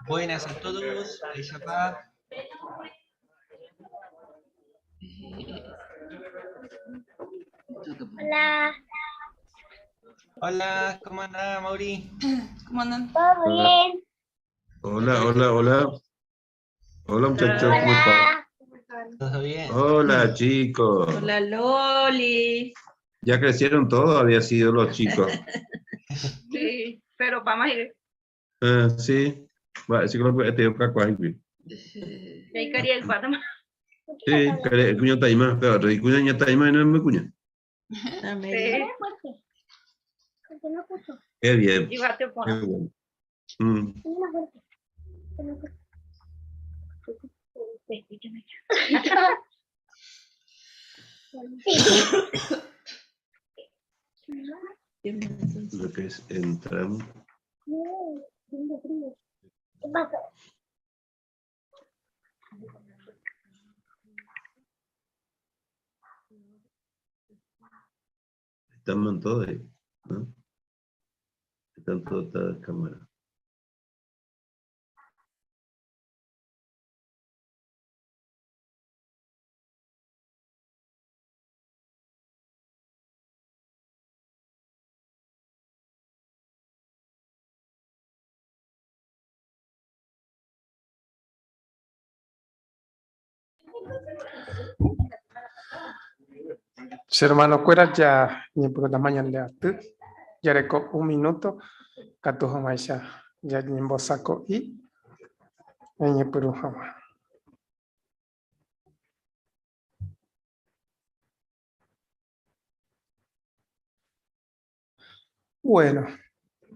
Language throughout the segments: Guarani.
Buenas a todos, Eyapá. Hola. Hola, ¿cómo anda, Mauri? ¿Cómo andan? ¿Todo bien? Hola, hola, hola. Hola muchachos, ¿cómo están? Hola. ¿Todo bien? Hola chicos. Hola Loli. Ya crecieron todos, había sido los chicos. Sí, pero vamos a ir. Ah, sí. Bueno, sí, creo que te digo que Ahí quería el cuarto. Sí, cuña taima, pero cuña ña taima no es mi cuña. Sí. Qué bien. Igual te Qué pongo. bueno. Mm. Lo que es entramos. ¿Qué pasó? Están todos ahí, ¿no? Están todas las cámaras. Che hermano kuéra ja ñepyrũtama ñande aty, jareko un minuto katu hag̃uáicha jañembosako'i ñañepyrũ hag̃ua. Bueno,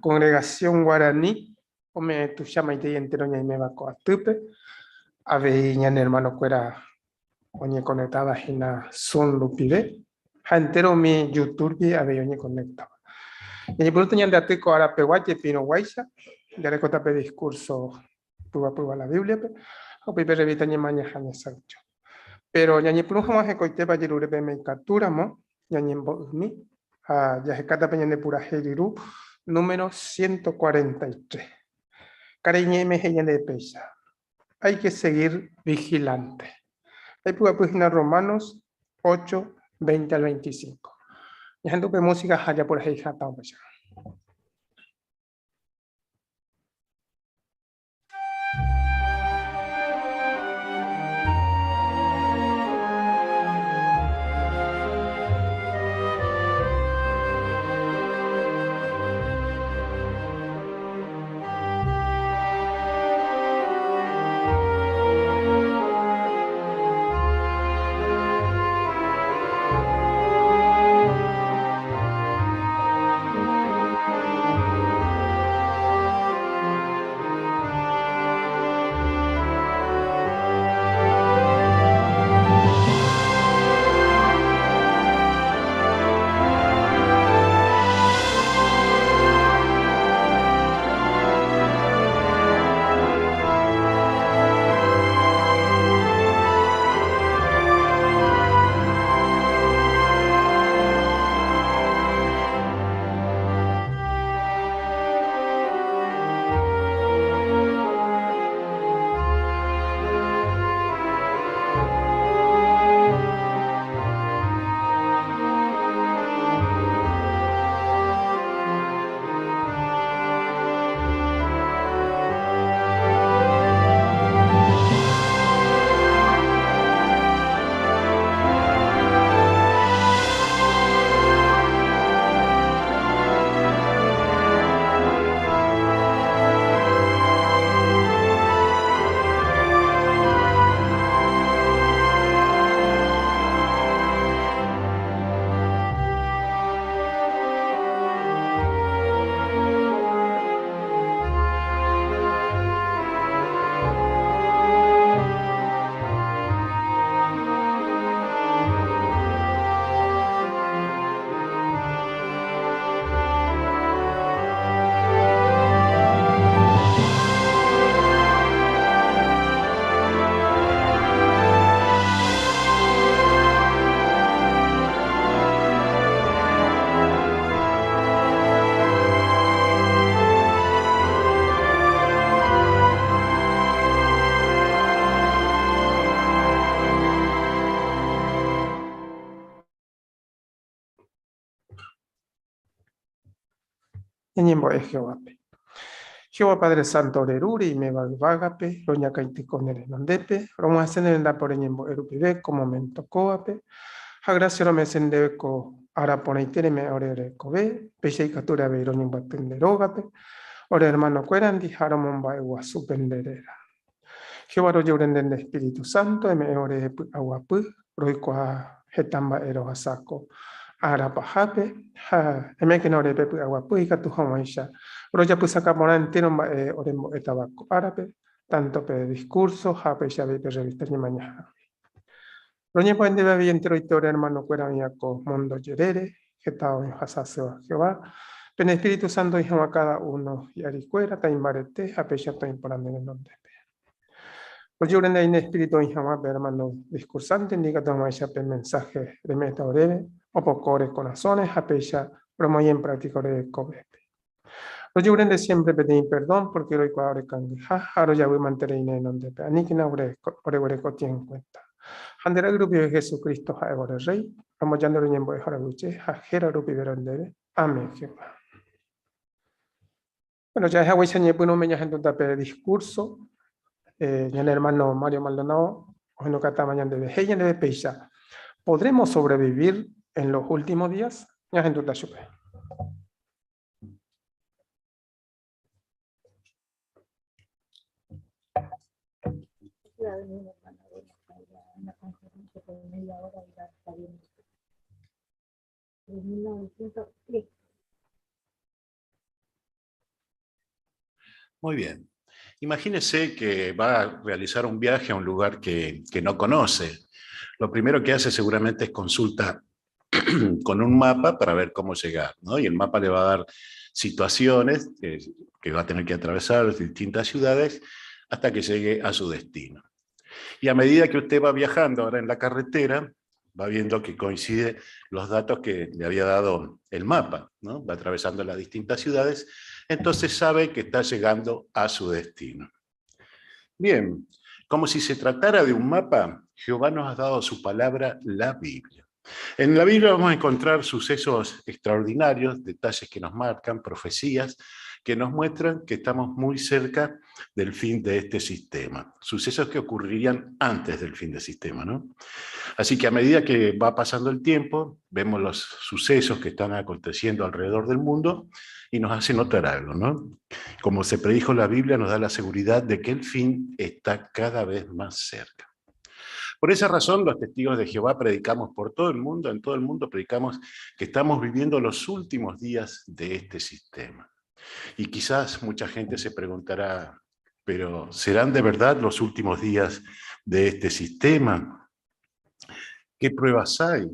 congregación guaraní ome'ẽ tuicha maitei entero ñaiméva ko atýpe, avei ñane hermano-kuéra oñeconectáva hína Zoom rupive ha entero umi YouTube-rupi avei oñeconectáva. Ñañepyrũta ñande aty ko árapegua jepirũguáicha, jarekóta pe discurso pyvapyva la Biblia-pe ha upéi pe revista Ñemañaha Ñesãicho. Péro ñañepyrũ hag̃ua hekoitépa jerure peẽme ikatúramo ñañembo'ymi ha jahekáta pe ñande purahéi ryru número 143. Karai ñe'ẽme he'i ñandéve péicha, Hay que seguir vigilante. Jaipyguapy hína Romanos 8, 20 al 25. Ñahendu pe música ha japurahéi hatã upéicha. Ñañembo'e Jehovápe. Jehová Padre Santo ore Ru, reiméva yvágape, roñakãityko ne renondépe, rog̃uahẽse ne rendápe ore ñembo'e rupive ko momento kóvape, ha gracia rome'ẽse ndéve ko ára porãite reme'ẽ ore rekove, péicha ikatúre avei roñembyaty nde rógape, ore hermano-kuérandi ha romomba'eguasu pende réra. Jehová rojeure nde nde Espíritu Santo eme'ẽ ore py'aguapy, roikuaa heta mba'e rohasa ko ára pahápe, ha eme'ẽkena ore pe py'aguapy ikatu hag̃uáicha rojapysaka porã entéro mba'e orembo'étava ko árape, tánto pe diskúrso ha péicha avei pe rrevísta Ñemañahágui. Roñembo'e ndéve avei enteroite ore ermanokuéra oĩva ko múndo jerére, heta oĩ ohasa asýva Jehová. Pene espíritu sánto oĩ hag̃ua káda uno hi'arikuéra, taimbarete ha péicha toĩ porã ne renondépe. Rojerure ndéve ne espíritu oĩ hag̃ua pe ermáno diskursánte ndi ikatu hag̃uáicha pe mensáhe reme'ẽta oréve, opoko ore korasõre ha péicha romoĩ en práktika ore rekovépe. Rojerure nde siémpre peteĩ perdón pórke roikuaa ore kangyha ha rojavy manterei ne renondépe. Aníkena oreguereko tien enkuénta. Ha nde ra'y rupive Jesucristo ha'éva ore Rréi, romboja nde roñembo'e ha roaguyje ha héra rupive rondéve. Amén, Jehová. Bueno, ja'e haguéicha ñepyrũme ñahendúta pe discurso, ñane hermano Mario Maldonado ohendukatáma ñandéve. He'i ñandéve péicha, ¿Podremos sobrevivir en los últimos días? Ñahendúta chupe. De 1903. Muy bien. Imagínese que va a realizar un viaje a un lugar que, que no conoce. Lo primero que hace seguramente es consulta con un mapa para ver cómo llegar, ¿no? Y el mapa le va a dar situaciones que, que va a tener que atravesar distintas ciudades hasta que llegue a su destino. Y a medida que usted va viajando ahora en la carretera, va viendo que coincide los datos que le había dado el mapa, ¿no? Va atravesando las distintas ciudades, entonces sabe que está llegando a su destino. Bien, como si se tratara de un mapa, Jehová nos ha dado su palabra, la Biblia. En la Biblia vamos a encontrar sucesos extraordinarios, detalles que nos marcan, profecías que nos muestran que estamos muy cerca del fin de este sistema. Sucesos que ocurrirían antes del fin del sistema, ¿no? Así que a medida que va pasando el tiempo, vemos los sucesos que están aconteciendo alrededor del mundo y nos hace notar algo, ¿no? Como se predijo la Biblia, nos da la seguridad de que el fin está cada vez más cerca. Por esa razón, los testigos de Jehová predicamos por todo el mundo, en todo el mundo predicamos que estamos viviendo los últimos días de este sistema. Y quizás mucha gente se preguntará, pero ¿serán de verdad los últimos días de este sistema? ¿Qué pruebas hay?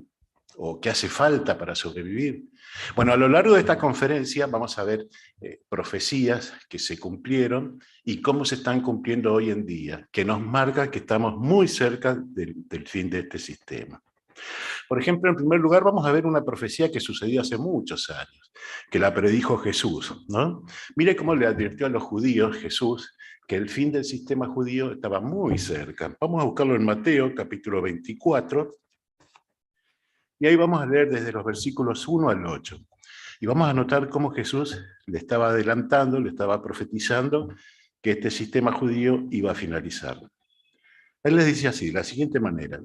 ¿O qué hace falta para sobrevivir? Bueno, a lo largo de esta conferencia vamos a ver eh, profecías que se cumplieron y cómo se están cumpliendo hoy en día, que nos marca que estamos muy cerca del, del fin de este sistema. Por ejemplo, en primer lugar vamos a ver una profecía que sucedió hace muchos años, que la predijo Jesús, ¿no? Mire cómo le advirtió a los judíos Jesús que el fin del sistema judío estaba muy cerca. Vamos a buscarlo en Mateo, capítulo 24, y ahí vamos a leer desde los versículos 1 al 8. Y vamos a notar cómo Jesús le estaba adelantando, le estaba profetizando que este sistema judío iba a finalizar. Él les dice así, de la siguiente manera.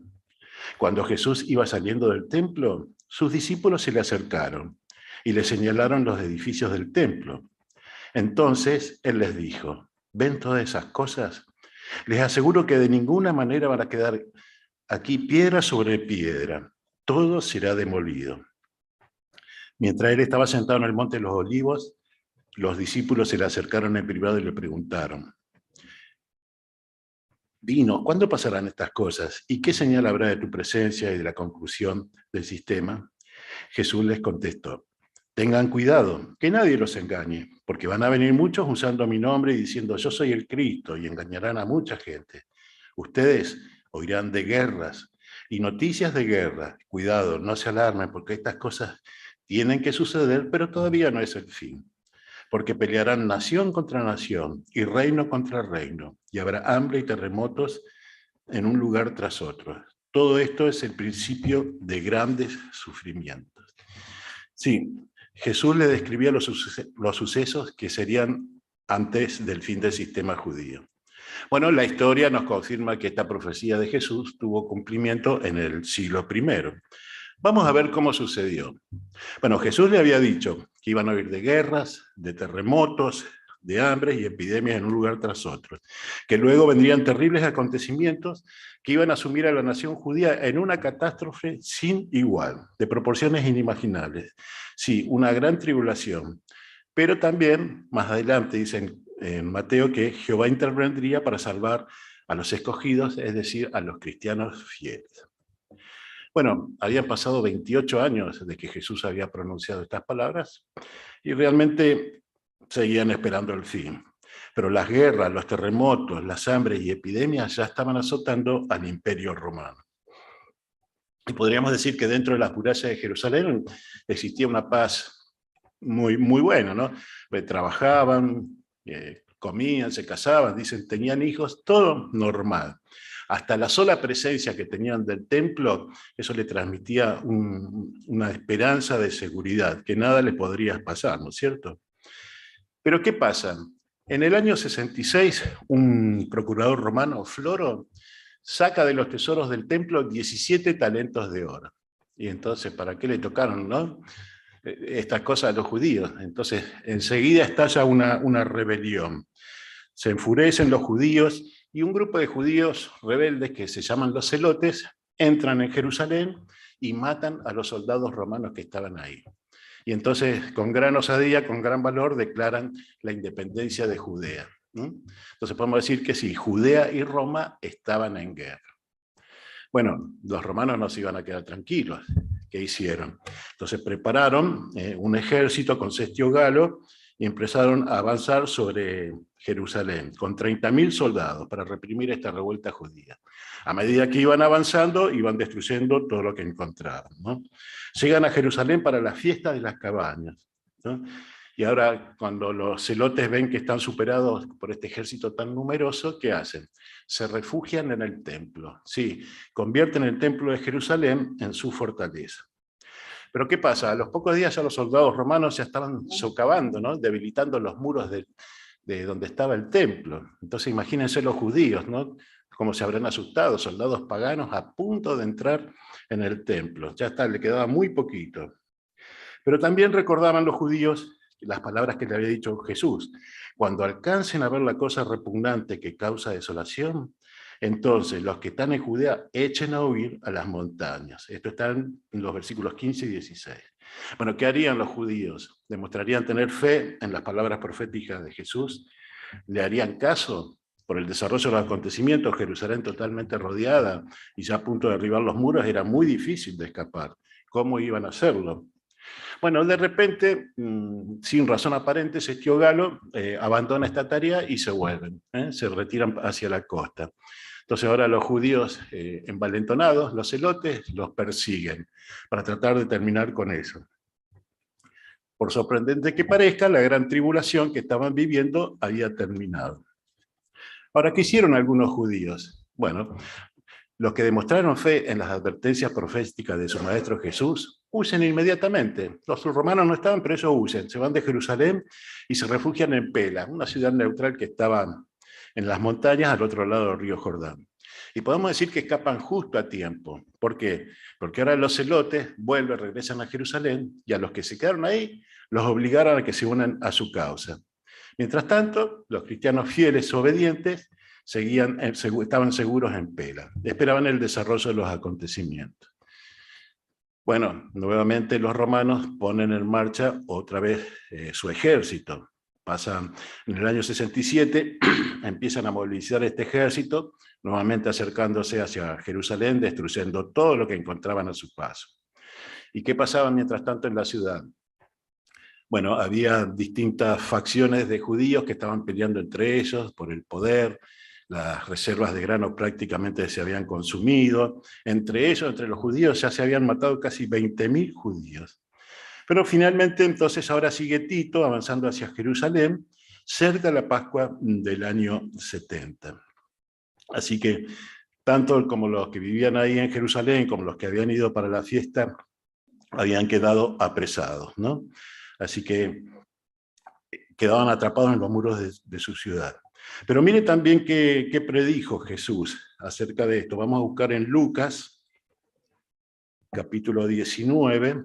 Cuando Jesús iba saliendo del templo, sus discípulos se le acercaron y le señalaron los edificios del templo. Entonces él les dijo, ¿ven todas esas cosas? Les aseguro que de ninguna manera van a quedar aquí piedra sobre piedra. Todo será demolido. Mientras él estaba sentado en el monte de los olivos, los discípulos se le acercaron en privado y le preguntaron, Dinos, ¿cuándo pasarán estas cosas? ¿Y qué señal habrá de tu presencia y de la conclusión del sistema? Jesús les contestó, tengan cuidado, que nadie los engañe, porque van a venir muchos usando mi nombre y diciendo, yo soy el Cristo, y engañarán a mucha gente. Ustedes oirán de guerras y noticias de guerra. Cuidado, no se alarmen, porque estas cosas tienen que suceder, pero todavía no es el fin porque pelearán nación contra nación y reino contra reino, y habrá hambre y terremotos en un lugar tras otro. Todo esto es el principio de grandes sufrimientos. Sí, Jesús le describía los, sucesos que serían antes del fin del sistema judío. Bueno, la historia nos confirma que esta profecía de Jesús tuvo cumplimiento en el siglo I. Vamos a ver cómo sucedió. Bueno, Jesús le había dicho que iban a oír de guerras, de terremotos, de hambre y epidemias en un lugar tras otro, que luego vendrían terribles acontecimientos que iban a sumir a la nación judía en una catástrofe sin igual, de proporciones inimaginables. Sí, una gran tribulación. Pero también, más adelante, dicen en Mateo que Jehová intervendría para salvar a los escogidos, es decir, a los cristianos fieles. Bueno, habían pasado 28 años de que Jesús había pronunciado estas palabras y realmente seguían esperando el fin. Pero las guerras, los terremotos, las hambres y epidemias ya estaban azotando al imperio romano. Y podríamos decir que dentro de las murallas de Jerusalén existía una paz muy, muy buena, ¿no? Pues trabajaban, comían, se casaban, dicen, tenían hijos, todo normal. Hasta la sola presencia que tenían del templo, eso le transmitía una esperanza de seguridad, que nada les podría pasar, ¿no es cierto? Pero ¿qué pasa? En el año 66, un procurador romano, Floro, saca de los tesoros del templo 17 talentos de oro. Y entonces, ¿para qué le tocaron, no? Estas cosas a los judíos. Entonces, enseguida estalla una rebelión. Se enfurecen los judíos y un grupo de judíos rebeldes que se llaman los celotes entran en Jerusalén y matan a los soldados romanos que estaban ahí. Y entonces, con gran osadía, con gran valor, declaran la independencia de Judea. Entonces podemos decir que sí, Judea y Roma estaban en guerra. Bueno, los romanos no se iban a quedar tranquilos. ¿Qué hicieron? Entonces prepararon un ejército con Cestio Galo y empezaron a avanzar sobre Jerusalén con 30.000 soldados para reprimir esta revuelta judía. A medida que iban avanzando, iban destruyendo todo lo que encontraban, ¿no? Llegan a Jerusalén para la fiesta de las cabañas, ¿no? Y ahora, cuando los celotes ven que están superados por este ejército tan numeroso, ¿qué hacen? Se refugian en el templo. Sí, convierten el templo de Jerusalén en su fortaleza. Pero ¿qué pasa? A los pocos días ya los soldados romanos ya estaban socavando, ¿no? Debilitando los muros de donde estaba el templo. Entonces imagínense los judíos, ¿no? Cómo se habrán asustado, soldados paganos a punto de entrar en el templo. Ya está, le quedaba muy poquito. Pero también recordaban los judíos las palabras que le había dicho Jesús. Cuando alcancen a ver la cosa repugnante que causa desolación, entonces los que están en Judea echen a huir a las montañas. Esto está en los versículos 15 y 16. Bueno, ¿qué harían los judíos? ¿Demostrarían tener fe en las palabras proféticas de Jesús? ¿Le harían caso? Por el desarrollo de los acontecimientos, Jerusalén totalmente rodeada y ya a punto de derribar los muros, era muy difícil de escapar. ¿Cómo iban a hacerlo? Bueno, de repente, sin razón aparente, Cestio Galo abandona esta tarea y se vuelven, se retiran hacia la costa. Entonces ahora los judíos envalentonados, los celotes, los persiguen para tratar de terminar con eso. Por sorprendente que parezca, la gran tribulación que estaban viviendo había terminado. Ahora, ¿qué hicieron algunos judíos? Bueno, los que demostraron fe en las advertencias proféticas de su maestro Jesús, huyen inmediatamente. Los romanos no estaban, pero ellos huyen. Se van de Jerusalén y se refugian en Pela, una ciudad neutral que estaba en las montañas al otro lado del río Jordán. Y podemos decir que escapan justo a tiempo. ¿Por qué? Porque ahora los celotes vuelven, regresan a Jerusalén, y a los que se quedaron ahí los obligaron a que se unan a su causa. Mientras tanto, los cristianos fieles obedientes estaban seguros en Pela, esperaban el desarrollo de los acontecimientos. Bueno, nuevamente los romanos ponen en marcha otra vez su ejército. Pasan en el año 67, empiezan a movilizar este ejército, nuevamente acercándose hacia Jerusalén, destruyendo todo lo que encontraban a su paso. ¿Y qué pasaba mientras tanto en la ciudad? Bueno, había distintas facciones de judíos que estaban peleando entre ellos por el poder, las reservas de grano prácticamente se habían consumido, entre ellos, entre los judíos, ya se habían matado casi 20.000 judíos. Pero finalmente, entonces, ahora sigue Tito avanzando hacia Jerusalén, cerca de la Pascua del año 70. Así que, tanto como los que vivían ahí en Jerusalén, como los que habían ido para la fiesta, habían quedado apresados, ¿no? Así que quedaban atrapados en los muros de su ciudad. Pero mire también qué predijo Jesús acerca de esto. Vamos a buscar en Lucas, capítulo 19,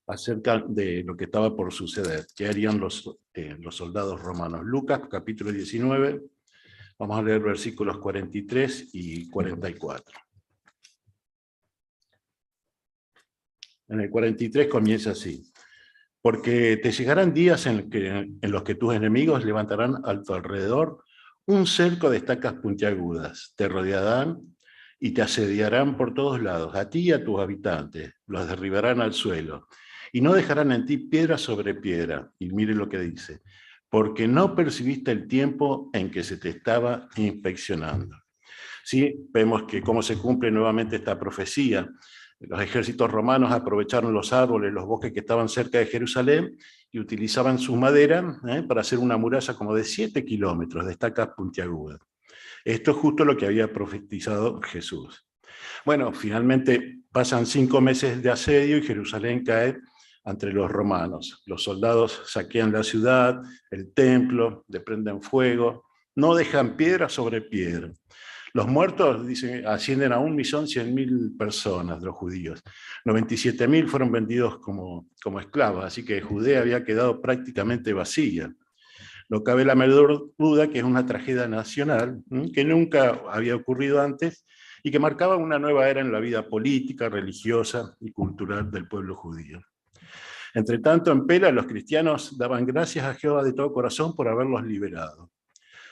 acerca de lo que estaba por suceder, qué harían los soldados romanos. Lucas, capítulo 19, vamos a leer versículos 43 y 44. En el 43 comienza así. Porque te llegarán días en los que tus enemigos levantarán a tu alrededor un cerco de estacas puntiagudas, te rodearán y te asediarán por todos lados, a ti y a tus habitantes, los derribarán al suelo, y no dejarán en ti piedra sobre piedra. Y mire lo que dice, porque no percibiste el tiempo en que se te estaba inspeccionando. Sí, vemos que cómo se cumple nuevamente esta profecía. Los ejércitos romanos aprovecharon los árboles, los bosques que estaban cerca de Jerusalén y utilizaban su madera para hacer una muralla como de 7 kilómetros de estacas puntiagudas. Esto es justo lo que había profetizado Jesús. Bueno, finalmente pasan 5 meses de asedio y Jerusalén cae ante los romanos. Los soldados saquean la ciudad, el templo, le prenden fuego, no dejan piedra sobre piedra. Los muertos, dicen, ascienden a 1.100.000 personas de los judíos. 97.000 fueron vendidos como esclavos, así que Judea había quedado prácticamente vacía. No cabe la menor duda que es una tragedia nacional, que nunca había ocurrido antes y que marcaba una nueva era en la vida política, religiosa y cultural del pueblo judío. Entre tanto, en Pela, los cristianos daban gracias a Jehová de todo corazón por haberlos liberado.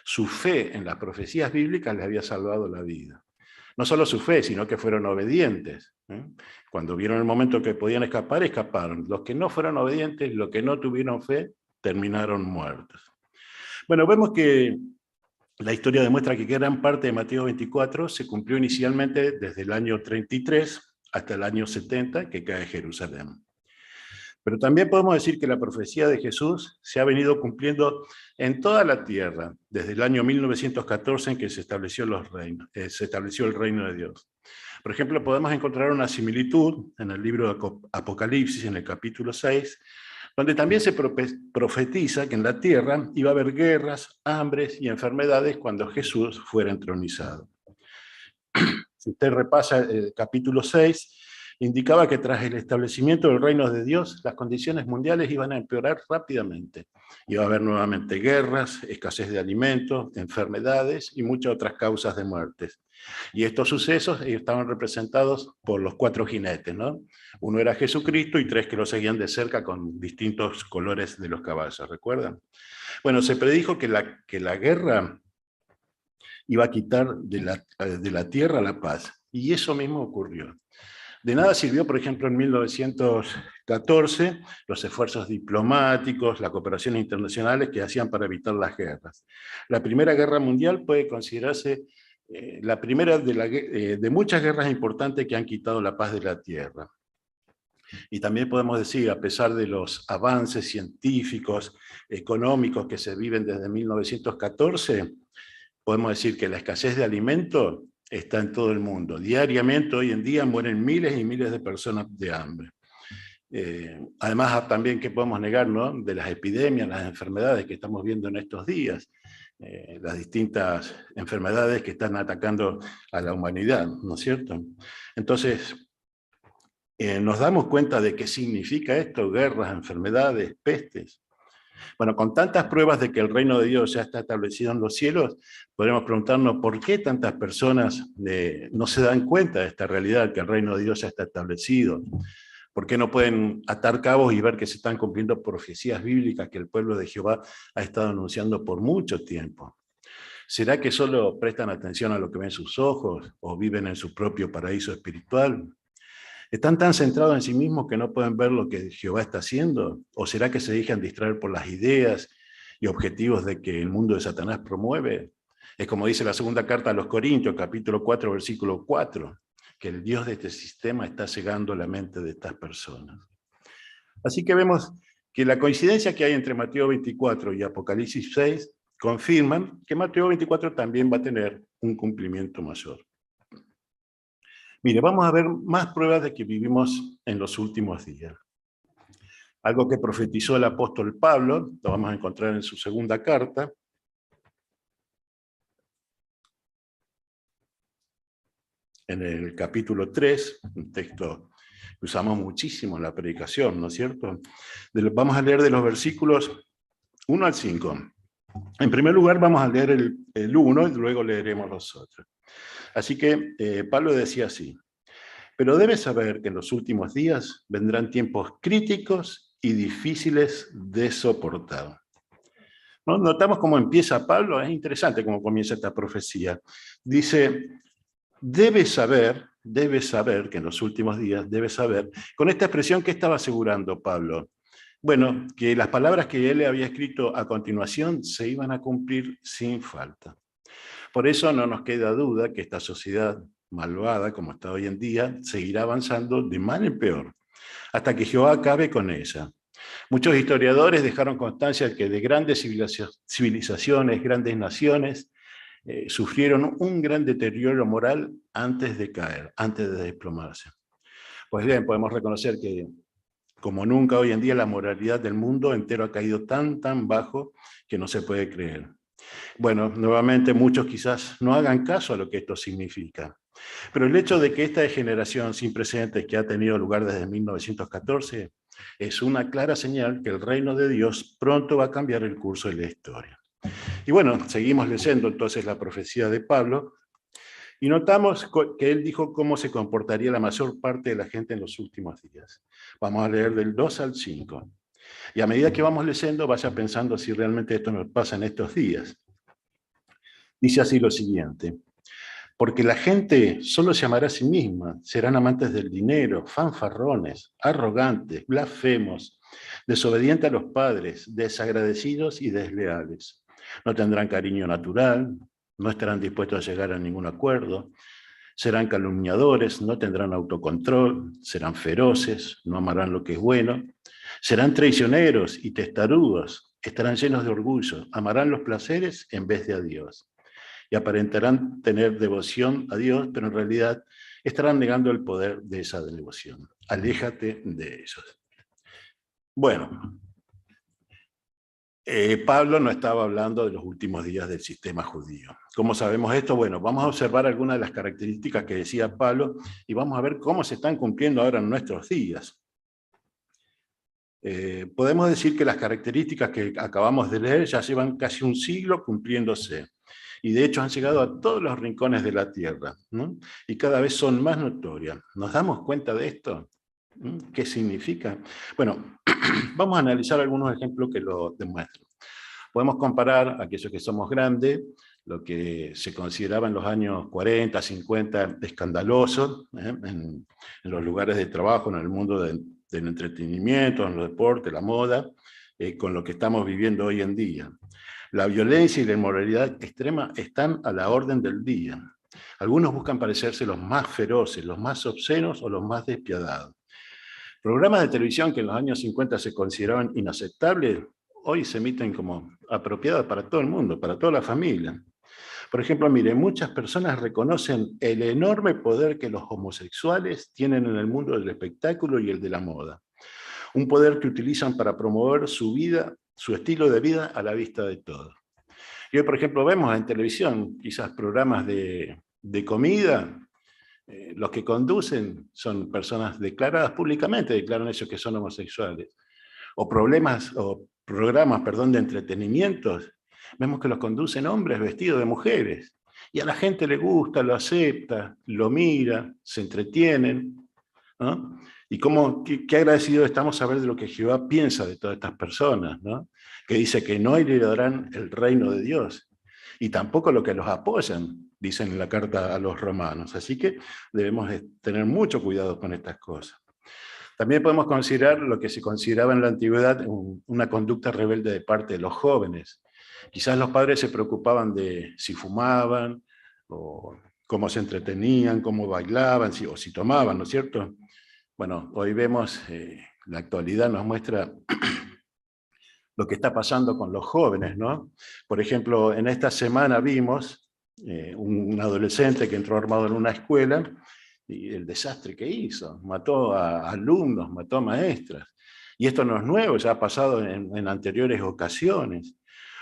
Su fe en las profecías bíblicas les había salvado la vida. No solo su fe, sino que fueron obedientes. Cuando vieron el momento que podían escapar, escaparon. Los que no fueron obedientes, los que no tuvieron fe, terminaron muertos. Bueno, vemos que la historia demuestra que gran parte de Mateo 24 se cumplió inicialmente desde el año 33 hasta el año 70, que cae Jerusalén. Pero también podemos decir que la profecía de Jesús se ha venido cumpliendo en toda la tierra, desde el año 1914 en que se estableció, los reinos se estableció el reino de Dios. Por ejemplo, podemos encontrar una similitud en el libro de Apocalipsis, en el capítulo 6, donde también se profetiza que en la tierra iba a haber guerras, hambres y enfermedades cuando Jesús fuera entronizado. Si usted repasa el capítulo 6, indicaba que tras el establecimiento del reino de Dios, las condiciones mundiales iban a empeorar rápidamente. Iba a haber nuevamente guerras, escasez de alimentos, enfermedades y muchas otras causas de muertes. Y estos sucesos estaban representados por los 4 jinetes, ¿no? Uno era Jesucristo y 3 que lo seguían de cerca con distintos colores de los caballos, ¿recuerdan? Bueno, se predijo que la guerra iba a quitar de la tierra la paz. Y eso mismo ocurrió. De nada sirvió, por ejemplo, en 1914, los esfuerzos diplomáticos, la cooperación internacionales que hacían para evitar las guerras. La Primera Guerra Mundial puede considerarse la primera de muchas guerras importantes que han quitado la paz de la tierra. Y también podemos decir, a pesar de los avances científicos, económicos que se viven desde 1914, podemos decir que la escasez de alimento está en todo el mundo. Diariamente, hoy en día, mueren miles y miles de personas de hambre. Además, también, ¿qué podemos negar, no? De las epidemias, las enfermedades que estamos viendo en estos días, las distintas enfermedades que están atacando a la humanidad, ¿no es cierto? Entonces, nos damos cuenta de qué significa esto, guerras, enfermedades, pestes. Bueno, con tantas pruebas de que el reino de Dios ya está establecido en los cielos, podemos preguntarnos por qué tantas personas no se dan cuenta de esta realidad, que el reino de Dios ya está establecido. ¿Por qué no pueden atar cabos y ver que se están cumpliendo profecías bíblicas que el pueblo de Jehová ha estado anunciando por mucho tiempo? ¿Será que solo prestan atención a lo que ven sus ojos o viven en su propio paraíso espiritual? ¿Están tan centrados en sí mismos que no pueden ver lo que Jehová está haciendo? ¿O será que se dejan distraer por las ideas y objetivos de que el mundo de Satanás promueve? Es como dice la segunda carta a los Corintios, capítulo 4, versículo 4, que el Dios de este sistema está cegando la mente de estas personas. Así que vemos que la coincidencia que hay entre Mateo 24 y Apocalipsis 6 confirman que Mateo 24 también va a tener un cumplimiento mayor. Mire, vamos a ver más pruebas de que vivimos en los últimos días. Algo que profetizó el apóstol Pablo, lo vamos a encontrar en su segunda carta. En el capítulo 3, un texto que usamos muchísimo en la predicación, ¿no es cierto? Vamos a leer de los versículos 1 al 5. En primer lugar vamos a leer el 1 y luego leeremos los otros. Así que Pablo decía así: pero debes saber que en los últimos días vendrán tiempos críticos y difíciles de soportar. ¿No? Notamos cómo empieza Pablo, es interesante cómo comienza esta profecía. Dice, debes saber, debes saber que en los últimos días, debes saber, con esta expresión, ¿qué estaba asegurando Pablo? Bueno, que las palabras que él le había escrito a continuación se iban a cumplir sin falta. Por eso no nos queda duda que esta sociedad malvada, como está hoy en día, seguirá avanzando de mal en peor, hasta que Jehová acabe con ella. Muchos historiadores dejaron constancia de que de grandes civilizaciones, grandes naciones, sufrieron un gran deterioro moral antes de caer, antes de desplomarse. Pues bien, podemos reconocer que, como nunca hoy en día, la moralidad del mundo entero ha caído tan, tan bajo que no se puede creer. Bueno, nuevamente muchos quizás no hagan caso a lo que esto significa. Pero el hecho de que esta degeneración sin precedentes que ha tenido lugar desde 1914 es una clara señal que el reino de Dios pronto va a cambiar el curso de la historia. Y bueno, seguimos leyendo entonces la profecía de Pablo y notamos que él dijo cómo se comportaría la mayor parte de la gente en los últimos días. Vamos a leer del 2 al 5. Y a medida que vamos leyendo, vaya pensando si realmente esto nos pasa en estos días. Dice así lo siguiente: porque la gente solo se amará a sí misma, serán amantes del dinero, fanfarrones, arrogantes, blasfemos, desobedientes a los padres, desagradecidos y desleales. No tendrán cariño natural, no estarán dispuestos a llegar a ningún acuerdo, serán calumniadores, no tendrán autocontrol, serán feroces, no amarán lo que es bueno, serán traicioneros y testarudos, estarán llenos de orgullo, amarán los placeres en vez de a Dios. Y aparentarán tener devoción a Dios, pero en realidad estarán negando el poder de esa devoción. Aléjate de ellos. Pablo no estaba hablando de los últimos días del sistema judío. ¿Cómo sabemos esto? Bueno, vamos a observar algunas de las características que decía Pablo y vamos a ver cómo se están cumpliendo ahora en nuestros días. Podemos decir que las características que acabamos de leer ya llevan casi un siglo cumpliéndose. Y de hecho han llegado a todos los rincones de la tierra, ¿no? Y cada vez son más notorias. ¿Nos damos cuenta de esto? ¿Qué significa? Bueno, vamos a analizar algunos ejemplos que lo demuestran. Podemos comparar aquellos que somos grandes, lo que se consideraba en los años 40, 50 escandaloso. En los lugares de trabajo, en el mundo del entretenimiento, en los deportes, la moda, con lo que estamos viviendo hoy en día. La violencia y la inmoralidad extrema están a la orden del día. Algunos buscan parecerse los más feroces, los más obscenos o los más despiadados. Programas de televisión que en los años 50 se consideraban inaceptables, hoy se emiten como apropiadas para todo el mundo, para toda la familia. Por ejemplo, muchas personas reconocen el enorme poder que los homosexuales tienen en el mundo del espectáculo y el de la moda. Un poder que utilizan para promover su vida, su estilo de vida a la vista de todos. Y hoy, por ejemplo, vemos en televisión quizás programas de comida. Los que conducen son personas declaradas públicamente, declaran ellos que son homosexuales. O problemas, o programas, perdón, de entretenimiento, vemos que los conducen hombres vestidos de mujeres. Y a la gente le gusta, lo acepta, lo mira, se entretienen, ¿no? Y qué agradecidos estamos a ver de lo que Jehová piensa de todas estas personas, ¿no? Que dice que no heredarán el reino de Dios, y tampoco lo que los apoyan, dicen en la carta a los romanos. Así que debemos de tener mucho cuidado con estas cosas. También podemos considerar lo que se consideraba en la antigüedad una conducta rebelde de parte de los jóvenes. Quizás los padres se preocupaban de si fumaban, o cómo se entretenían, cómo bailaban, o si tomaban, ¿no es cierto? Bueno, hoy vemos, la actualidad nos muestra lo que está pasando con los jóvenes, ¿no? Por ejemplo, en esta semana vimos un adolescente que entró armado en una escuela y el desastre que hizo, mató a alumnos, mató a maestras. Y esto no es nuevo, ya ha pasado en anteriores ocasiones.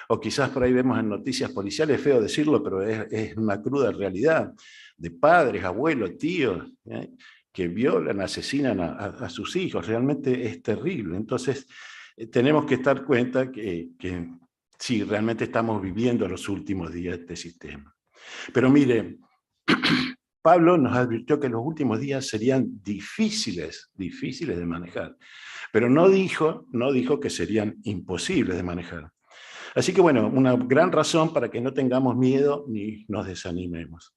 O quizás por ahí vemos en noticias policiales, feo decirlo, pero es una cruda realidad, de padres, abuelos, tíos, ¿eh? que violan, asesinan a sus hijos. Realmente es terrible. Entonces, tenemos que estar cuenta que sí, realmente estamos viviendo los últimos días de este sistema. Pero mire, Pablo nos advirtió que los últimos días serían difíciles, difíciles de manejar. Pero no dijo que serían imposibles de manejar. Así que una gran razón para que no tengamos miedo ni nos desanimemos.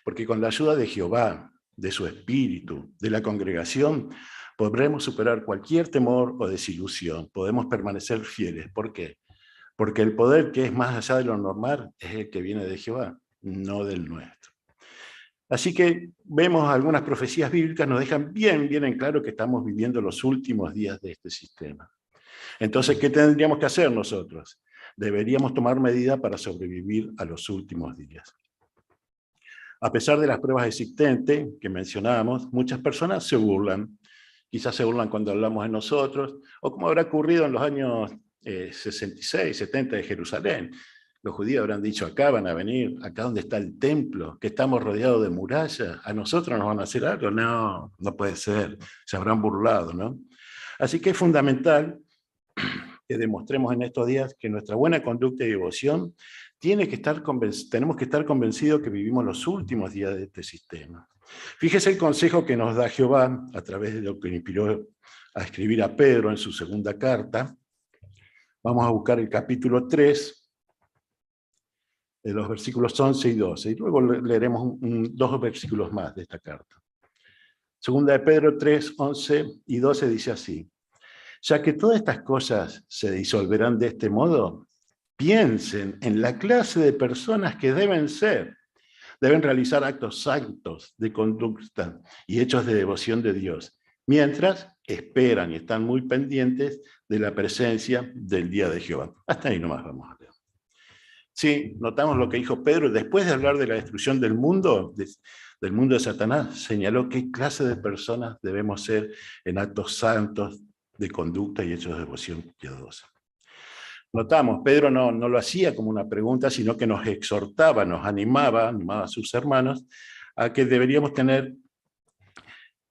Porque con la ayuda de Jehová, de su espíritu, de la congregación, podremos superar cualquier temor o desilusión. Podemos permanecer fieles. ¿Por qué? Porque el poder que es más allá de lo normal es el que viene de Jehová, no del nuestro. Así que vemos algunas profecías bíblicas, nos dejan bien, bien en claro que estamos viviendo los últimos días de este sistema. Entonces, ¿qué tendríamos que hacer nosotros? Deberíamos tomar medidas para sobrevivir a los últimos días. A pesar de las pruebas existentes que mencionábamos, muchas personas se burlan. Quizás se burlan cuando hablamos de nosotros, o como habrá ocurrido en los años 66, 70 de Jerusalén. Los judíos habrán dicho, acá van a venir, acá donde está el templo, que estamos rodeados de murallas, ¿a nosotros nos van a hacer algo? No, no puede ser, se habrán burlado, ¿no? Así que es fundamental que demostremos en estos días que nuestra buena conducta y devoción tiene que estar tenemos que estar convencidos que vivimos los últimos días de este sistema. Fíjese el consejo que nos da Jehová a través de lo que inspiró a escribir a Pedro en su segunda carta. Vamos a buscar el capítulo 3, de los versículos 11 y 12, y luego leeremos dos versículos más de esta carta. Segunda de Pedro 3, 11 y 12 dice así: ya que todas estas cosas se disolverán de este modo, piensen en la clase de personas que deben ser. Deben realizar actos santos de conducta y hechos de devoción de Dios, mientras esperan y están muy pendientes de la presencia del día de Jehová. Hasta ahí nomás vamos a leer. Sí, notamos lo que dijo Pedro después de hablar de la destrucción del mundo, del mundo de Satanás, señaló qué clase de personas debemos ser en actos santos de conducta y hechos de devoción piadosa. Notamos, Pedro no lo hacía como una pregunta, sino que nos exhortaba, nos animaba, animaba a sus hermanos, a que deberíamos tener,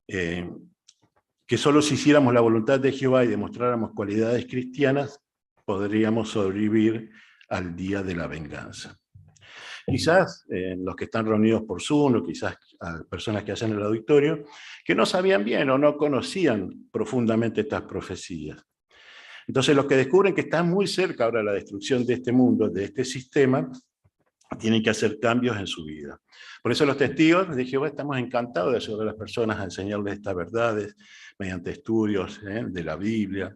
que solo si hiciéramos la voluntad de Jehová y demostráramos cualidades cristianas, podríamos sobrevivir al día de la venganza. Quizás los que están reunidos por Zoom, o quizás a personas que hacen el auditorio, que no sabían bien o no conocían profundamente estas profecías. Entonces los que descubren que está muy cerca ahora la destrucción de este mundo, de este sistema, tienen que hacer cambios en su vida. Por eso los testigos de Jehová estamos encantados de ayudar a las personas a enseñarles estas verdades mediante estudios de la Biblia.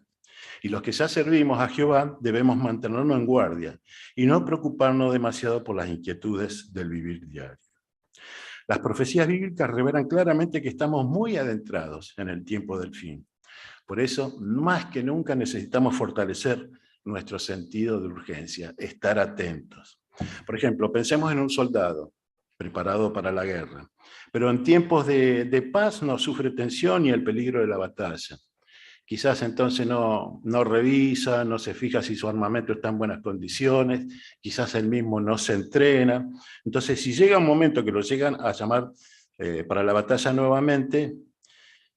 Y los que ya servimos a Jehová debemos mantenernos en guardia y no preocuparnos demasiado por las inquietudes del vivir diario. Las profecías bíblicas revelan claramente que estamos muy adentrados en el tiempo del fin. Por eso, más que nunca necesitamos fortalecer nuestro sentido de urgencia, estar atentos. Por ejemplo, pensemos en un soldado preparado para la guerra, pero en tiempos de paz no sufre tensión ni el peligro de la batalla. Quizás entonces no revisa, no se fija si su armamento está en buenas condiciones, quizás él mismo no se entrena. Entonces, si llega un momento que lo llegan a llamar para la batalla nuevamente,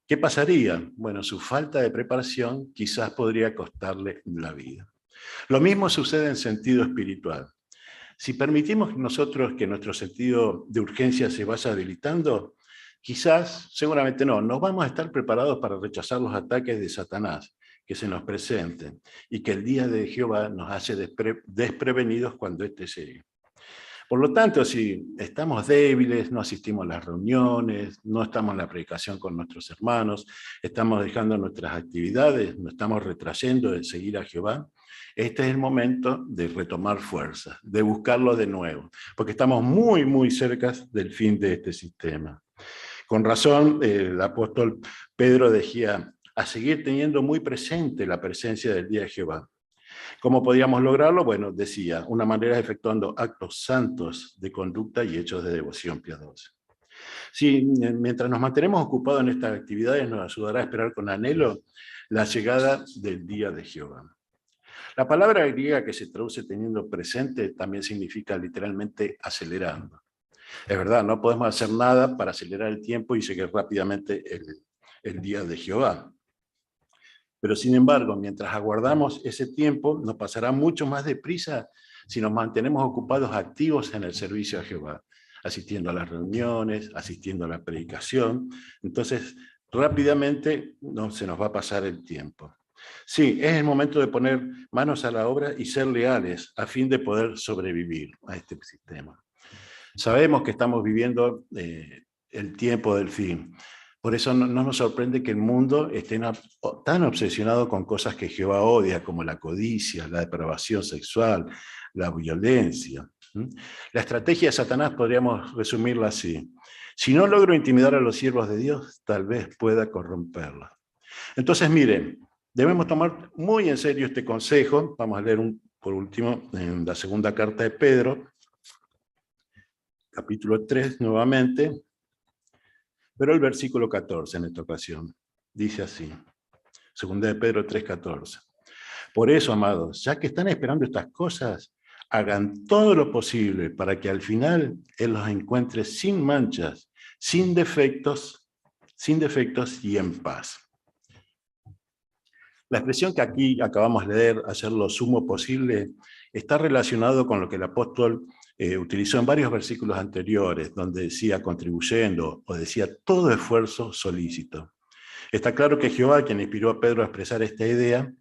¿qué pasaría? Bueno, su falta de preparación quizás podría costarle la vida. Lo mismo sucede en sentido espiritual. Si permitimos nosotros que nuestro sentido de urgencia se vaya debilitando, quizás, seguramente no, no vamos a estar preparados para rechazar los ataques de Satanás que se nos presenten y que el día de Jehová nos hace desprevenidos cuando éste llegue. Por lo tanto, si estamos débiles, no asistimos a las reuniones, no estamos en la predicación con nuestros hermanos, estamos dejando nuestras actividades, nos estamos retrayendo de seguir a Jehová, este es el momento de retomar fuerzas, de buscarlo de nuevo, porque estamos muy, muy cerca del fin de este sistema. Con razón, el apóstol Pedro decía, a seguir teniendo muy presente la presencia del día de Jehová. ¿Cómo podíamos lograrlo? Bueno, decía, una manera es efectuando actos santos de conducta y hechos de devoción piadosa. Sí, mientras nos mantenemos ocupados en estas actividades, nos ayudará a esperar con anhelo La llegada del día de Jehová. La palabra griega que se traduce teniendo presente también significa literalmente acelerando. Es verdad, no podemos hacer nada para acelerar el tiempo y llegue rápidamente el, día de Jehová. Pero sin embargo, mientras aguardamos ese tiempo, nos pasará mucho más deprisa si nos mantenemos ocupados activos en el servicio a Jehová, asistiendo a las reuniones, asistiendo a la predicación. Entonces, rápidamente no, se nos va a pasar el tiempo. Sí, es el momento de poner manos a la obra y ser leales a fin de poder sobrevivir a este sistema. Sabemos que estamos viviendo eh, el tiempo del fin. Por eso no, no nos sorprende que el mundo esté tan obsesionado con cosas que Jehová odia, como la codicia, la depravación sexual, la violencia. La estrategia de Satanás podríamos resumirla así. Si no logro intimidar a los siervos de Dios, tal vez pueda corromperlos. Entonces, miren, debemos tomar muy en serio este consejo. Vamos a leer un, por último en la segunda carta de Pedro, capítulo 3 nuevamente, pero el versículo 14 en esta ocasión. Dice así, segunda de Pedro 3, 14. Por eso, amados, ya que están esperando estas cosas, hagan todo lo posible para que al final Él los encuentre sin manchas, sin defectos, sin defectos y en paz. La expresión que aquí acabamos de leer, hacer lo sumo posible, está relacionado con lo que el apóstol eh, utilizó en varios versículos anteriores, donde decía contribuyendo o decía todo esfuerzo solícito. Está claro que Jehová, quien inspiró a Pedro a expresar esta idea,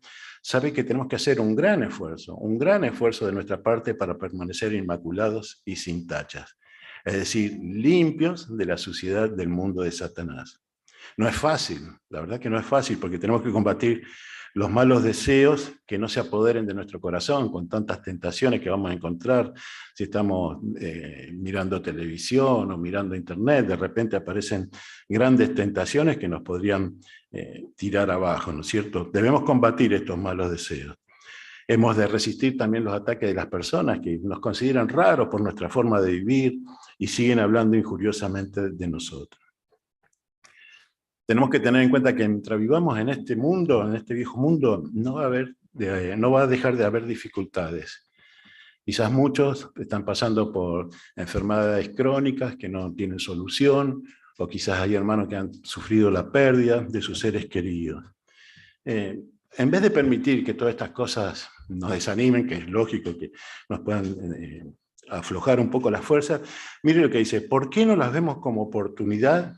sabe que tenemos que hacer un gran esfuerzo, un gran esfuerzo de nuestra parte para permanecer inmaculados y sin tachas, es decir, limpios de la suciedad del mundo de Satanás. No es fácil, la verdad que no es fácil, porque tenemos que combatir los malos deseos que no se apoderen de nuestro corazón con tantas tentaciones que vamos a encontrar si estamos eh, mirando televisión o mirando internet, de repente aparecen grandes tentaciones que nos podrían eh, tirar abajo, ¿no es cierto? Debemos combatir estos malos deseos. Hemos de resistir también los ataques de las personas que nos consideran raros por nuestra forma de vivir y siguen hablando injuriosamente de nosotros. Tenemos que tener en cuenta que mientras vivamos en este mundo, en este viejo mundo, no va a, haber, no va a dejar de haber dificultades. Quizás muchos están pasando por enfermedades crónicas que no tienen solución, o quizás hay hermanos que han sufrido la pérdida de sus seres queridos. Eh, en vez de permitir que todas estas cosas nos desanimen, que es lógico que nos puedan eh, aflojar un poco las fuerzas, miren lo que dice, ¿por qué no las vemos como oportunidad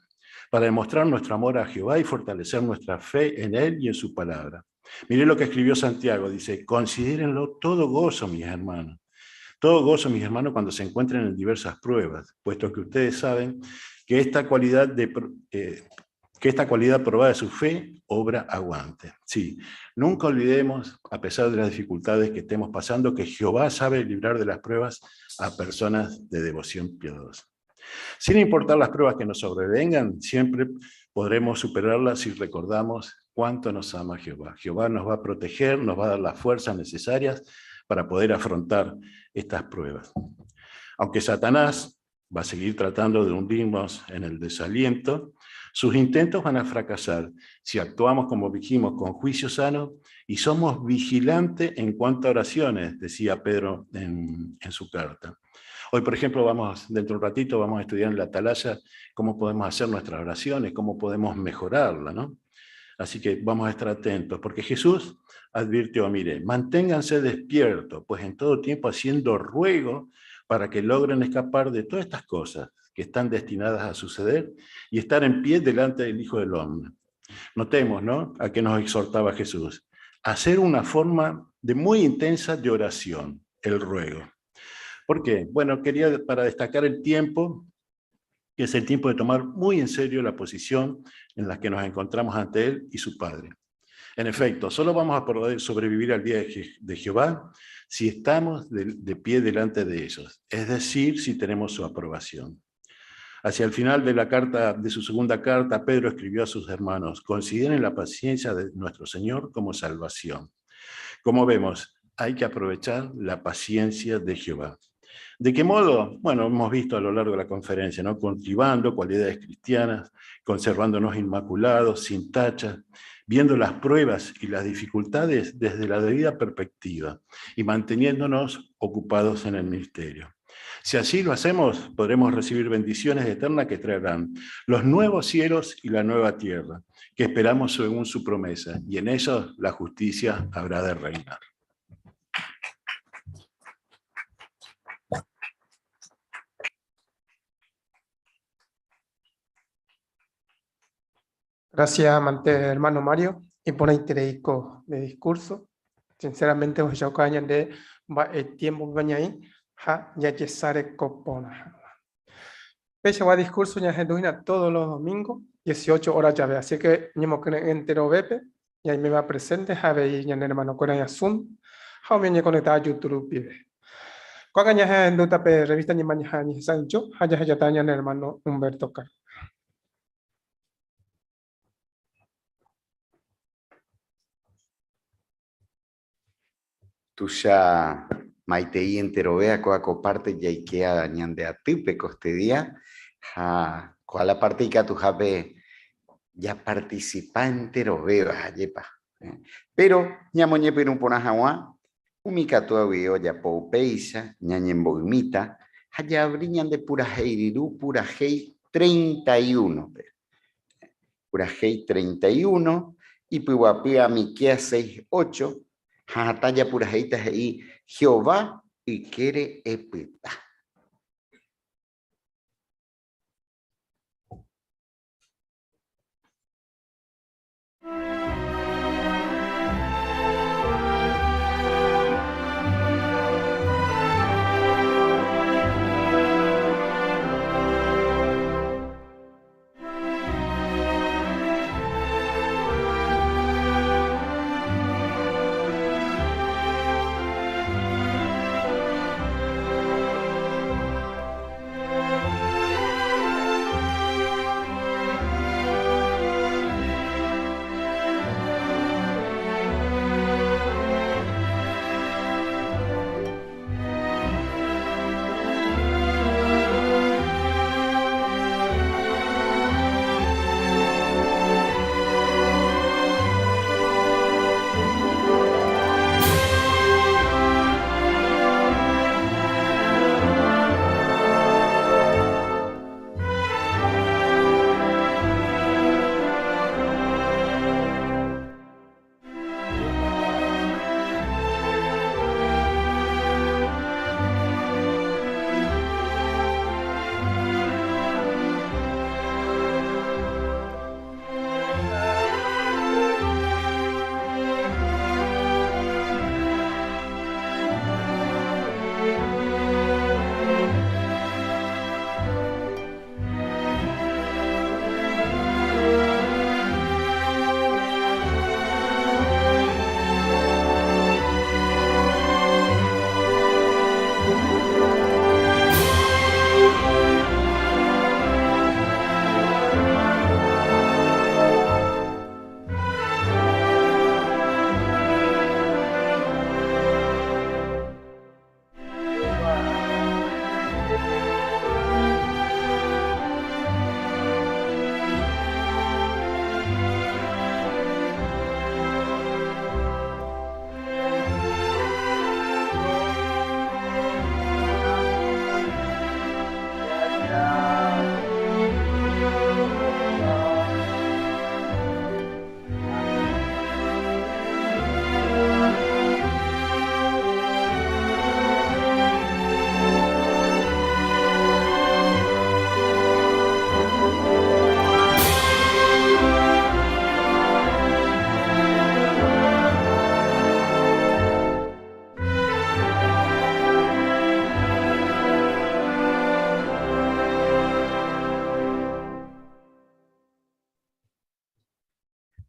para demostrar nuestro amor a Jehová y fortalecer nuestra fe en Él y en su palabra? Miren lo que escribió Santiago, dice, considérenlo todo gozo, mis hermanos. Todo gozo, mis hermanos, cuando se encuentren en diversas pruebas, puesto que ustedes saben que esta cualidad, de, eh, que esta cualidad probada de su fe obra aguante. Sí, nunca olvidemos, a pesar de las dificultades que estemos pasando, que Jehová sabe librar de las pruebas a personas de devoción piadosa. Sin importar las pruebas que nos sobrevengan, siempre podremos superarlas si recordamos cuánto nos ama Jehová. Jehová nos va a proteger, nos va a dar las fuerzas necesarias para poder afrontar estas pruebas. Aunque Satanás va a seguir tratando de hundirnos en el desaliento, sus intentos van a fracasar si actuamos, como dijimos, con juicio sano y somos vigilantes en cuanto a oraciones, decía Pedro en, en su carta. Hoy, por ejemplo, vamos, dentro de un ratito vamos a estudiar en la atalaya cómo podemos hacer nuestras oraciones, cómo podemos mejorarla, ¿no? Así que vamos a estar atentos, porque Jesús advirtió, mire, manténganse despiertos, pues en todo tiempo haciendo ruego para que logren escapar de todas estas cosas que están destinadas a suceder y estar en pie delante del Hijo del Hombre. Notemos, ¿no? A qué nos exhortaba Jesús. Hacer una forma de muy intensa de oración, el ruego. ¿Por qué? Bueno, quería para destacar el tiempo, que es el tiempo de tomar muy en serio la posición en la que nos encontramos ante Él y su Padre. En efecto, solo vamos a poder sobrevivir al día de Jehová si estamos de, de pie delante de ellos, es decir, si tenemos su aprobación. Hacia el final de la carta, de su segunda carta, Pedro escribió a sus hermanos: consideren la paciencia de nuestro Señor como salvación. Como vemos, hay que aprovechar la paciencia de Jehová. ¿De qué modo? Bueno, hemos visto a lo largo de la conferencia, ¿no? Cultivando cualidades cristianas, conservándonos inmaculados, sin tachas, viendo las pruebas y las dificultades desde la debida perspectiva y manteniéndonos ocupados en el ministerio. Si así lo hacemos, podremos recibir bendiciones eternas que traerán los nuevos cielos y la nueva tierra, que esperamos según su promesa, y en ellos la justicia habrá de reinar. Gracias, hermano Mario, y por iporãitereíko nde discurso. Sinceramente, ohechauka ñande mba'e tiempo-pe ñaĩ ha jajesareko porã hag̃ua. Peichagua discurso ñahendu hína todos los domingos, 18 horas jave. Así que ñemokyre'ỹ enterovépe, ñaiméva presente ha avei ñane hermanokuéra ña Zoom ha umi oñeconectáva YouTube rupive. Ko'ág̃a ñahendúta pe revista Ñemañaha Ñehesa'ỹijo ha jahecháta ñane hermano Humberto Carr. Tuicha maitei enterovea kóa ko parte jaikea ñande atýpe kostedia ha koa la parte ikatuhápe japarticipa enterovéva, ajépa. Péro ñamoñepyrũ porã hag̃ua umi katu avei ojapo upéicha, ñañembo'ymíta ha jaavri ñande purahéi ryru purahéi 31-pe. Purahéi 31, ipyguapy a Miqueas 6, 8, ha hatã japurahéita he'i, Jehová ykére epyta.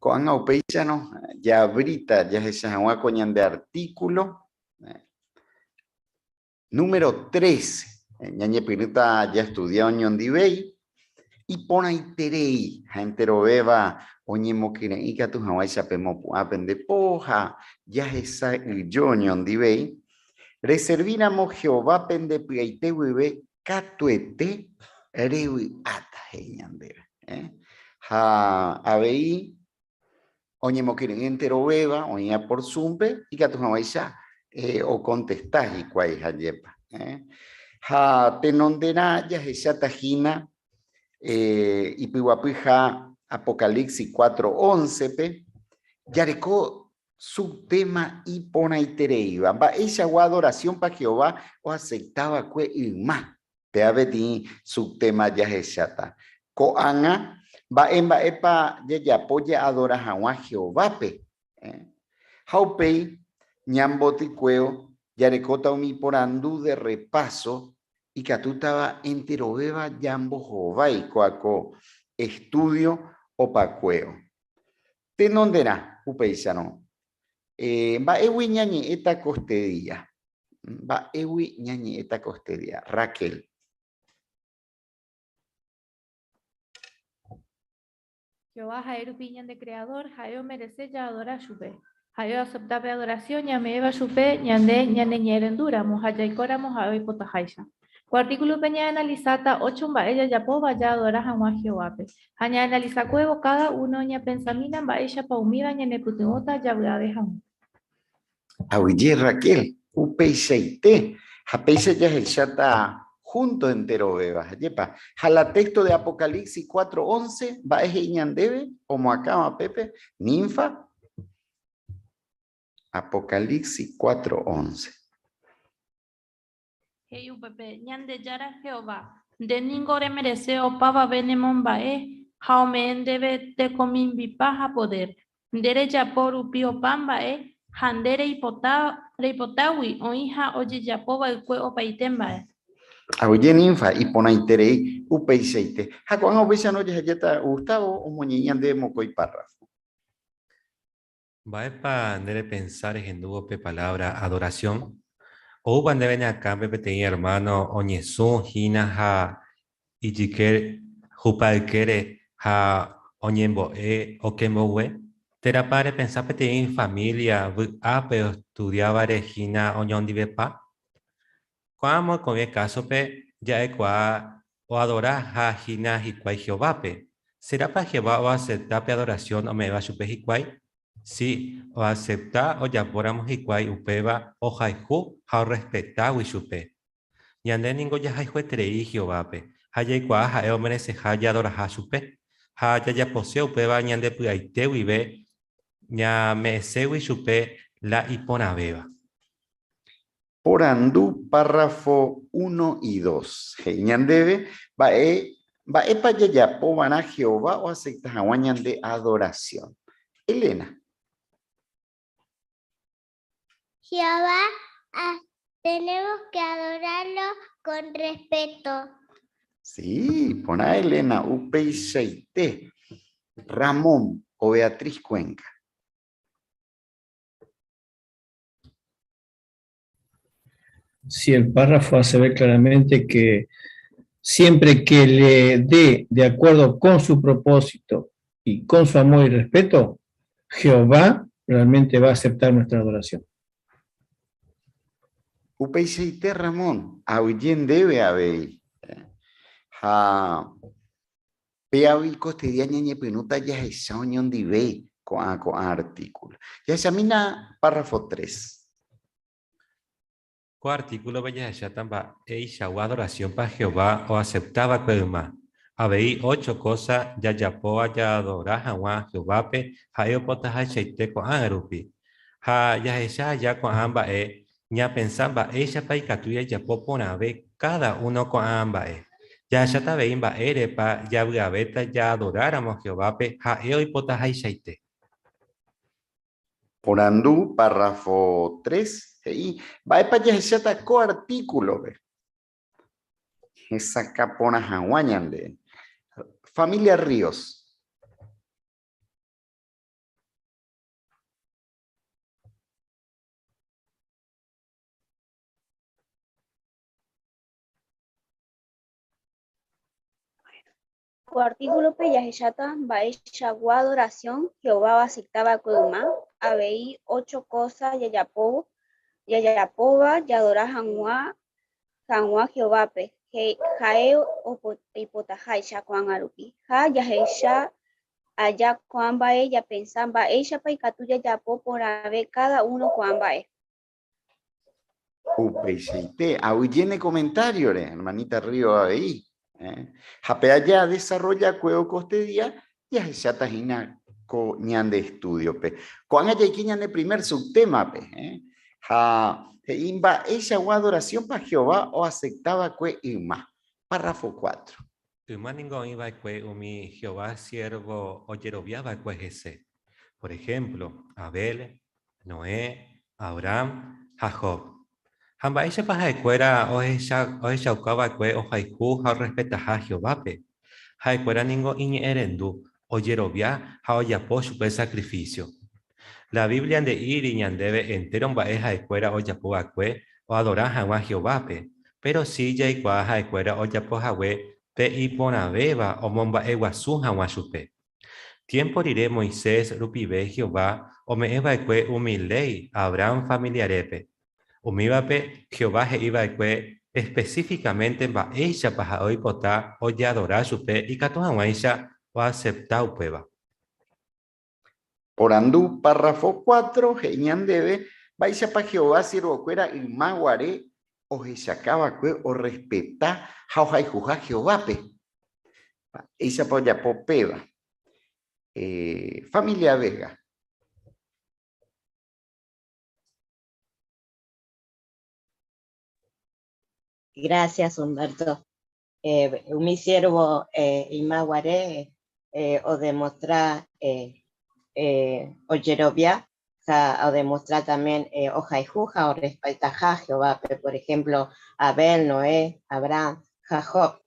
Ko'ág̃a upéicharõ jaavríta jahecha hag̃ua ko ñande artículo número 13. Ñañepyrũta jastudia oñondivéi, iporãiterei ha enterovéva oñemokyre'ỹ katu hag̃uáicha pemopu'ã pende po ha jahesa'ỹijo oñondivéi. Reservíramo Jehová pende py'aite guive katuete revy'áta, he'i ñandéve. Ha avei Oñemokyre'ỹ enterovéva oĩva por Zoom-pe ikatu hag̃uáicha okontesta hikuái hajépa. Ha tenonderã jahecháta hína ipyguapyha Apocalipsis 4:11-pe, jareko subtema iporãitereíva, Mba'eichagua adoración-pa Jehová oacepta va'ekue yma? Péva peteĩ subtema jahecháta. Ko'ág̃a, mba'e mba'épa jajapo jaadora hag̃ua Jehovápe? Ha upéi, ñambotykuévo, jarekóta umi porandu de repaso ikatútava enterovéva jambohovái kóa ko estúdio opakuévo. Tenonderã, upéicharõ, mba'égui ñañe'ẽta kostedía? Mba'égui ñañe'ẽta kostedia? Raquel. Jehová ha'e rupi ñande Creador, ha'e omerese jaadora chupe. Ha'e oasepta pe adorasión ñame'ẽva chupe ñande ñaneñe'ẽrendúramo ha jaikóramo ha'e oipotaháicha. Ko artíkulope ñaanalisáta ocho mba'e jajapóva jaadora hag̃ua Jehovápe. Ha ñaanalisakuévo káda uno ñapensamína mba'éichapa umíva ñanepytyvõta javy'ave hag̃ua. Aguyje Raquel, upeichaite, ha péicha jahecháta junto enterovéva, ajépa? Ha la texto de Apocalipsis 4:11, mba'e he'i ñandéve omoakãva pépe? Ninfa? Apocalipsis 4:11. He'i upépe, Ñandejára Jehová, nde ningo remerese opavave nemomba'e ha ome'ẽ ndéve tekomimbipa ha podér. Nde rejapo rupi opa mba'e ha nde reipotágui oĩ ha ojejapo va'ekue opaite mba'e. Aguyje Ninfa, iporãiterei upeichaite. Ha ko'ág̃a upéicharõ ojehejáta Gustavo omoñe'ẽ ñandéve mokõi párrafo. Mba'épa nde repensa rehendúvo pe palávra adorasión? Oúpa ndéve ne akãpe peteĩ ermáno oñesũ hína ha ijyke hupa ykére ha oñembo'e okembogue? Térãpa repensa peteĩ família vy'ápe ostudiávare hína oñondivepa? Ko'ã mokõive kásope ja'ekuaa oadora ha hína hikuái Jehovápe. Serápa Jehová oasepta pe adorasión ome'ẽva chupe hikuái? Si, oasepta ojapóramo hikuái upéva ohayhu ha orrespetágui chupe. Ñande ningo jahayhueterei Jehovápe ha jaikuaa ha'e omereseha jaadoraha chupe. Ha jajapose upéva ñande py'aite guive ñame'ẽségui chupe la iporãvéva. Porandu párrafo uno y dos, he'i ñandéve mba'e mba'épa jajapo va'erã Jehová oasepta hag̃ua ñande adorasión. Elena. Jehová, tenemos que adorarlo con respeto. Sí, porã Elena, upeichaite. Ramón o Beatriz Cuenca. Si el párrafo hace ver claramente que siempre que le dé de acuerdo con su propósito y con su amor y respeto, Jehová realmente va a aceptar nuestra adoración. Upeichaite Ramón, aguyje ndéve avei. Ha péagui kostedia ñañepyrũta jahecha oñondive ko'ã ko'ã artículo. Jahechamína párrafo 3. Ko artíkulope jahecháta mba'eichagua adorasiónpa Jehová oasepta va'ekue yma. Avei ocho kósa jajapóva jaadora hag̃ua Jehovápe ha'e opotahaichaite ko'ág̃a rupi. Ha jahecha aja ko'ã mba'e, ñapensa mba'éichapa ikatu jajapo porãve káda uno ko'ã mba'e. Jahecháta avei mba'érepa javy'avéta jaadoráramo Jehovápe ha'e oipotahaichaite. Porandu, párrafo 3, he'i, Mba'épa jahecháta ko artíkulope? Hesakã porã hag̃ua ñande. Familia Ríos. Ko artíkulope jahecháta mba'eichagua adorasión Jehová oasepta va'ekue yma, avei ocho kósa jajapóvo, jajapóva jaadora hag̃ua hag̃ua Jehovápe, ha'e oipotaháicha ko'ág̃arupi, ha jahecha Aja ko'ã mba'e japensa mba'éichapa ikatu jajapo porãve káda uno ko'ã mba'e. Upeichaite, aguyje ne komentáriore, hermanita Río avei. Eh? Ha pe aja desarrollakue okoste día, jahecháta hína ko ñande estúdiope. Ko'ág̃a jaike ñane primer subtémape. Eh? Ha he'i mba'eichagua adoraciónpa Jehová oacepta va'ekue yma. Párrafo 4. Yma ningo oĩ va'ekue umi Jehová siérvo ojerovia va'ekue hese. Por ehémplo, Abel, Noé, Abraham ha Job. Ha mba'éichapa ha'ekuéra ohechauka va'ekue ohayhu ha orrespetaha Jehovápe? Ha'ekuéra ningo iñe'ẽrendu, ojerovia ha ojapo chupe sakrifísio. La Biblia nde'íri ñandéve entéro mba'e ha'ekuéra ojapo va'ekue oadora hag̃ua Jehovápe, péro si jaikuaa ha'ekuéra ojapo hague pe iporãvéva omomba'eguasu hag̃ua chupe. Tiémpo rire Moisés rupive Jehová ome'ẽ va'ekue umi léi Abrahán familiarépe. Umívape Jehová he'i va'ekue espesífikamente mba'éichapa ha'e oipota ojeadora chupe ikatu hag̃uáicha oasepta upéva. Porandu, párrafo 4, he'i ñandéve mba'éichapa Jehová siervokuéra yma guare ohechaka va'ekue orrespeta ha ohayhuha Jehovápe. Mba'éichapa ojapo péva? Eh, familia Vega. Gracias, Humberto. Eh, umi siervo eh, ymaguare eh, odemostra eh, eh, ojerovia ha odemostra también eh, ohayhu ha orrespetaha Jehovápe. Por ejemplo, Abel, Noé, Abraham ha Job.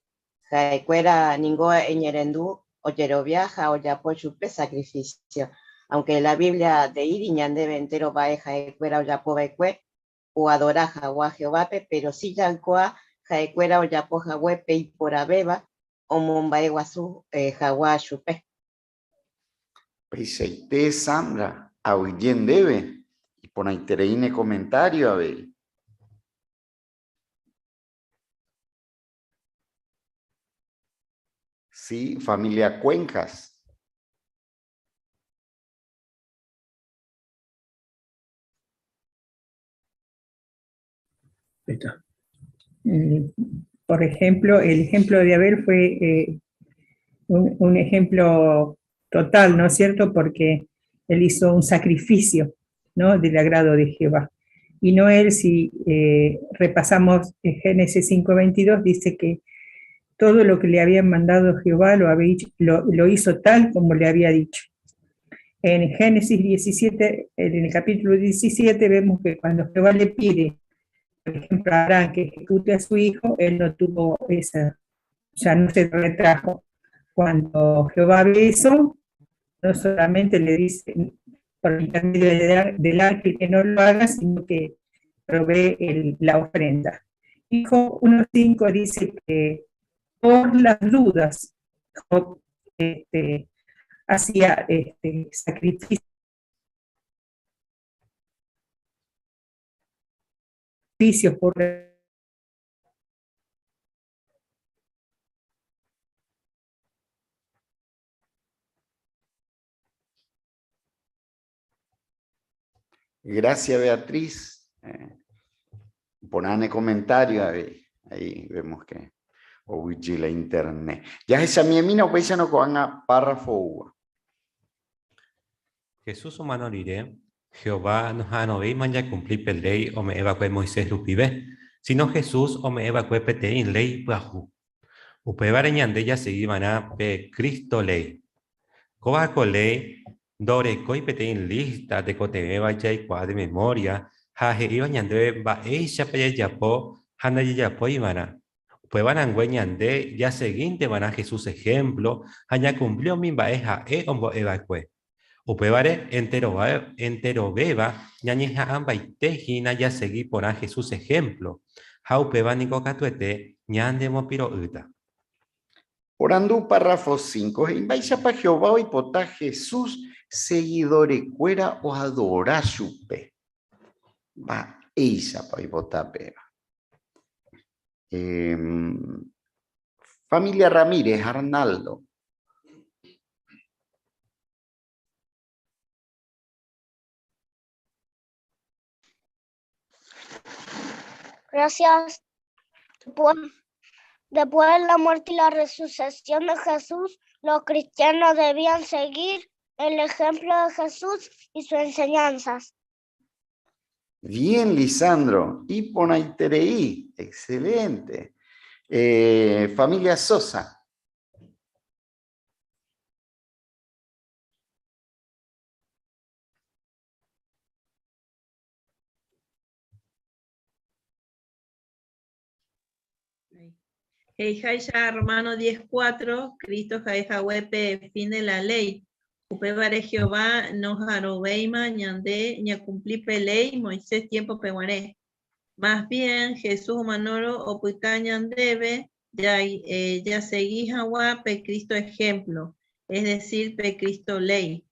Ha'ekuéra ningo iñe'ẽrendu ojerovia ha ojapo chupe sacrificio. Aunque la Biblia nde'íri ñandéve entero mba'e ha'ekuéra ojapova'ekue, oadora hag̃ua Jehovápe, péro si jaikuaa ha'ekuéra ojapo hague pe iporãvéva omomba'eguasu hag̃ua chupe. Peichaite Sandra, aguyje ndéve, iporãiterei ne komentario avei. Sí, familia Cuencas. Ahí está. Eh, por ejemplo, el ejemplo de Abel fue eh, un, ejemplo total, ¿no es cierto? Porque él hizo un sacrificio, ¿no? Del agrado de Jehová. Y Noel, si eh, repasamos Génesis 5.22, dice que todo lo que le habían mandado Jehová lo, había, lo, lo hizo tal como le había dicho. En Génesis 17, en el capítulo 17, vemos que cuando Jehová le pide, por ejemplo, a Abraham que ejecute a su hijo, él no tuvo esa, o sea, no se retrajo. Cuando Jehová ve eso, no solamente le dice por intermedio del ángel que no lo haga, sino que provee la ofrenda. Y Job 1.5 dice que por las dudas, Job este, hacía este, sacrificios por Gracias, Beatriz. Eh, ponane comentario ahí, ahí vemos que oguejy la internet. Jahechamiemína upéicharõ ko'ág̃a párrafo oúva. Jesús omano rire, Jehová noha'arõvéima jakumpli pe léi ome'ẽ va'ekue Moisés rupive, síno Jesús ome'ẽ va'ekue peteĩ léi pyahu. Upévare ñande jasegi va'erã pe Cristo léi. Kóva ko léi ndorekói peteĩ lísta tekotevẽva jaikuaa de memória ha he'íva ñandéve mba'éichapa jajapo ha ndajajapói va'erã. Upéva rangue ñande jasegínte va'erã Jesús ehémplo ha ñakumpli umi mba'e ha'e ombo'e va'ekue. Upévare enterovéva ñañeha'ãmbaite hína jasegi porã Jesús ehémplo, ha upéva niko katuete ñandemopiro'ýta. Porandu párrafo 5 he'i mba'éichapa Jehová oipota Jesús segidorekuéra oadora chupe. Mba'éichapa oipota péva? Eh, familia Ramírez, Arnaldo. Gracias. Después de la muerte y la resurrección de Jesús, los cristianos debían seguir el ejemplo de Jesús y sus enseñanzas. Bien, Lisandro. Iponaiterei. Excelente. Familia Sosa. Heihaisha Romano 10:4, Cristo Jaejahuepe, fin de la ley. Upévare Jehová no jaroveima ñande ñacumplipe ley Moisés tiempo peguaré. Más bien Jesús manoro opyta ñandéve ya, ya seguí jagua pe Cristo ejemplo, es decir, pe Cristo ley.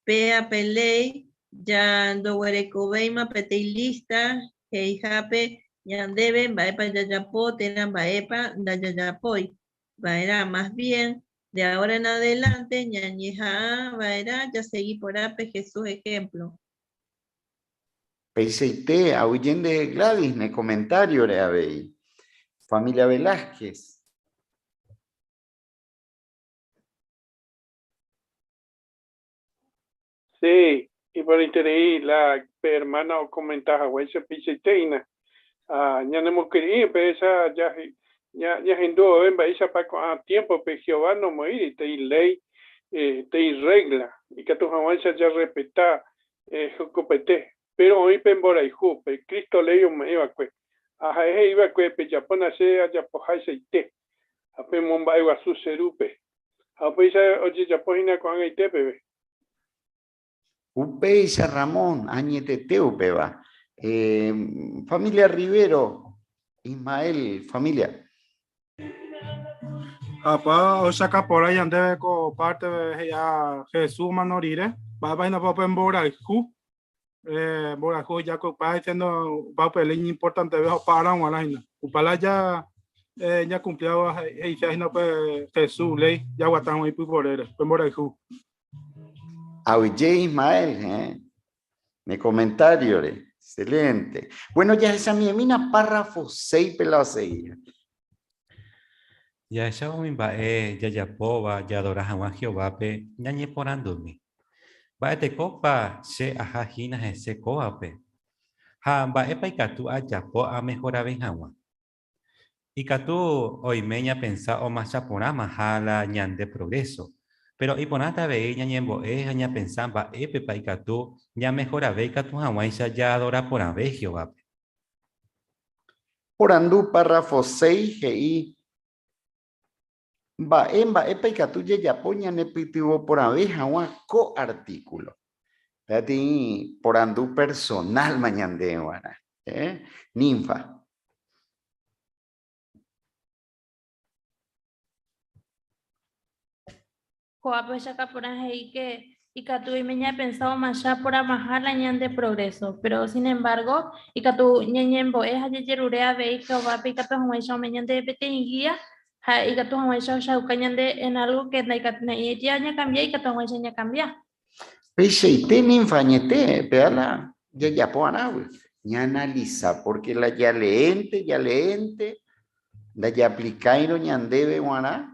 Péa pe léi ja ndoguerekovéima peteĩ lista he'ihápe ñandéve mba'épa jajapo térã mba'épa ndajajapói va'erã. Más bien, de ahora en adelante ñañeha'ã va'erã jasegi porã pe Jesús ejemplo. Peichaite, aguyje nde Gladys ne comentario-re avei. Familia Velázquez. Sí, iporãiterei la pe hermana okomenta haguéicha peichaite hína. Ah, ñanemokyre'ỹ péicha ñahendu vove mba'éichapa ko'ã tiémpope Jehová nomoĩri tei léi, tei rrégla, ikatu hag̃uáicha jarrespeta hekopete. Péro oĩ pe mborayhu, pe Cristo léi ome'ẽ va'ekue. Ha ha'e he'i va'ekue, Pejapóna che ajapoháichaite, ha pemomba'eguasu che Rúpe. Ha upéicha ojejapo hína ko'ag̃aite peve. Upéicha Ramón, añetete upéva. Familia Rivero, Ismael, familia. Apa ohechaka porã ñandéve ko parte he'iha Jesús omano rire, mba'épa hína pe mborayhu, mborayhu oheja ko opa diciendo opa upe ley iñimportanteve ha opa ára g̃uarã hína. Upa la ja ñakumpliáva he'ise hína upe Jesús ley jaguata hag̃ua ipyporére, upe mborayhu. Aguyje Ismael, eh? Ne comentario-re. Excelente. Bueno, jahechamiemína párrafo 6-pe la osegíva. Jahechávo umi mba'e jajapóva jaadora hag̃ua Jehovápe ñañeporandumi, Mba'etekópa che aha hína hese kóvape? Ha mba'épa ikatu ajapo amehorave hag̃ua? Ikatu oime ñapensa omacha porãmaha la ñande progréso, péro iporãta avei ñañembo'e ha ñapensa mba'épepa ikatu ñamehorave ikatu hag̃uáicha jaadora porãve Jehovápe. Porandu párrafo 6 he'i, Mba'e mba'épa ikatu jajapo ñanepytyvõ porãve hag̃ua ko artíkulo? Peteĩ porandu personálma ñandéve g̃uarã. Ninfa. Ko'ápe ohechauka porã he'i ke ikatu oime ñapensa omacha porãmaha la ñande progréso, péro sin embargo ikatu ñañembo'e ha jajerure avei Jehovápe ikatu hag̃uáicha ome'ẽ ñandéve peteĩ gía ha ikatu hag̃uáicha ohechauka ñande en álgo ke ndaikatu'ỹi ñakambia ikatu hag̃uáicha ñakambia. Peichaite ninfa añete, péva la jajapo va'erãgui, ñaanalisa, pórke la jaleénte, jaleénte, ndajaaplikairõ ñandéve g̃uarã,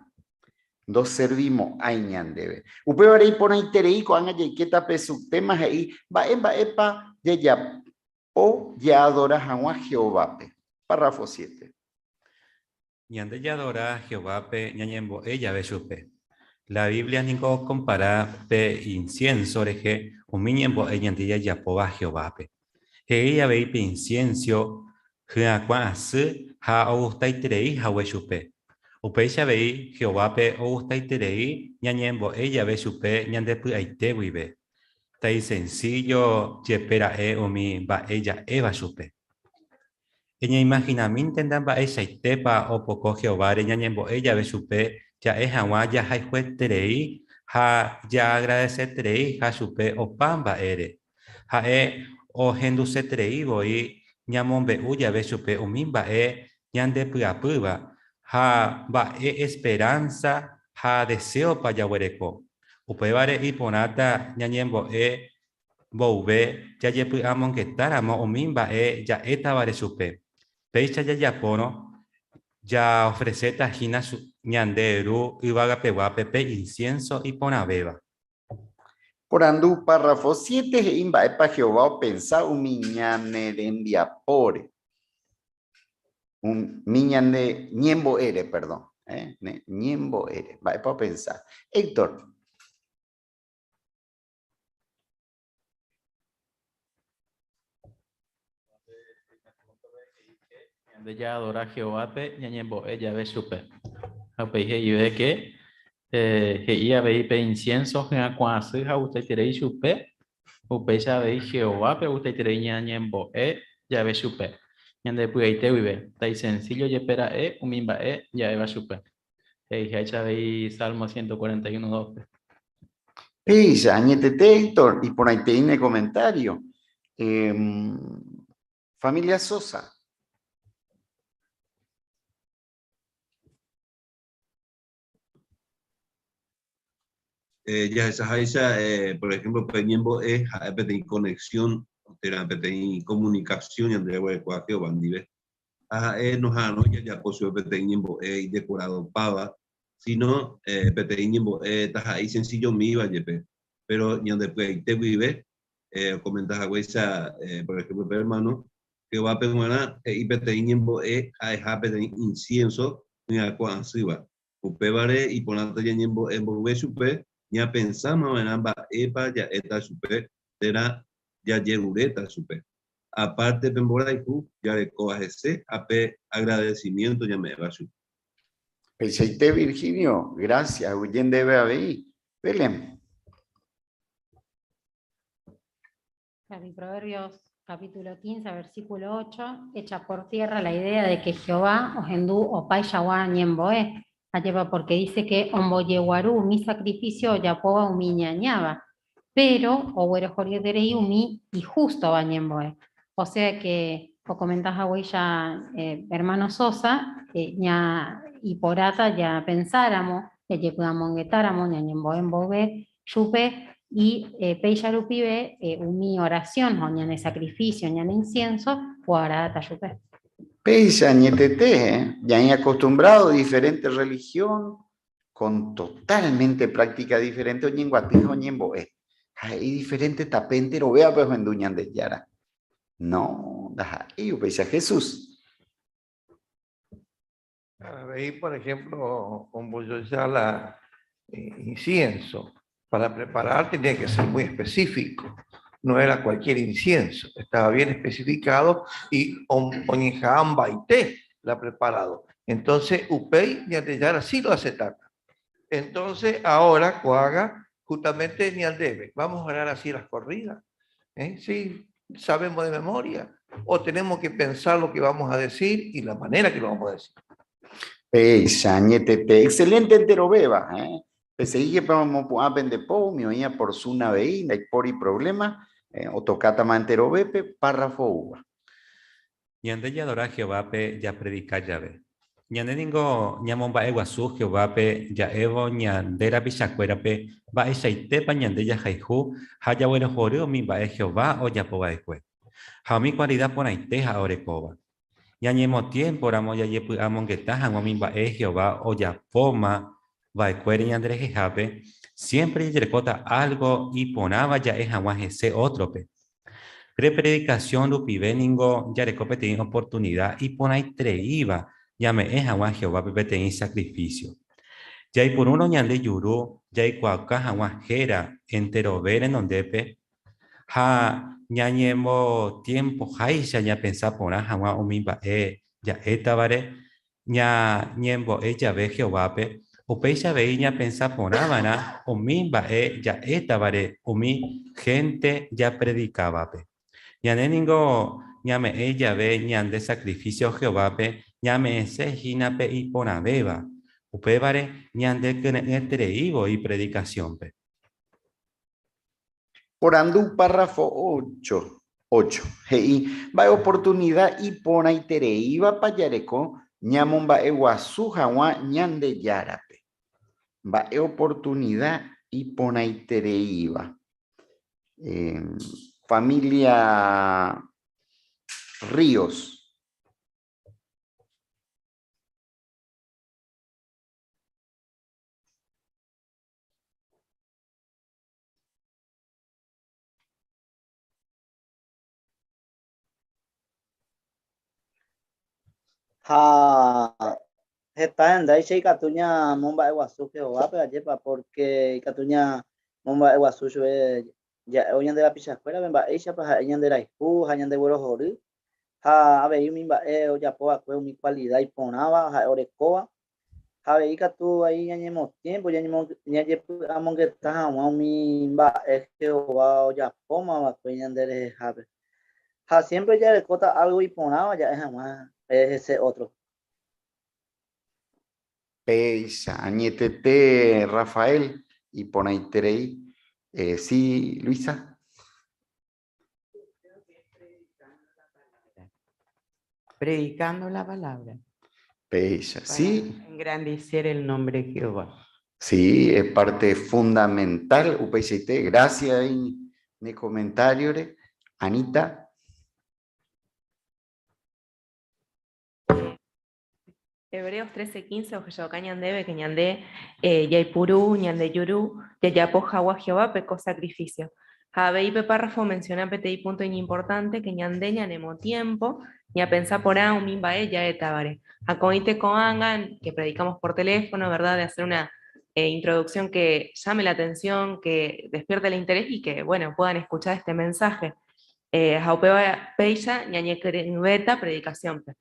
ndoservimo'ãi ñandéve. Upévare iporãiterei ko'ág̃a jaikéta pe subtema he'i mba'e mba'épa jajapo jaadora hag̃ua Jehovápe. Párrafo 7. Ñande jaadora Jehovápe ñañembo'e jave chupe. La Biblia ningo okompara pe insiénso rehe umi ñembo'e ñande jajapóva Jehovápe. He'i avei pe insiénsio hyakuã asy ha ogustaiterei hague chupe. Upéicha avei Jehovápe ogustaiterei ñañembo'e jave chupe ñande py'aite guive. Taisensíllo jepe ra'e umi mba'e ja'éva chupe. Eñeimahinamínte ndamba'eichaitépa opoko Jehováre ñañembo'e jave chupe ja'e hag̃ua jahayhueterei ha jaagradesetereiha chupe opa mba'ére. Ha'e ohenduseterei voi ñamombe'u jave chupe umi mba'e ñandepy'apýva ha mba'e esperánsa ha deséopa jaguereko. Upévare iporãta ñañembo'e mboyve jajepy'amongetáramo umi mba'e ja'étavare chupe. Péicha jajapórõ, jaofreséta hína ñande Ru yvagapeguápe pe insiénso iporãvéva. Porandu párrafo siete he'i mba'épa Jehová opensa umi ñane rembiapóre. Umi ñane ñembo'ére, perdón. Eh, ñembo'ére. Mba'épa opensa? Héctor. Ñande jaadora Jehovápe ñañembo'e jave chupe. Ha upéi he'ive ke he'i avei pe insiénso hyakuã asy ha ogustaiterei chupe, upéicha avei Jehovápe ogustaiterei ñañembo'e jave chupe. Ñande py'aite guive, taisensíllo jepe ra'e umi mba'e ja'éva chupe. He'iháicha avei Salmo 141, 2-pe. Péicha, añetete Héctor, iporãitei ne comentario. Familia Sosa. Eh, jahechaháicha, eh, por ejemplo, pe ñembo'e ha'e peteĩ conexión térã peteĩ comunicación ñande jaguerekóva Jehová ndive. Ha ha'e noha'arõi jajapo chupe peteĩ ñembo'e idekoradopáva, síno peteĩ ñembo'e taha'e isensillomíva jepe. Péro ñande py'aite guive, okomenta haguéicha por ehémplo pe ermáno, Jehovápe g̃uarã he'i peteĩ ñembo'e ha'eha peteĩ insiénso hyakuã asýva. Upévare iporãta ñañembo'e mboyve chupe ñapensáma va'erã mba'épa ja'éta chupe térã jajeruréta chupe. Aparte pe mborayhu jarekóva hese ha pe agradecimiento ñame'ẽva chupe. Peichaite Virginio, gracias, aguyje ndéve avei. Belén. Claro, y Proverbios capítulo 15, versículo 8, echa por tierra la idea de que Jehová ohendu opaichagua ñembo'e, ajépa porque dice que ombojeguaru umi sacrificio ojapóva umi iñañáva, Péro oguerohoryeterei umi ihústova ñembo'e. Osea ke okomenta haguéicha ermáno Sosa, ña iporãta japensáramo, jajepy'amongetáramo ñañembo'e mboyve chupe y péicha rupive umi orasión ha ñane sakrifísio, ñane insiénso oagradáta chupe. Péicha añetete, ñaĩ acostumbrado diferente religión, con totalmente práctica diferente oñenguaty ha oñembo'e. Ha he'i diferente tape enterovévape ohendu Ñandejára. No, ndaha'éi upéicha Jesús. Avei, por ejemplo, ombojoja la incienso. Para preparar tenía que ser muy específico. No era cualquier incienso, estaba bien especificado y oñeha'ãmbaite la preparado. Entonces, upéi Ñandejára sí lo aceptaba. Entonces, ahora, ko'ág̃a, justamente ñandéve, vamos a orar así las corridas. ¿Eh? Sí, sabemos de memoria. O tenemos que pensar lo que vamos a decir y la manera que lo vamos a decir. Péicha, añetete. Excelente enterovéva. ¿Eh? Peseíke pe omopu'ã pende po, umi oĩva por Zoom avei, ndaipóri problema, otokátama enterovépe, párrafo oúva. Ñande jaadora Jehovápe japredika jave. Ñande ningo ñamomba'eguasu Jehovápe ja'évo ñande rapichakuérape mba'eichaitépa ñande jahayhu ha jaguerohory umi mba'e Jehová ojapo va'ekue, ha umi kualida porãite ha'e orekóva. Ñañemotiémporamo jajepy'amongeta hag̃ua umi mba'e Jehová ojapóma va'ekuére ñanderehehápe, siémpre jajerekóta álgo iporãva ja'e hag̃ua hese ótrope. Pe predikasión rupive ningo jareko peteĩ oportunida iporãitereíva ñame'ẽ hag̃ua Jehovápe peteĩ sakrifísio. Jaipurúrõ ñande juru jaikuaauka hag̃ua héra enterove renondépe, Ha ñañemotiempoháicha ñapensa porã hag̃ua umi mba'e ja'étavare ñañembo'e jave Jehovápe, upéicha avei ñapensa porã va'erã umi mba'e ja'étavare umi hénte japredikávape. Ñande ningo ñame'ẽ jave ñande sakrifísio Jehovápe ñame'ẽse hína pe iporãvéva, upévare ñandekyre'ỹeterei voi predikasiónpe. Porandu párrafo ocho, ocho, he'i, Mba'e oportunida iporãitereívapa jareko ñamomba'eguasu hag̃ua Ñandejárape? Mba'e oportunida iporãitereíva? Familia Ríos. Ha heta hendáicha ikatu ñamomba'eguasu Jehovápe, ajépa, pórke ikatu ñamomba'eguasu chupe ja'évo ñande rapichakuérape mba'éichapa ha'e ñanderayhu ha ñandeguerohory, ha avei umi mba'e ojapo va'ekue umi kualida iporãva ha'e orekóva, ha avei ikatu vai ñañemotiémpo ñajepy'amongeta hag̃ua umi mba'e Jehová ojapóma va'ekue ñanderehehápe. Ha siémpre jarekóta álgo iporãva ja'e hag̃ua hese ótro. Péicha, añetete Rafael, iporãiterei. Sí, Luisa. Predicando la palabra. Péicha, Para sí. engrandecer el nombre de Jehová. Sí, es parte fundamental, upeichaite. Gracias ahí ne comentario-re. Anita. Hebreos 13:15 ohechauka ñandéve que ñande jaipuru ñande juru jajapo hag̃ua Jehovápe ko sacrificio. Ha avei pe párrafo omenciona peteĩ punto iñimportante que ñande ñanemotiempo ñapensa porã umi mba'e ja'étavare. Ha ko'õite ko'ág̃a que predicamos por teléfono, verdad, de hacer una introducción que llame la atención, que despierte el interés y que, bueno, puedan escuchar este mensaje. Ha upéva péicha ñañekyre'ỹvéta predicación-pe.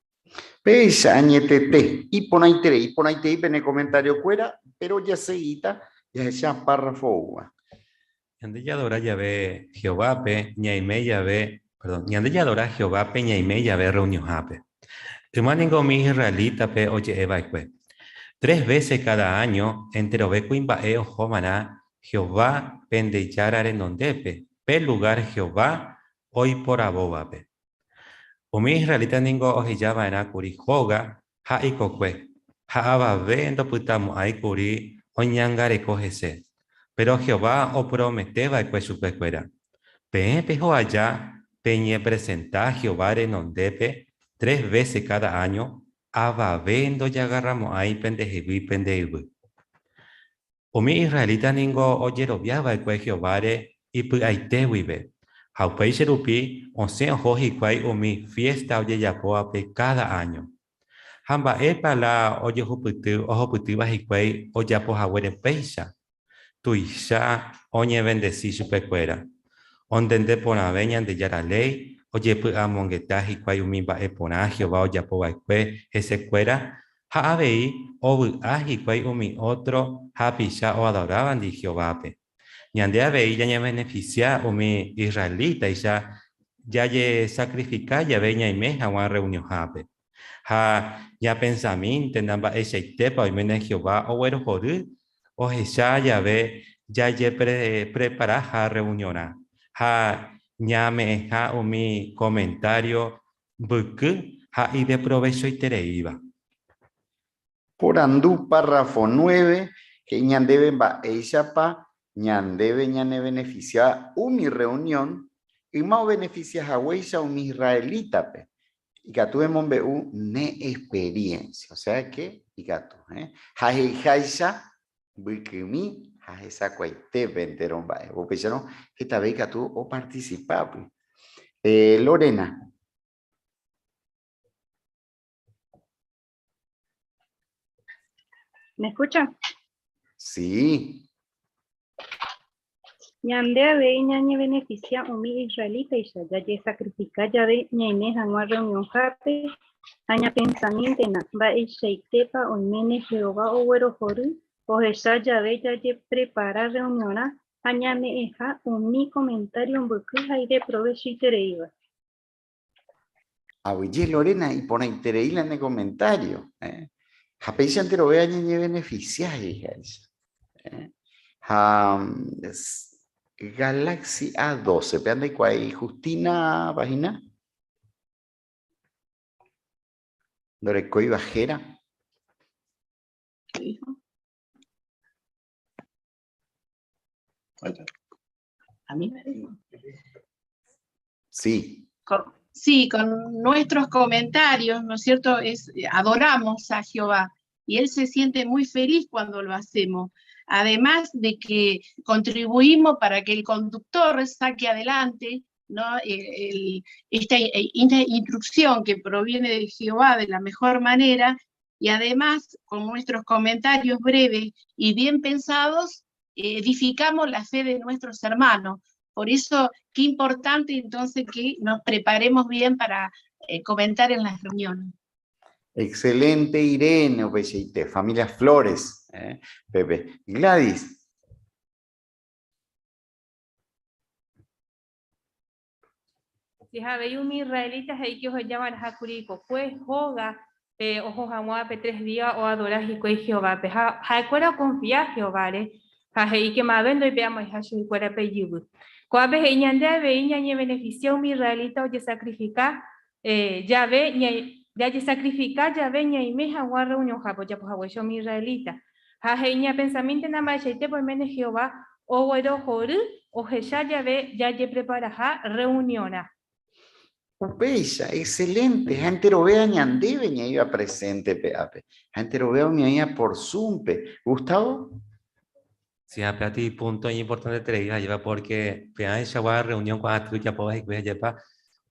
Péicha añetete, iporãiterei, iporãitei pene comentario-kuéra, péro jaseguíta jahecha párrafo oúva. Ñande jaadora jave Jehovápe ñaime jave, perdón, ñande jaadora Jehovápe ñaime jave rreunionhápe. Yma ningo umi israelítape oje'e va'ekue, Tres vése káda áño enterove kuimba'e oho va'erã Jehová pende Jára renondépe, pe lugár Jehová oiporavóvape. Umi israelita ningo oheja va'erã kuri hóga ha ikokue, ha avave ndopytamo'ãi kuri oñangareko hese. Péro Jehová opromete va'ekue chupekuéra, Peẽ peho aja peñepresenta Jehová renondépe tres vése káda áño, avave ndojagarramo'ãi pendehegui pende yvy. Umi israelita ningo ojerovia va'ekue Jehováre ipy'aite guive, ha upéicha rupi osẽ oho hikuái umi fiésta ojejapóvape káda áño. Ha mba'épa la ojehupyty ohupytýva hikuái ojapo haguére péicha? Tuicha oñevendesi chupekuéra. Ontende porãve Ñandejára léi, ojepy'amongeta hikuái umi mba'e porã Jehová ojapo va'ekue hesekuéra Ha avei ovy'a hikuái umi ótro hapicha oadorávandi Jehovápe. Ñande avei ñañevenefisia umi israelítaicha jajesakrifika jave ñaime hag̃ua rreunionhápe. Ha ñapensamíntena mba'eichaitépa oiméne Jehová oguerohory ohecha jave jajepreparaha rreuniorã ha ñame'ẽha umi komentário mbyky ha ideprovechoitereíva. Porandu párrafo nueve, he'i ñandéve mba'éichapa ñandéve ñanevenefisia umi rreunión, yma ovenefisia haguéicha umi israelítape. Ikatu emombe'u ne experiencia, osea ke ikatu. Ha he'iháicha mbykymi ha hesakuaitépe entéro mba'e. Upéicharõ hetave ikatu opartisipápy. Lorena. ¿Me escucha? Sí. Ñande avei ñañebeneficia umi israelítaicha jajesacrifica jave ñaime hag̃ua reunionhápe ha ñapensamíntena mba'eichaitépa oiméne Jehová oguerohory ohecha jave jajeprepara reuniorã ha ñame'ẽha umi komentario mbyky ha ideprovechoitereíva. Aguyje Lorena, iporãiterei la ne komentario. Ha péicha enterove añeñebeneficia he'iháicha. Ha Galaxy A12, pe andaikuaái Justina vahína? Ndorekóiva héra. A mí me dijo. Sí. Sí, con nuestros comentarios, ¿no es cierto? Adoramos a Jehová y Él se siente muy feliz cuando lo hacemos. Además de que contribuimos para que el conductor saque adelante ¿no? Esta instrucción que proviene de Jehová de la mejor manera, y además con nuestros comentarios breves y bien pensados, edificamos la fe de nuestros hermanos. Por eso, qué importante entonces que nos preparemos bien para comentar en las reuniones. Excelente, Irene, Obeseite, familia Flores, Pepe. Gladys. Si habéis un israelita ahí que os llaman Jacurico, pues joga, ojo jamua pe 3 días o adorás y cuey Jehová, pe ja, ja confía Jehová, ja y que más vendo y veamos y ja cuera pe yubu. Coabe he ñande ve ña beneficia un israelita oye sacrifica, ya ve ña, ya ye sacrifica, ya ve ña y meja gua reunión japo, ya pues agüeyo mi israelita. Ja he ña pensamiento nada más y te por menos Jehová, o güero joru, o jeya ya ve, ya ye prepara ja reuniona. Upeisa, excelente. Gente lo vea ñandebe ña iba presente, pe, ape. Gente lo vea ña iba por Zoom, pe. Gustavo. Sí, ape, a ti punto importante te diga, lleva porque pe, a esa guada reunión con la tuya, pues, y pues, lleva,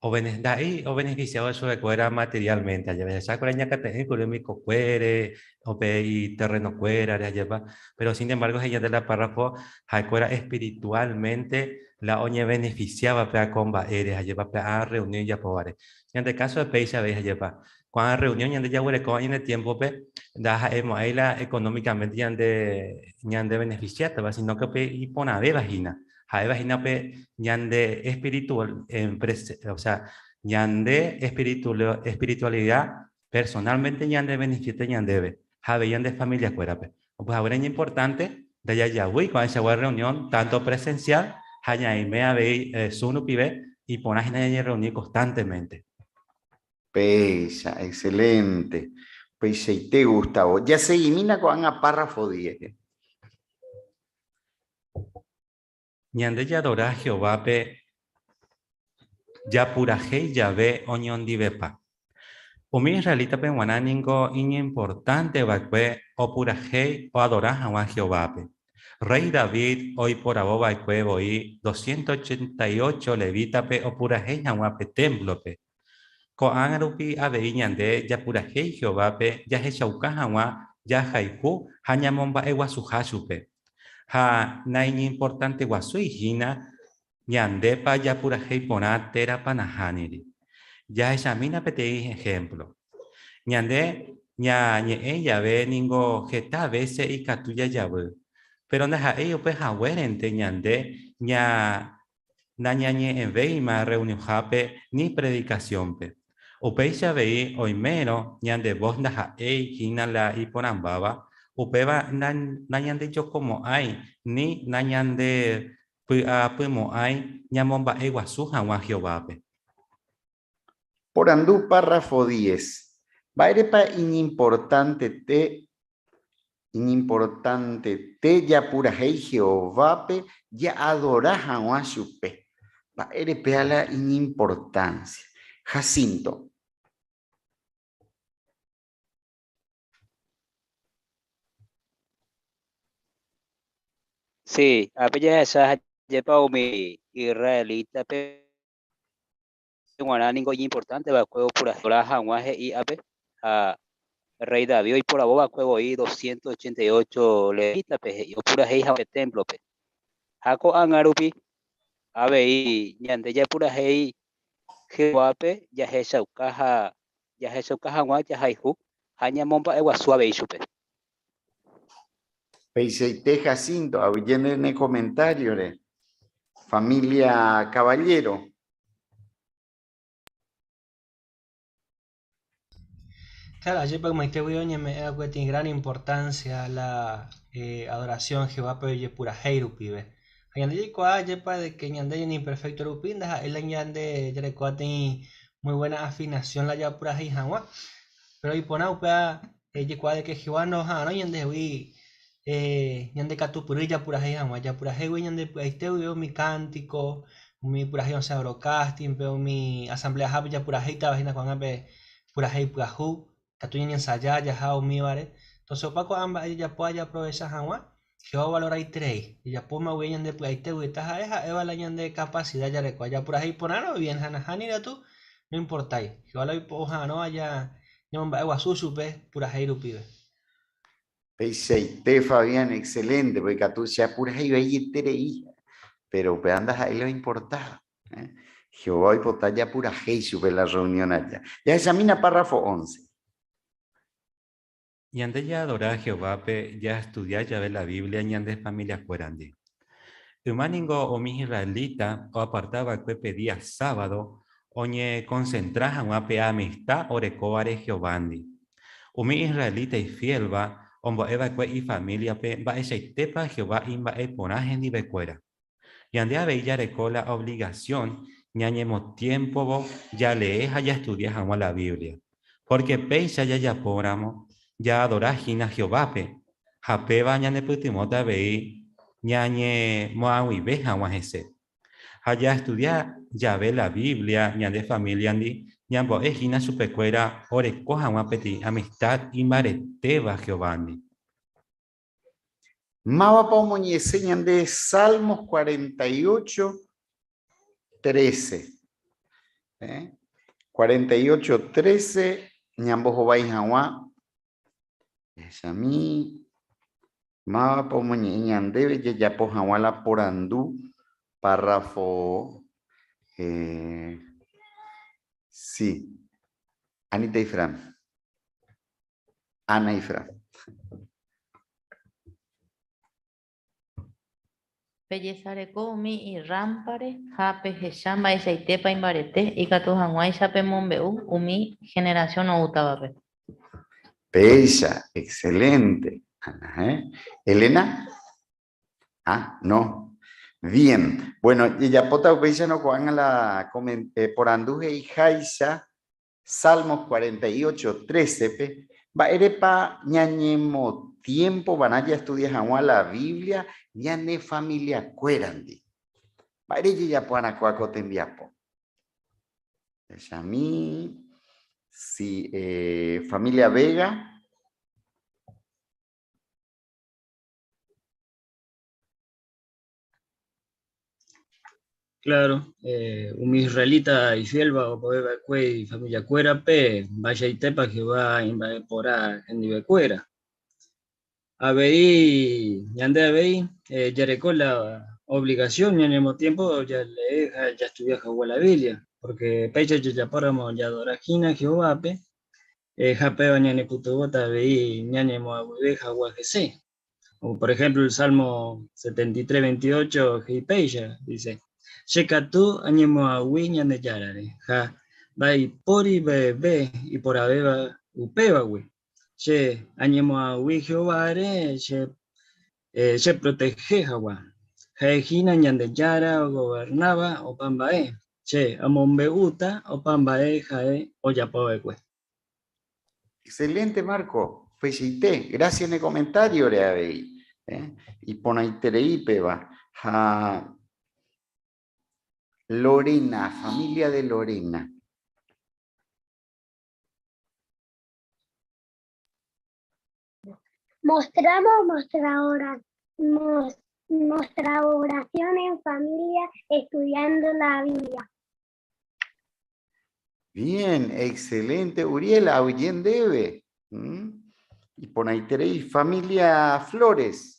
o da ahí, o beneficiado eso de cuera materialmente, lleva, esa cuera ña que te, cuera mi cocuere, o pe, y terreno cuera, ya lleva, pero sin embargo, ella de la párrafo, ja, cuera espiritualmente, la oña beneficiaba pe a comba eres, lleva pe a reunión ya pobare. En el caso de Peisa, veis, lleva, cuando reunión ya de ya huele con en el tiempo pe, da hemo ahí la económicamente ya de, ya de beneficiata, va, sino que pe y pone a vagina. Ja vagina pe ya de espiritual, en pres-, o sea, ya de espiritual, espiritualidad personalmente ya de beneficiata ya debe. Ja ve ya de familia cuera pe. Pues ahora es importante de ya ya voy con esa reunión tanto presencial Haña y mea ve sunu pibe y pon a gente reunir constantemente. Pesa, excelente. Pesa y te Gustavo. Ya se elimina con a párrafo 10. Ñande ya adora Jehová pe ya puraje ya ve oñon divepa. Umi israelita pe guananingo importante va o puraje o adora a Jehová pe. Rey David, hoy por aboba y cuevo y 288 levita pe o purajei pe templo pe. Ko'ág̃a rupi avei ñande japurahéi Jehovápe jahechauka hag̃ua jahayhu ha ñamomba'eguasuha chupe. Ha naiñimportanteguasuihína ñandépa japurahéi porã térãpa nahániri. Jahechamína peteĩ ejemplo. Ñande ñañe'ẽ jave ningo heta veces ikatu jajavy. Pero ndaha'éi upe haguérente ñande nañañe'ẽvéima reunionhápe ni predicaciónpe. Upéicha avei oimérõ ñande voz ndaha'éi hína la iporãmbáva, upéva nañandejokomo'ãi ni nañandepy'apymo'ãi ñamomba'eguasu hag̃ua Jehovápe. Porandu párrafo 10. Mba'érepa iñimportante iñimportante te japurahéi Jehovápe ja'adora hag̃ua chupe. Mba'érepa la iñimportancia. Jacinto. Sí, ape jahecha jepa umi israelita pe g̃uarã ningo iñimportante va'ekue opurahéi hag̃ua he'i ape ha Rey David oiporavo va'ekue voi 288 levita pe he'i opurahéi ha pe templo pe. Ha ko'ág̃a rupi avei ñande japurahéi Jehovápe jahechauka ha jahechauka hag̃ua jahayhu ha ñamomba'eguasu avei chupe. Peichaite Jacinto, avyjéne comentario re. Familia Caballero. Claro, ayer pa guio ñeme'ẽ va'ekue tiene gran importancia la adoración Jehová pe jepurahéi rupive. Ha ñande jaikuaa jepa de que ñande ñane imperfecto rupi ndaha'éi la ñande jareko teĩ muy buena afinación la japurahéi hag̃ua. Pero iporã upéva jaikuaa de que Jehová noha'arõi ñandehegui ñande katupyry japurahéi hag̃ua. Japurahéigui ñande py'aite guive umi cántico, umi purahéi osẽ broadcasting pe umi asambleahápe japurahéitava hína ko'ág̃a purahéi pyahu, katu ñañensaja jaha umívare. Entonces opa ko'ã mba'e jajapo jaaprovecha hag̃ua. Jehová ovaloraiterei. Jajapóma guive ñande py'aitégui taha'e ha'éva la ñande capacidad jarekóva. Japurahéi porãrõ bien ha nahániri katu noimportái. Jehová la oipohãrõ aja ñamomba'eguasu chupe purahéi rupive. Peichaite Fabián, excelente, porque ikatu che apurahéi vaieterei, pero upéva ndaha'éi la oimportáva. ¿eh? Jehová oipota japurahéi chupe la reunión aja. Jahechamína párrafo 11. Ñande jaadora Jehovápe jastudia jave la Biblia ñande familiakuérandi. Yma ningo umi israelita oaparta va'ekue pe día sábado oñekonsentra hag̃ua pe amista orekóvare Jehovándi. Umi israelita ifiélva ombo'e va'ekue ifamíliape mba'eichaitépa Jehová imba'eporã hendivekuéra. Ñande avei jareko la ovligasión ñañemotiémpovo jalee ha jastudia hag̃ua la Biblia, pórke péicha jajapóramo jaadora hína Jehovápe, ha péva ñanepytyvõta avei ñañemoag̃uive hag̃ua hese. Ha jastudia jave la Biblia ñande famíliandi ñambo'e hína chupekuéra oreko hag̃ua peteĩ amistad imbaretéva Jehovándi. Mávapa omoñe'ẽse ñande Salmos 48, 13? ¿Eh? 48, 13, ñambohovái hag̃ua. Jahechami. Mávapa omoñe'ẽ ñandéve jajapo hag̃ua la porandu párrafo eh, sí. Anita y Fran. Ana y Fran. Pejesareko umi irrámpare ha pehecha mba'eichaitépa imbarete ikatu hag̃uáicha pemombe'u umi generación oútavape. Péicha, excelente. Ana, ¿eh? Elena? Ah, no. Bien. Bueno, jajapóta upéicharõ ko'ág̃a la porandu he'iháicha Salmos 48, 13-pe, mba'érepa ñañemotiémpo va'erã jastudia hag̃ua la Biblia ñane familiakuérandi? Mba'ére jajapo va'erã kóva ko tembiapo? Jahechami si familia Vega. Claro, eh, umi israelita ifiélva ombo'e va'ekue ifamiliakuérape mba'eichaitépa Jehová imba'eporã hendivekuéra. Avei, ñande avei eh, jareko la obligación ñañemotiempo jalee ha jastudia hag̃ua la Biblia, porque péicha jajapóramo jaadora hína Jehovápe, eh, ha péva ñanepytyvõta avei ñañemoag̃uive hag̃ua hese. Como por ejemplo el Salmo 73, 28, he'i péicha, dice, Che katu añemoag̃ui Ñandejárare, ha ndaipóri mba'eve iporãvéva upévagui. Che añemoag̃ui Jehováre che eh, cheprotehe hag̃ua. Ha'e hína Ñandejára ogovernáva opa mba'e. Che amombe'úta opa mba'e ha'e ojapova'ekue. Excelente, Marco. Upeichaite. Gracias ne comentario-re avei. Eh? Iporãiterei péva. Ha Lorena, familia de Lorena. Mostramos nuestra, ora, nuestra oración en familia estudiando la Biblia. Bien, excelente, Uriel, aguyje ndéve. ¿Mm? Iporãiterei, familia Flores.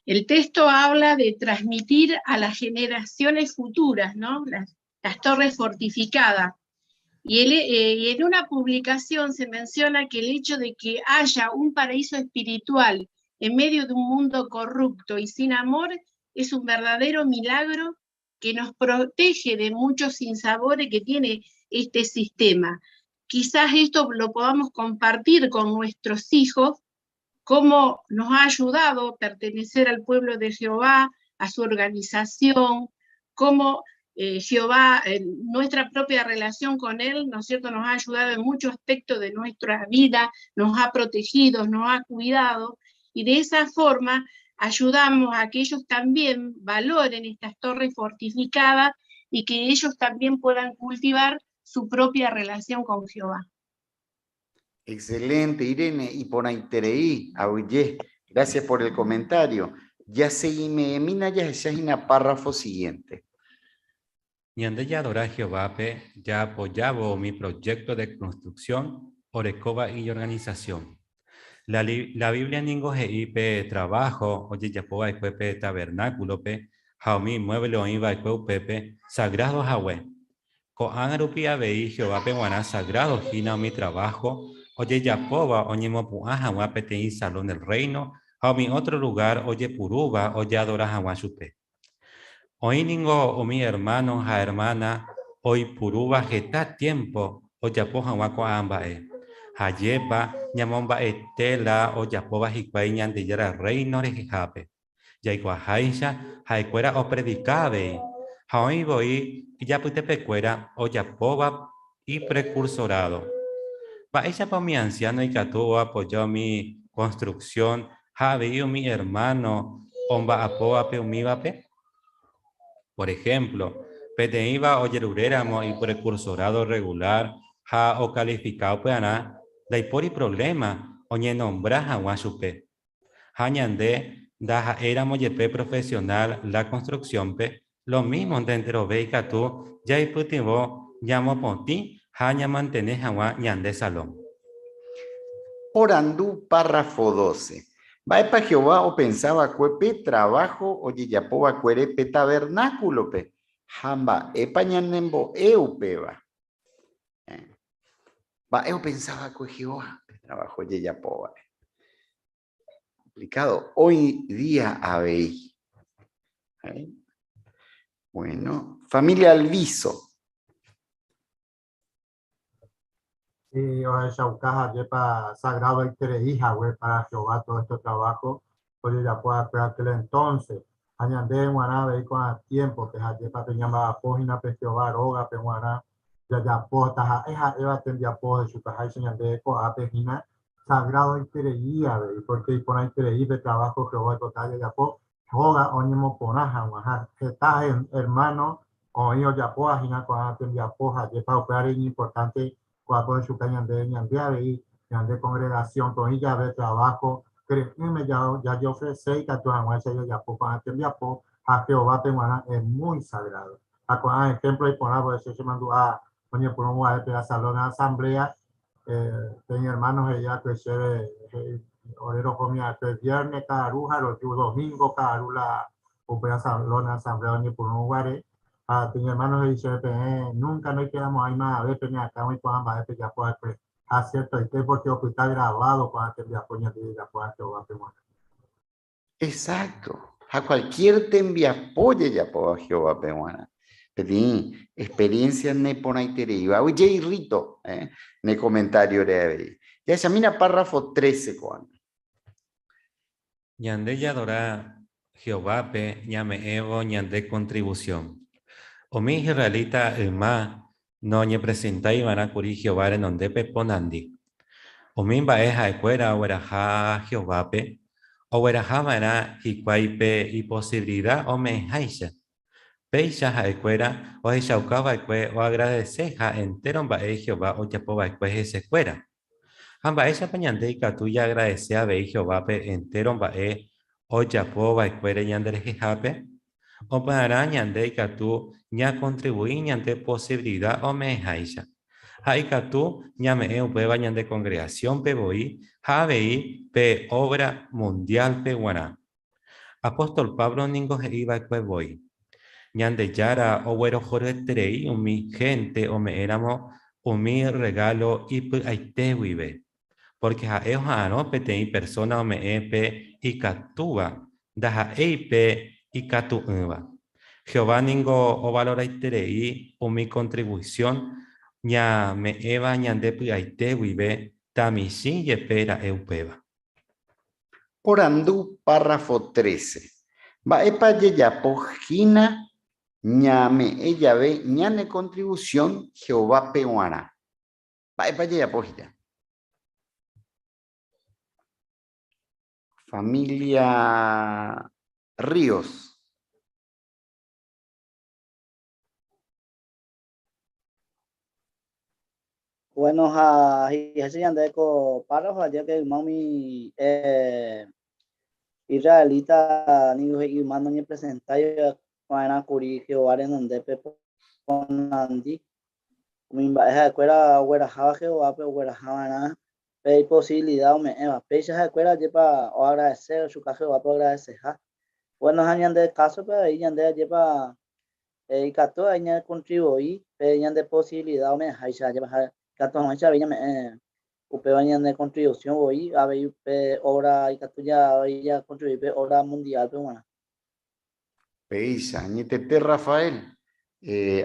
El texto habla de transmitir a las generaciones futuras, ¿no? Las, las torres fortificadas. Y, eh, y en una publicación se menciona que el hecho de que haya un paraíso espiritual en medio de un mundo corrupto y sin amor es un verdadero milagro que nos protege de muchos sinsabores que tiene este sistema. Quizás esto lo podamos compartir con nuestros hijos, cómo nos ha ayudado pertenecer al pueblo de Jehová, a su organización, cómo eh, Jehová, nuestra propia relación con Él, ¿no es cierto?, nos ha ayudado en muchos aspectos de nuestra vida, nos ha protegido, nos ha cuidado, y de esa forma ayudamos a que ellos también valoren estas torres fortificadas y que ellos también puedan cultivar su propia relación con Jehová. Excelente, Irene, iporãiterei, aguyje. Gracias por el comentario. Jaseguime'ẽmína jahecha hína párrafo siguiente. Ñande jaadora Jehovápe jaapojávo umi projékto de konstruksión orekóva iñorganisasión. La, la Biblia ningo he'i pe traváho ojejapo va'ekue pe tavernákulope ha umi muévle oĩ va'ekue upépe sagrádo hague. Ko'ág̃a rupi avei Jehovápe g̃uarã sagrádo hína umi traváho ojejapóva oñemopu'ã hag̃ua peteĩ Salón del Reino ha umi ótro lugár ojepurúva ojeadora hag̃ua chupe. Oĩ ningo umi ermáno ha ermána oipurúva heta tiémpo ojapo hag̃ua ko'ã mba'e. Ha ajépa ñamomba'ete la ojapóva hikuái Ñandejára Rréino rehehápe. Jaikuaaháicha ha'ekuéra opredika avei, ha oĩ voi ijapytepekuéra ojapóva iprekursorádo. Mba'éichapa umi ansiáno ikatu oapoja umi konstruksión ha avei umi ermáno omba'apóvape umívape? Por ehémplo, peteĩva ojeruréramo iprekursorádo rregulár ha okalifika upearã, ndaipóri provléma oñenombra hag̃ua chupe. Ha ñande ndaha'éiramo jepe profesionál la construcción-pe, lo mísmonte enterove ikatu jaipytyvõ ñamopotĩ ha ñamantene hag̃ua ñande salón. Porandu párrafo 12. Mba'épa Jehová opensa va'ekue pe traváho ojejapo va'ekuére pe tavernákulope, ha mba'épa ñanembo'e upéva? Mba'e opensa va'ekue Jehová pe traváho ojejapóvare? Complicado. Hoy día avei. Bueno, familia Alviso. Sí, ohechauka ha'épa sagrado-iterei hague para Jehová todo este trabajo ojejapo va'ekue aquel entonces. Ha ñande g̃uarã avei ko'ã tiempo-pe ha'épa pe ñamba'apo hína pe Jehová rógape g̃uarã jajapo taha'e ha'éva tembiapo ohechukaháicha ñande ko'ápe hína sagrado-iterei avei, porque iporãiterei pe trabajo Jehová oipota jajapo hóga oñemoporã hag̃ua. Ha heta hermano oĩ ojapóva hína ko'ã tembiapo ha'épa upévare iñimportante ko'ápe ohechuka ñande ñande avei ñande congregación-pe oĩ jave trabajo kyre'ỹme jajeofrese ikatu hag̃uáicha jajapo ko'ã tembiapo ha Jehovápe g̃uarã es muy sagrado. Ha ko'ã ejemplo iporã por eso chemandu'a oñepyrũ guare pe salón de asamblea, peteĩ hermano he'i va'ekue chéve, he'i ore rohomi va'ekue viernes ka'aru ha roju domingo ka'aru la upe salón de asamblea oñepyrũ guare, ha peteĩ hermano he'i chéve peẽ nunca noipe'amo'ãi mavave pene akãgui ko'ã mba'e pejapo va'ekue, ha ciertoite porque opyta grabado ko'ã tembiapo ñande jajapo va'ekue Jehovápe g̃uarã. Exacto. Ha cualquier tembiapo jajapóva Jehovápe g̃uarã, peteĩ experiencia neporãitereíva. Oje irrito, eh, ne comentario-re avei. Jahechamína párrafo 13 ko'ág̃a. Ñande jaadora Jehovápe ñame'ẽvo ñande kontrivusión. Umi israelita yma noñepresentái va'erã kuri Jehová renondépe ponandi. Umi mba'e ha'ekuéra ogueraha Jehovápe, ogueraha va'erã hikuái pe iposivilida ome'ẽháicha. Péicha ha'ekuéra ohechauka va'ekue oagradeseha entéro mba'e Jehová ojapo va'ekue hesekuéra. Ha mba'éichapa ñande ikatu jaagradese avei Jehovápe entéro mba'e ojapo va'ekuére ñanderehehápe? Opearã ñande ikatu ñakontrivui ñande posivilida ome'ẽháicha. Ha ikatu ñame'ẽ upéva ñande kongregasiónpe voi ha avei pe óvra mundiálpe g̃uarã. Apóstol Pablo ningo he'i va'ekue voi, Ñandejára oguerohoryeterei umi hénte ome'ẽramo umi rregálo ipy'aite guive, pórke ha'e oha'arõ peteĩ persóna ome'ẽ pe ikatúva, ndaha'éi pe ikatu'ỹva. Jehová ningo ovaloraiterei umi kontrivusión ñame'ẽva ñande py'aite guive tamichĩ jepe ra'e upéva. Porandu párrafo 13. Mba'épa jajapo hína ñame'ẽ jave ñane kontrivusión Jehovápe g̃uarã? Mba'épa jajapo hína? Familia Ríos. Bueno, ha he'iháicha ñande ko párrafo aja que yma umi israelita ningo he'i yma noñepresentái va'erã kuri Jehová renondépe ponandi. Umi mba'e ha'ekuéra ogueraháva Jehovápe ogueraha va'erã pe iposibilida ome'ẽva. Péicha ha'ekuéra ajépa oagradese ochuka Jehovápe oagradeseha. Bueno, ha ñande kásope avei ñande ajépa ikatu avei ñakontrivui pe ñande posibilida ome'ẽháicha ajépa ha ikatu hag̃uáicha avei ñame'ẽ upéva ñane kontrivusión voi avei pe obra ikatu avei ñakontrivui pe obra mundial-pe g̃uarã. Péicha, añetete Rafael,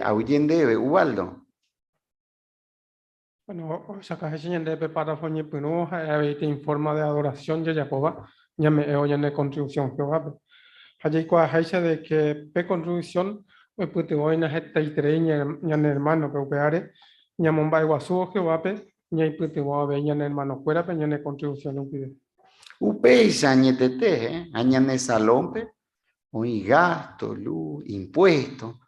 aguyje ndéve, Ubaldo. Bueno, ohechaukaháicha ñande pe párrafo ñepyrũ ha'e avei peteĩ forma de adoración jajapóva ñame'ẽvo ñane contribución Jehovápe. Ha jaikuaaháicha de que pe contribución oipytyvõ hína hetaiterei ñane hermano-pe, upévare ñamomba'eguasúvo Jehovápe ñaipytyvõ avei ñane hermano-kuérape ñane contribución rupive. Upéicha añetete, ha ñane salón-pe oĩ gasto, luz, impuesto,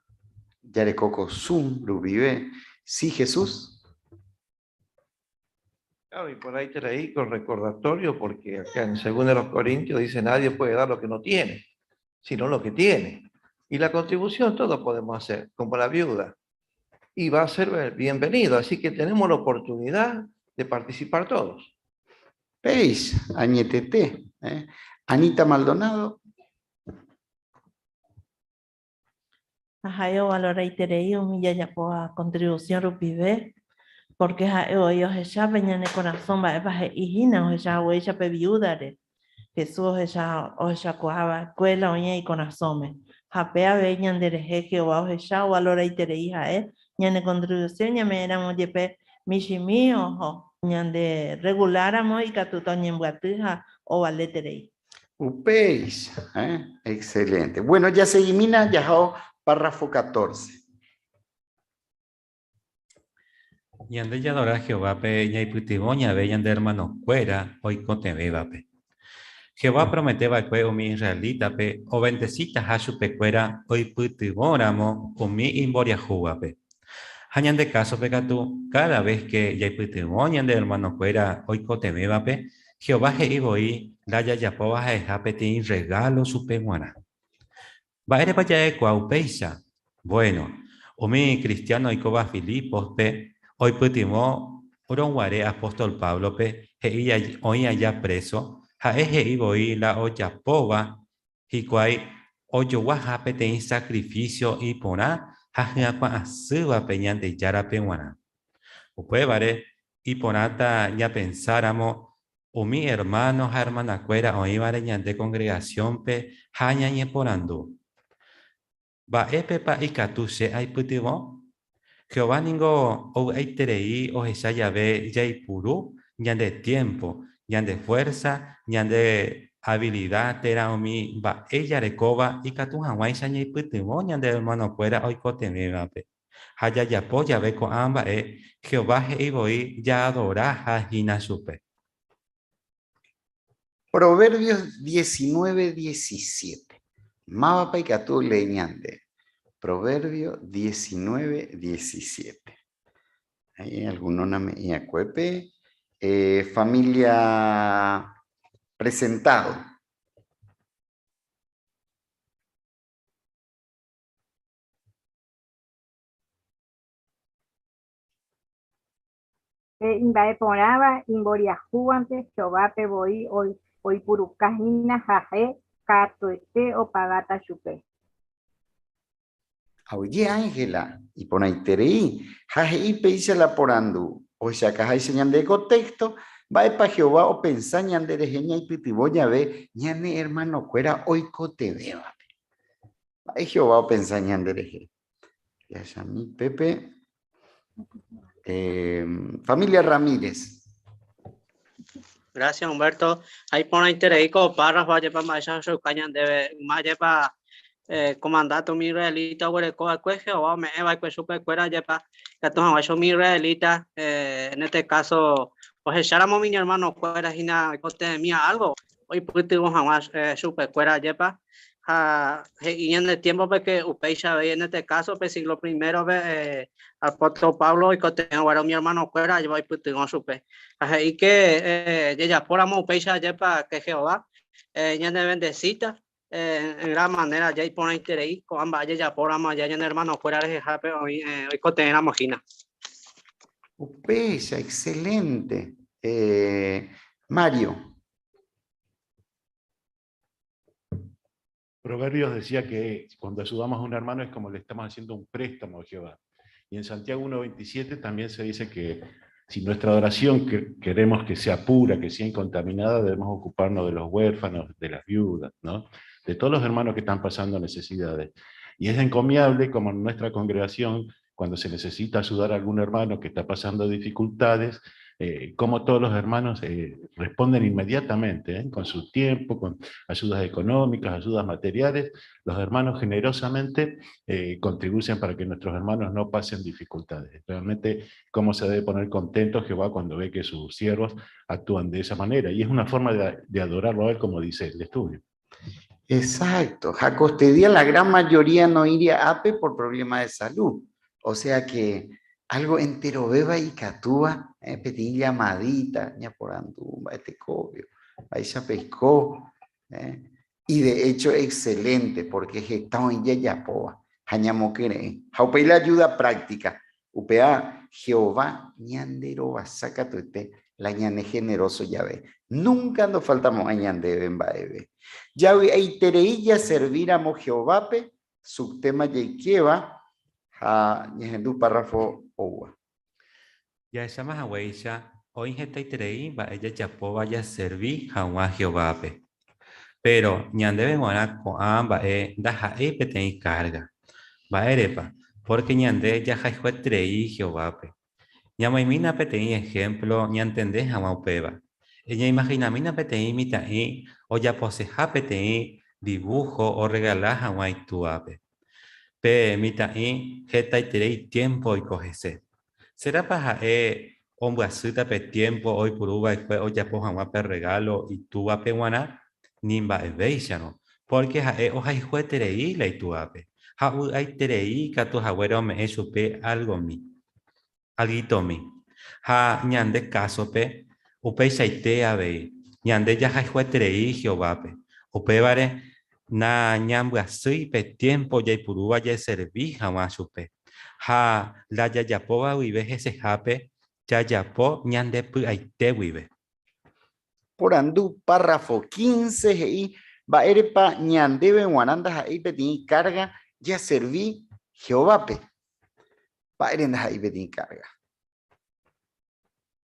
jareko ko Zoom rupive. Sí, Jesús. Claro, y por ahí te leí con recordatorio, porque acá en 2 de los Corintios dice, nadie puede dar lo que no tiene, sino lo que tiene. Y la contribución todos podemos hacer, como la viuda. Y va a ser bienvenido, así que tenemos la oportunidad de participar todos. Veis, añetete, ¿eh? Anita Maldonado. Ha'e ovaloraiterei umi jajapóva contribución rupive, porque ha'e voi ohecha pe ñane korasõ mba'épa he'i hína ohecha haguéicha pe viúdare. Jesús ohecha ohechakuaa va'ekue la oĩva ikorasõme. Ha pe avei ñanderehe Jehová ohecha ovaloraiterei ha'e ñane contribución ñame'ẽramo jepe michĩmi oho ñande reguláramo ikatúta oñembyaty ha ovaleterei. Upéicha, ¿eh? Excelente. Bueno, jaseguimína jahao párrafo 14. Ñande jadora Jehovápe ñaipytyvõ ñave ñande ermanokuéra oikotevẽvape. Jehová promete va'ekue umi israelítape ovendesitaha chupekuéra oipytyvõramo umi imboriahúvape. Ha ñande kásope katu, káda ves ke jaipytyvõ ñande ermanokuéra oikotevẽvape, Jehová he'i voi la jajapóva ha'eha peteĩ rregálo chupe g̃uarã. Mba'érepa ja'ekuaa upéicha? Vuéno, umi kristiáno oikóva Filípospe oipytyvõ rõguare apóstol Páblope he'i oĩ aja préso, ha'e he'i voi la ojapóva hikuái ojoguaha peteĩ sakrifísio iporã ha hyakuã asývape Ñandejárape g̃uarã. Upévare, iporãta ñapensáramo umi ermáno ha ermanakuéra oĩvare ñande kongregasiónpe ha ñañeporandu, Mba'épepa ikatu che aipytyvõ? Jehová ningo ovy'aiterei ohecha jave jaipuru ñande tiémpo, ñande fuérsa, ñande avilida térã umi mba'e jarekóva ikatu hag̃uáicha ñaipytyvõ ñande ermanokuéra oikotevẽvape. Ha jajapo jave ko'ã mba'e, Jehová he'i voi jaadoraha hína chupe. Proverbios 19, 17. Mávapa ikatu olee ñande? Proverbio 19, 17. Ahí alguno name'ẽ akuépe. Familia presentado. Pe imba'e porãva imboriahúvante Jehovápe voi oipuruka hína ha ha'e katuete opagáta chupe. Ha oje Ángela, iporãiterei, ha he'i péicha la porandu, ohechakaháicha ñande ko téxto, mba'épa Jehová opensa ñanderehe ñaipytyvõ jave ñane ermanokuéra oikotevẽvape. Mba'e Jehová opensa ñanderehe? Jahechami pépe. Eh, familia Ramírez. Gracias, Humberto. Ha iporãiterei ko párrafo ajépa mba'éicha ohechauka ñandéve yma ajépa eh, ko mandato umi israelita oguereko va'ekue Jehová ome'ẽ va'ekue chupekuéra ajépa ikatu hag̃uáicha umi israelita eh, en este caso ohecháramo umi iñermanokuéra hína oikotevẽmía algo oipytyvõ hag̃ua eh, chupekuéra ajépa. Ha he'i ñane tiempo-pe que upéicha avei en este caso pe siglo primero-pe eh, apóstol Pablo oikotevẽ guare umi hermano-kuéra ajépa oipytyvõ chupe. Ha he'i que eh, jejapóramo upéicha ajépa que Jehová eh, ñanevendesíta eh, en gran manera aja iporãiterei ko'ã mba'e jejapóramo aja ñane hermano-kuéra rehehápe oĩ eh, oikotevẽramo hína. Upéicha, excelente. Eh, Mario. Proverbios decía que cuando ayudamos a un hermano es como le estamos haciendo un préstamo a Jehová. Y en Santiago 1.27 también se dice que si nuestra adoración queremos que sea pura, que sea incontaminada, debemos ocuparnos de los huérfanos, de las viudas, ¿no? De todos los hermanos que están pasando necesidades. Y es encomiable como en nuestra congregación, cuando se necesita ayudar a algún hermano que está pasando dificultades, como todos los hermanos responden inmediatamente, con su tiempo, con ayudas económicas, ayudas materiales, los hermanos generosamente contribuyen para que nuestros hermanos no pasen dificultades. Realmente, cómo se debe poner contento Jehová cuando ve que sus siervos actúan de esa manera. Y es una forma de adorarlo a él, como dice el estudio. Exacto. Jacostedía, la gran mayoría no iría a APE por problemas de salud. O sea que algo entero beba y catúa, peteĩ llamadita, ña por andumba, este cobio, ahí se pescó, y de hecho excelente, porque estamos en Yayapoa, jañamoquere, jaupei la ayuda práctica, upea Jehová ñandero basaca tuete, la ñane generoso Yahvé. Nunca nos faltamos a ñande bemba ebe. Yahvé eitereilla serviramos Jehovápe, subtema yeikeva, ha ñahendu párrafo oua. Ya esa más agüeicha, hoy hetaiterei mba'e jajapóva jaservi hag̃ua Jehovápe. Pero ñandéve g̃uarã ko'ã mba'e ndaha'éi peteĩ carga. Mba'érepa? Porque ñande jahayhueterei Jehovápe. Ñamoĩmína peteĩ ejemplo ñantende hag̃ua upéva. Eñeimaginamína peteĩ mitã'i ojaposeha peteĩ dibujo orregala hag̃ua itúape. Pe mitã'i hetaiterei tiempo oiko hese. Serápa ha'e ombyasýta pe tiempo oipuruva'ekue ojapo hag̃ua pe regalo itúvape g̃uarã? Ni mba'evéicharõ, porque ha'e ohayhueterei la itúvape ha vy'aiterei katu haguére ome'ẽ chupe algomi, alguitomi. Ha ñande kásope upeichaite avei, ñande jahayhueterei Jehovápe. Upévare nañambyasýi pe tiempo jaipurúva jaservi hag̃ua chupe. Ha la jajapóva guive hesehápe jajapo ñandepy'aite guive. Porandu párrafo 15 he'i mba'érepa ñandéve g̃uarã ndaha'éi peteĩ carga jaservi Jehovápe. Mba'ére ndaha'éi peteĩ carga.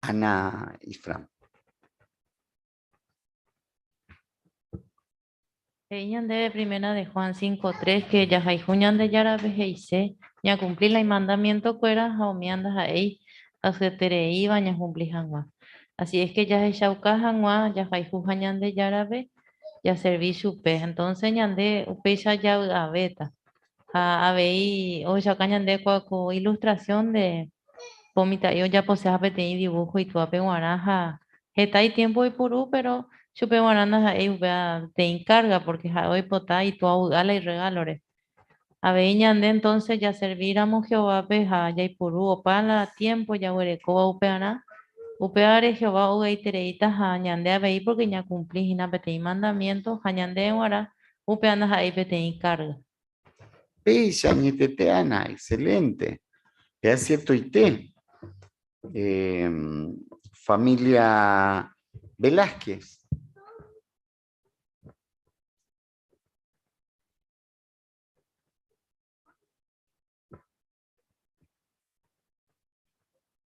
Ana Ifram. He'i ñandéve primera de Juan 5.3 que jahayhu Ñandejárape he'ise ñakumpli la imandamiento-kuéra ha umi andaha'éi hasyetereíva ñakumpli hag̃ua. Así es que jahechauka hag̃ua jahayhuha Ñandejárape jaservi chupe. Entonces ñande upéicha javy'avéta. Ha avei ohechauka ñande ko ilustración de ko mitã'i ojaposeha peteĩ dibujo itúape g̃uarã ha heta itiempo oipuru, pero chupe g̃uarã ndaha'éi upéva peteĩ carga porque ha'e oipota itúa ovy'a la irregalore. Avei ñande entonces jaservíramo Jehovápe ha jaipuru opa la tiempo jaguerekóva upearã, upévare Jehová ovy'aitereíta ha ñande avei porque ñakumpli hína peteĩ mandamiento ha ñande g̃uarã upéva ndaha'éi peteĩ carga. Péicha añetete, Ana, excelente. Péa ciertoite. Familia Velázquez.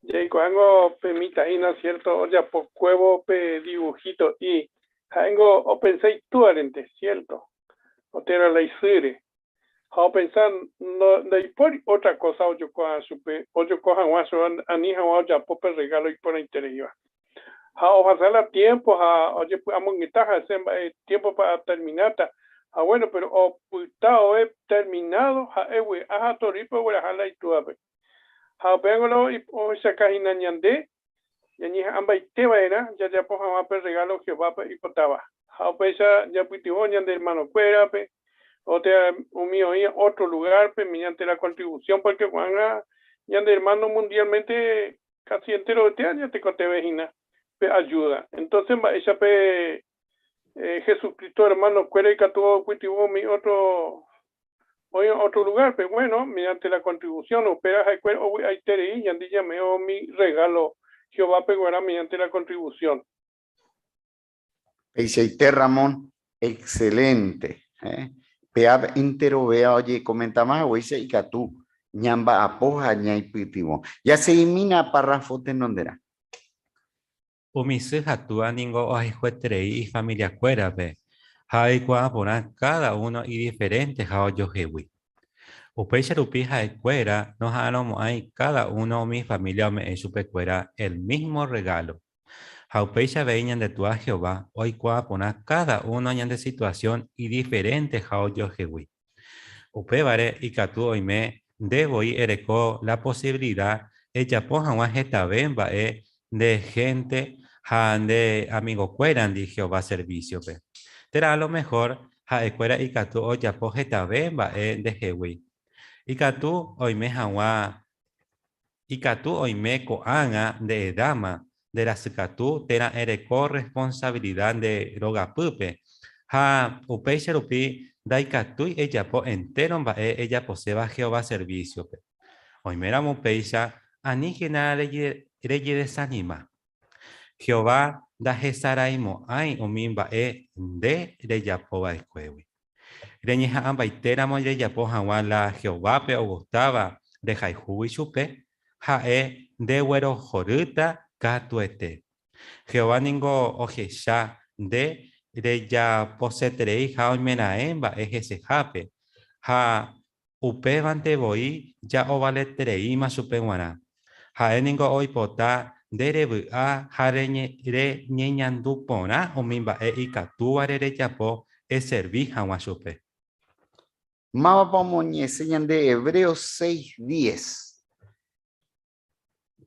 Jaikuaángo pe mitã'ína cierto ojapokuévo pe dibujito'i, ha'éngo opensa itúarente, cierto, o térã la isýre. Ha opensa ndaipóri otra cosa ojokuaa chupe, ojoko hag̃ua chupe ani hag̃ua ojapo pe regalo iporãitereíva. Ha ohasa la tiempo ha ojepy'amongeta hese mba'e tiempo-pa atermináta. Ha bueno, pero opyta oe terminado ha'e vy'a ha torýpe ogueraha la itúape. Ha upévango la ohechaka hína ñande ñañeha'ãmbaite va'erã jajapo hag̃ua pe regalo Jehovápe oipotáva. Ha upéicha japytyvõ ñande hermano-kuérape. O sea, umi oĩ otro lugar-pe mediante la contribución, porque ko'ág̃a ñande hermano mundialmente casi enterovete añatekotevẽ hína pe ayuda. Entonces mba'éicha pe Jesucristo hermano-kuéra ikatu oipytyvõ umi otro oĩva otro lugar-pe? Bueno, mediante la contribución, upéva ha'ekuéra ovy'aiterei ñande ñame'ẽvo umi regalo Jehovápe g̃uarã mediante la contribución. Peichaite Ramón, excelente. Eh? Pe enterovéva ojekomentama haguéicha ikatu ñamba'apo ha ñaipytyvõ. Jaseguimína párrafo tenonderã. Umi sy ha túa ningo ohayhueterei ifamiliakuérape ha oikuaa porã káda uno idiferenteha ojohegui. Upéicha rupi ha'ekuéra noha'arõmo'ãi káda uno umi ifamília ome'ẽ chupekuéra el mísmo rregálo. Ha upéicha avei ñande Túa Jehová oikuaa porã káda uno ñande situasión idiferenteha ojohegui. Upévare ikatu oime nde voi ereko la posivilida ejapo hag̃ua hetave mba'e nde hénte ha nde amigokuérandi Jehová servísiope. Térã a lo mehór ha'ekuéra ikatu ojapo hetave mba'e ndehegui. Ikatu oime hag̃ua Ikatu oime ko'ág̃a nde edáma, nde rasykatu térã ereko rresponsavilida nde rogapýpe, ha upéicha rupi ndaikatúi ejapo entéro mba'e ejaposéva Jehová servísiope. Oiméramo upéicha, aníkena rejedesanima. Jehová ndahesaraimo'ãi umi mba'e nde rejapo va'ekuégui. Reñeha'ãmbaitéramo rejapo hag̃ua la Jehovápe ogustáva rehayhúgui chupe, ha'e ndeguerohorýta katuete. Jehová ningo ohecha nde rejaposetereiha oimeraẽ mba'e hesehápe, ha upévante voi ja ovaletereíma chupe g̃uarã. Ha'e ningo oipota nde revy'a ha reñeñandu porã umi mba'e ikatúvare rejapo eservi hag̃ua chupe. Mávapa omoñe'ẽse ñande Hebreos 6:10?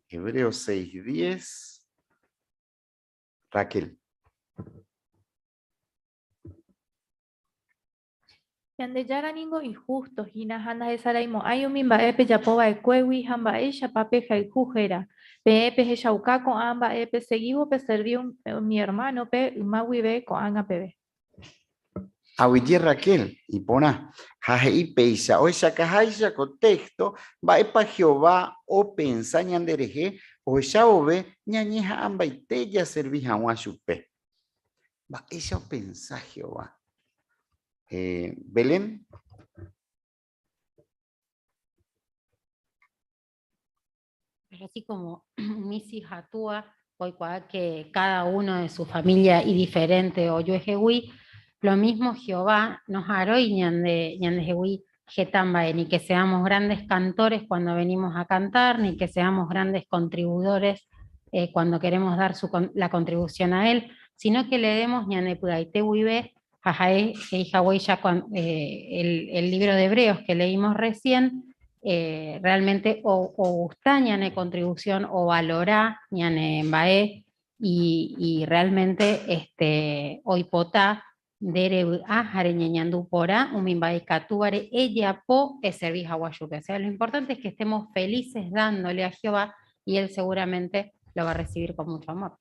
Hebreos 6:10. Raquel. Ñandejára ningo ihústo hína ha ndahesaraimo'ãi umi mba'e pejapo va'ekuégui ha mba'éichapa pehayhu héra. Peẽ pehechauka ko'ã mba'e pesegívo peservi umi ermánope yma guive ko'ág̃a peve. Aguyje Raquel, iporã. Ha he'i péicha, ohechakaháicha ko téxto mba'épa Jehová opensa ñanderehe ohecha vove ñañeha'ãmbaite jaservi hag̃ua chupe. Mba'éicha opensa Jehová? Eh, Belén. Pero así como Misi Hatua, que cada uno de su familia y diferente ojuehegui, lo mismo Jehová nos haró y ñande, ñandehegui hetamba, ni que seamos grandes cantores cuando venimos a cantar, ni que seamos grandes contribuidores eh, cuando queremos dar su, la contribución a él, sino que le demos ñane py'aite guive, ha ha'e he'i haguéicha eh, el, el libro de Hebreos que leímos recién, eh, realmente o, o gusta ñane contribución o valora ñane mba'e y, y realmente este, oipota nde revy'a ha reñeñandu porã umi mba'e ikatúvare ejapo eservi hag̃ua chupe. O sea, lo importante es que estemos felices dándole a Jehová y él seguramente lo va a recibir con mucho amor.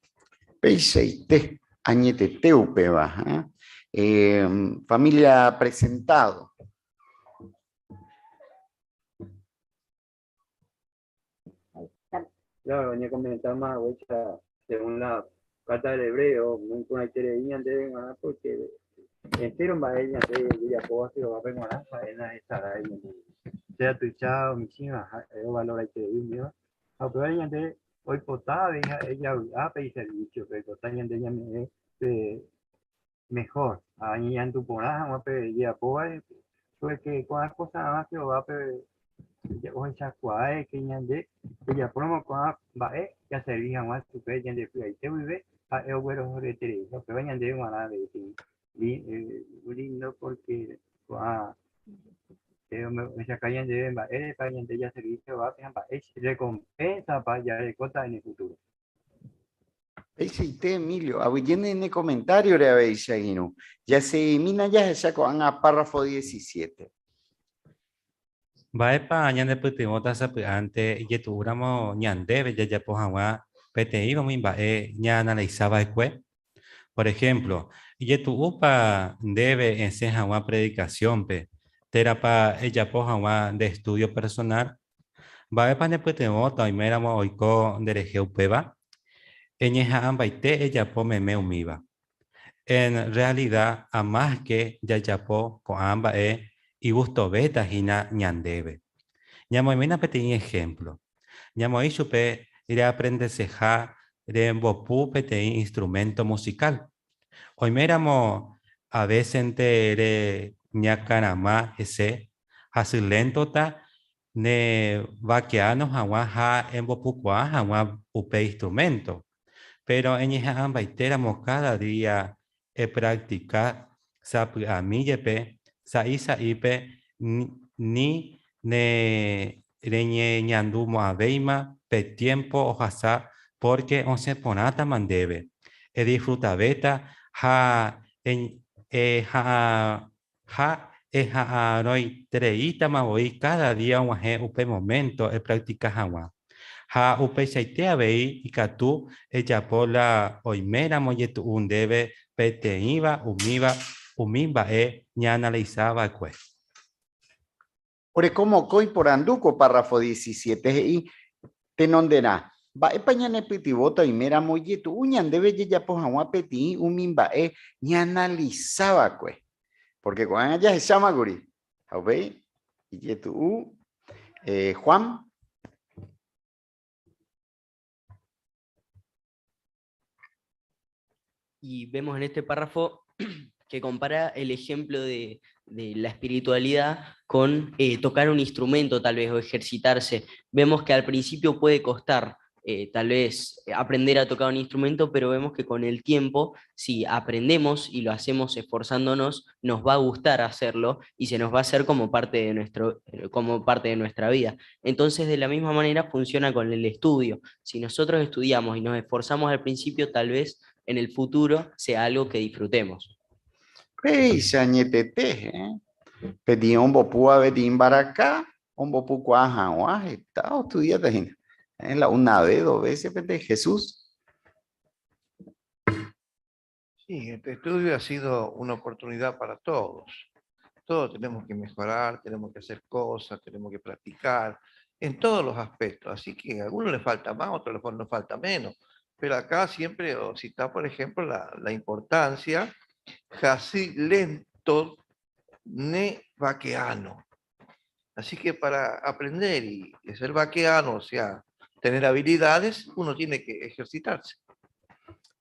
Peichaite, añetete upéva. ¿Eh? Eh, familia presentado. Claro, ñakomentama haguéicha según la carta del hebreo, naiporãiterei ñandéve g̃uarã porque entéro mba'e ñande jajapóva Jehovápe g̃uarã ha'e ndahesarái ñandéve. Sea tuicha o michĩva, ha'e ovaloraiterei umíva. Ha upévare ñande oipota avei ha'e javy'a pe iservísiope, oipota ñande ñame'ẽ pe mejor ha ñañandu porã hag̃ua pe jejapóvare, porque ko'ã kosarã Jehovápe ohechakuaa que ñande jajapóramo ko'ã mba'e jaservi hag̃ua chupe ñande py'aite guive ha'e oguerohoryeterei. Ha upéva ñandéve g̃uarã avei peteĩ lindo porque ko'ã ohechauka ñandéve mba'érepa ñande jaservi Jehovápe ha mba'e recompensapa jarekóta en el futuro. Peichaite, Emilio, aguyje ne comentario-re avei che angirũ. Jaseguimína jahecha ko'ág̃a párrafo 17. Mba'épa ñanepytyvõta sapy'ánte ijetu'úramo ñandéve jajapo hag̃ua peteĩva umi mba'e ñaanalisa va'ekue? Por ehémplo, ijetu'úpa ndéve esẽ hag̃ua predikasiónpe térãpa ejapo hag̃ua nde estúdio personál? Mba'épa nepytyvõta oiméramo oiko nderehe upéva? Eñeha'ãmbaite ejapo meme umíva. En rrealida amáske jajapo ko'ã mba'e igustovéta hína ñandéve. Ñamoĩmína peteĩ ehémplo. Ñamoĩ chupe reaprendeseha rembopu peteĩ instruménto musikál. Oiméramo avésente reñakarama hese, hasyléntota ne vakeáno hag̃ua ha embopukuaa hag̃ua upe instruménto. Péro eñeha'ãmbaitéramo káda día epraktika sapy'ami jepe, sa'i sa'ípe ni ne reñeñandumo'ãvéima pe tiémpo ohasa pórke osẽ porãtama ndéve, edisfrutavéta ha eha'arõitereítama voi káda día og̃uahẽ upe moménto epraktika hag̃ua. Ha upeichaite avei ikatu ejapo la oiméramo jetu'u ndéve peteĩva umíva umi mba'e ñaanalisa va'ekue. Oreko mokõi porandu ko párrafo 17 he'i, Tenonderã, mba'épa ñanepytyvõta oiméramo ijetu'u ñandéve jajapo hag̃ua peteĩ umi mba'e ñaanalisa va'ekue? Pórke ko'ág̃a jahecháma kuri. Ha upéi ijetu'u Juan. Y vemos en este párrafo que compara el ejemplo de, de la espiritualidad con eh, tocar un instrumento tal vez o ejercitarse. Vemos que al principio puede costar eh, tal vez aprender a tocar un instrumento, pero vemos que con el tiempo, si aprendemos y lo hacemos esforzándonos, nos va a gustar hacerlo y se nos va a hacer como parte de, nuestro, como parte de nuestra vida. Entonces, de la misma manera funciona con el estudio. Si nosotros estudiamos y nos esforzamos al principio, tal vez en el futuro sea algo que disfrutemos. Péicha añetete, eh? Peteĩ ombopúva peteĩ mbaraka, ombopukuaa hag̃ua heta ostudiáta hína. Eh, la una vez, dos veces, pende Jesús. Sí, este estudio ha sido una oportunidad para todos. Todos tenemos que mejorar, tenemos que hacer cosas, tenemos que practicar en todos los aspectos. Así que a algunos les falta más, a otros les falta menos. Pero acá siempre si está, por ejemplo, la, la importancia, así lento ne vaqueano. Así que para aprender y ser vaqueano, o sea, tener habilidades, uno tiene que ejercitarse.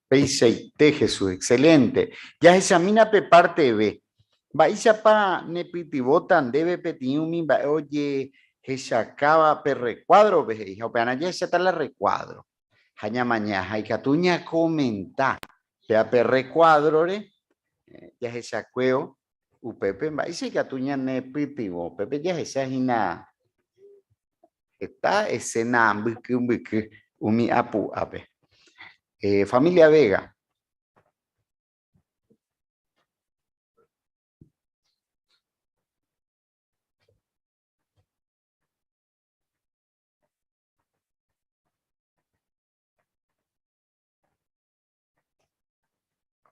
Peichaite, Jesús, excelente. Jahechamína pe parte B. Mba'éichapa nepytyvõta ndéve peteĩ umi mba'e ojehechakáva pe rrekuádrope, he'i, ha upearã jahecháta la rrekuádro. Ha ñamaña ha ikatu ñakomenta péva pe rrekuádrore jahechakuévo upépe mba'éicha ikatu ñanepytyvõ. Upépe jahecha hína heta escena mbyky mbyky umi apu'ápe. Familia Vega.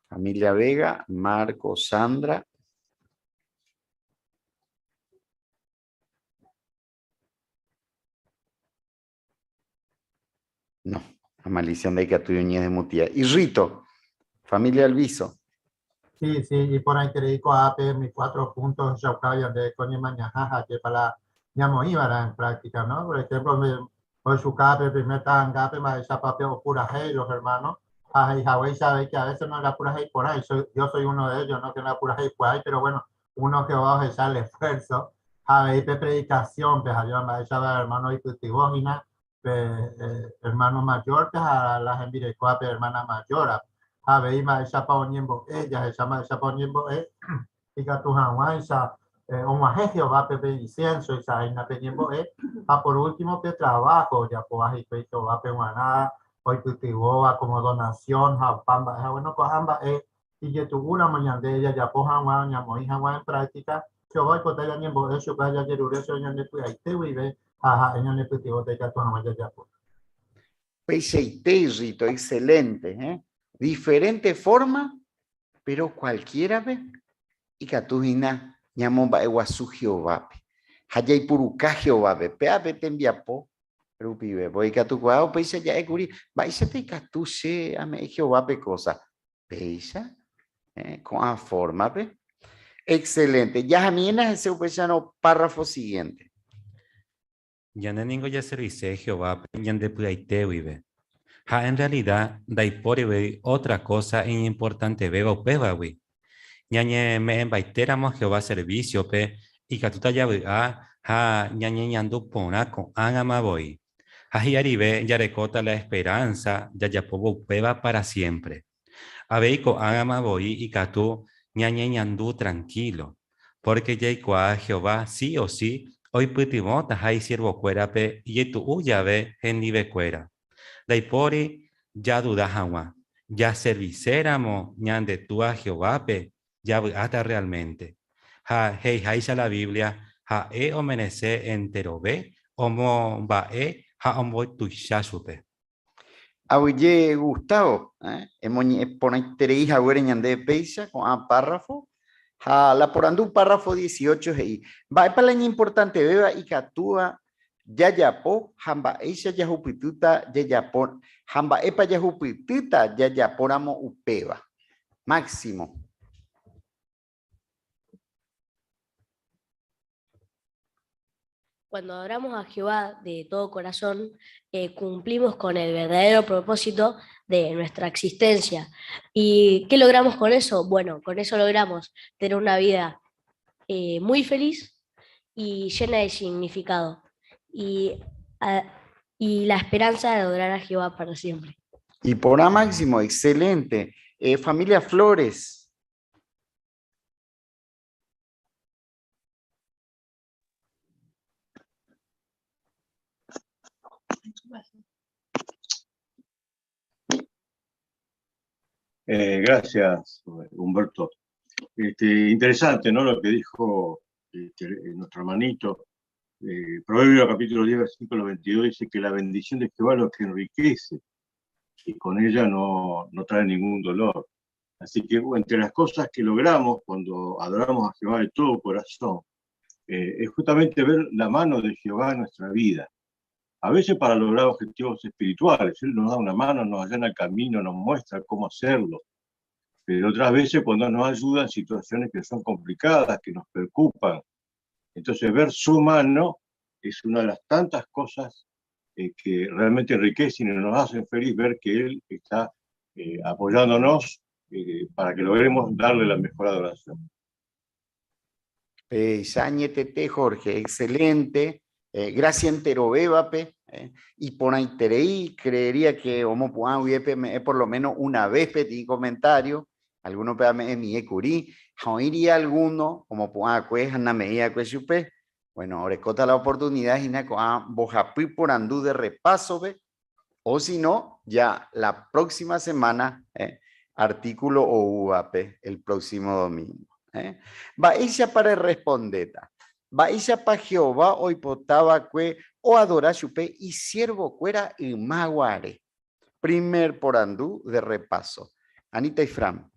Familia Vega, Marco, Sandra. No, amalicia ndaikatúi oñedemutia. Y Rito, familia Alviso. Sí, sí, iporãiterei ko'ápe umi cuatro puntos ohechauka ñande ko ñemañaha ha ajépa la ñamoĩva'erã en práctica, ¿no? Por ejemplo, ohechuka pe primer ta'angápe mba'éichapa pe opurahéi los hermanos ha he'ihaguéicha avei que a veces no la purahéi porãi, yo soy uno de ellos, ¿no? Que no la purahéi pu'ái, pero bueno, uno Jehová ohecha el esfuerzo ha avei pe predicación-pe ha jeva mba'éichapa hermano oipytyvõ hína pe hermano mayor-pe ha la hembirekóva pe hermana mayor-ape ha avei mba'éichapa oñembo'e, jahecha mba'éichapa oñembo'e ikatu hag̃uáicha og̃uahẽ Jehovápe pe incienso-icha hína pe ñembo'e ha por último pe trabajo ojapóva hikuái Jehovápe g̃uarã. oipytyvõva como donación ha opa mba'e ha bueno ko'ã mba'e ijetu'úramo ñande jajapo hag̃ua ñamoĩ hag̃ua en práctica, Jehová oipota ñañembo'e chupe ha jajerure chupe ñande py'aite guive ha ha'e ñanepytyvõta ikatu hag̃ua jajapo. Peichaite Rito, excelente, eh? Diferente forma, pero cualquiera-pe ikatu hína ñamomba'eguasu Jehovápe ha jaipuruka Jehovápe, péape tembiapo rupive. Voi ikatukuaa upéicha ja'e kuri, mba'éichapa ikatu che ame'ẽ Jehovápe kósa? Péicha, eh, ko'ã fórmape. Excelente. Jahamiéna hese upéicharõ párrafo siguiente. Ñande ningo jaservise Jehovápe ñande py'aite guive. Ha en realida ndaipórivei ótra kósa iñimportantevéva upévagui. Ñañeme'ẽmbaitéramo Jehová servísiope ikatúta javy'a ha ñañeñandu porã ko'ág̃ama voi. Ha hi'arive jarekóta la esperánsa jajapóvo upéva pára siémpre. Avei ko'ág̃ama voi ikatu ñañeñandu trankílo, pórke jaikuaa Jehová si o si oipytyvõtaha isiervokuérape ijetu'u jave hendivekuéra. Ndaipóri jaduda hag̃ua, jaserviséramo ñande Túa Jehovápe javy'áta rrealménte. Ha he'iháicha la Biblia, ha'e omerese enterove omomba'e ha ombotuicha chupe. Aguyje Gustavo, emoñe'ẽ porãiterei haguére ñande péicha ko'ã párrafo. Ha la porandu párrafo 18 he'i, Mba'épa la iñimportantevéva ikatúva jajapo ha mba'éicha jahupytýta jajapo ha mba'épa jahupytýta jajapóramo upéva? Máximo. Cuando adoramos a Jehová de todo corazón, eh, cumplimos con el verdadero propósito de nuestra existencia. ¿Y qué logramos con eso? Bueno, con eso logramos tener una vida eh, muy feliz y llena de significado. Y, y la esperanza de adorar a Jehová para siempre. Y por A Máximo, excelente. Eh, familia Flores. Eh, gracias, Humberto. Este, interesante, ¿no? Lo que dijo este, nuestro hermanito. Eh, Proverbio capítulo 10, versículo 22 dice que la bendición de Jehová es lo que enriquece y con ella no, no trae ningún dolor. Así que entre las cosas que logramos cuando adoramos a Jehová de todo corazón, eh, es justamente ver la mano de Jehová en nuestra vida. A veces para lograr objetivos espirituales, Él nos da una mano, nos allana el camino, nos muestra cómo hacerlo. Pero otras veces cuando nos ayuda en situaciones que son complicadas, que nos preocupan. Entonces ver su mano es una de las tantas cosas eh, que realmente enriquecen y nos hacen feliz ver que Él está eh, apoyándonos eh, para que logremos darle la mejor adoración. Añetete, Jorge, excelente. Gracias entero bébape. Y por ahí creería que homo hubiese por lo menos una vez pedí comentario. Alguno pégame en mi ecurí. Iría alguno, como puan chupe. Bueno, ahora cota la oportunidad, bojapí por andú de repaso, ve. O si no, ya la próxima semana, artículo o UAP, el próximo domingo. Eh? Mba'éicha para respondeta. Mba'éichapa Jehová oipota va'ekue oadora chupe isiervokuéra yma guare. Primer porandu de repaso. Anita y Fran.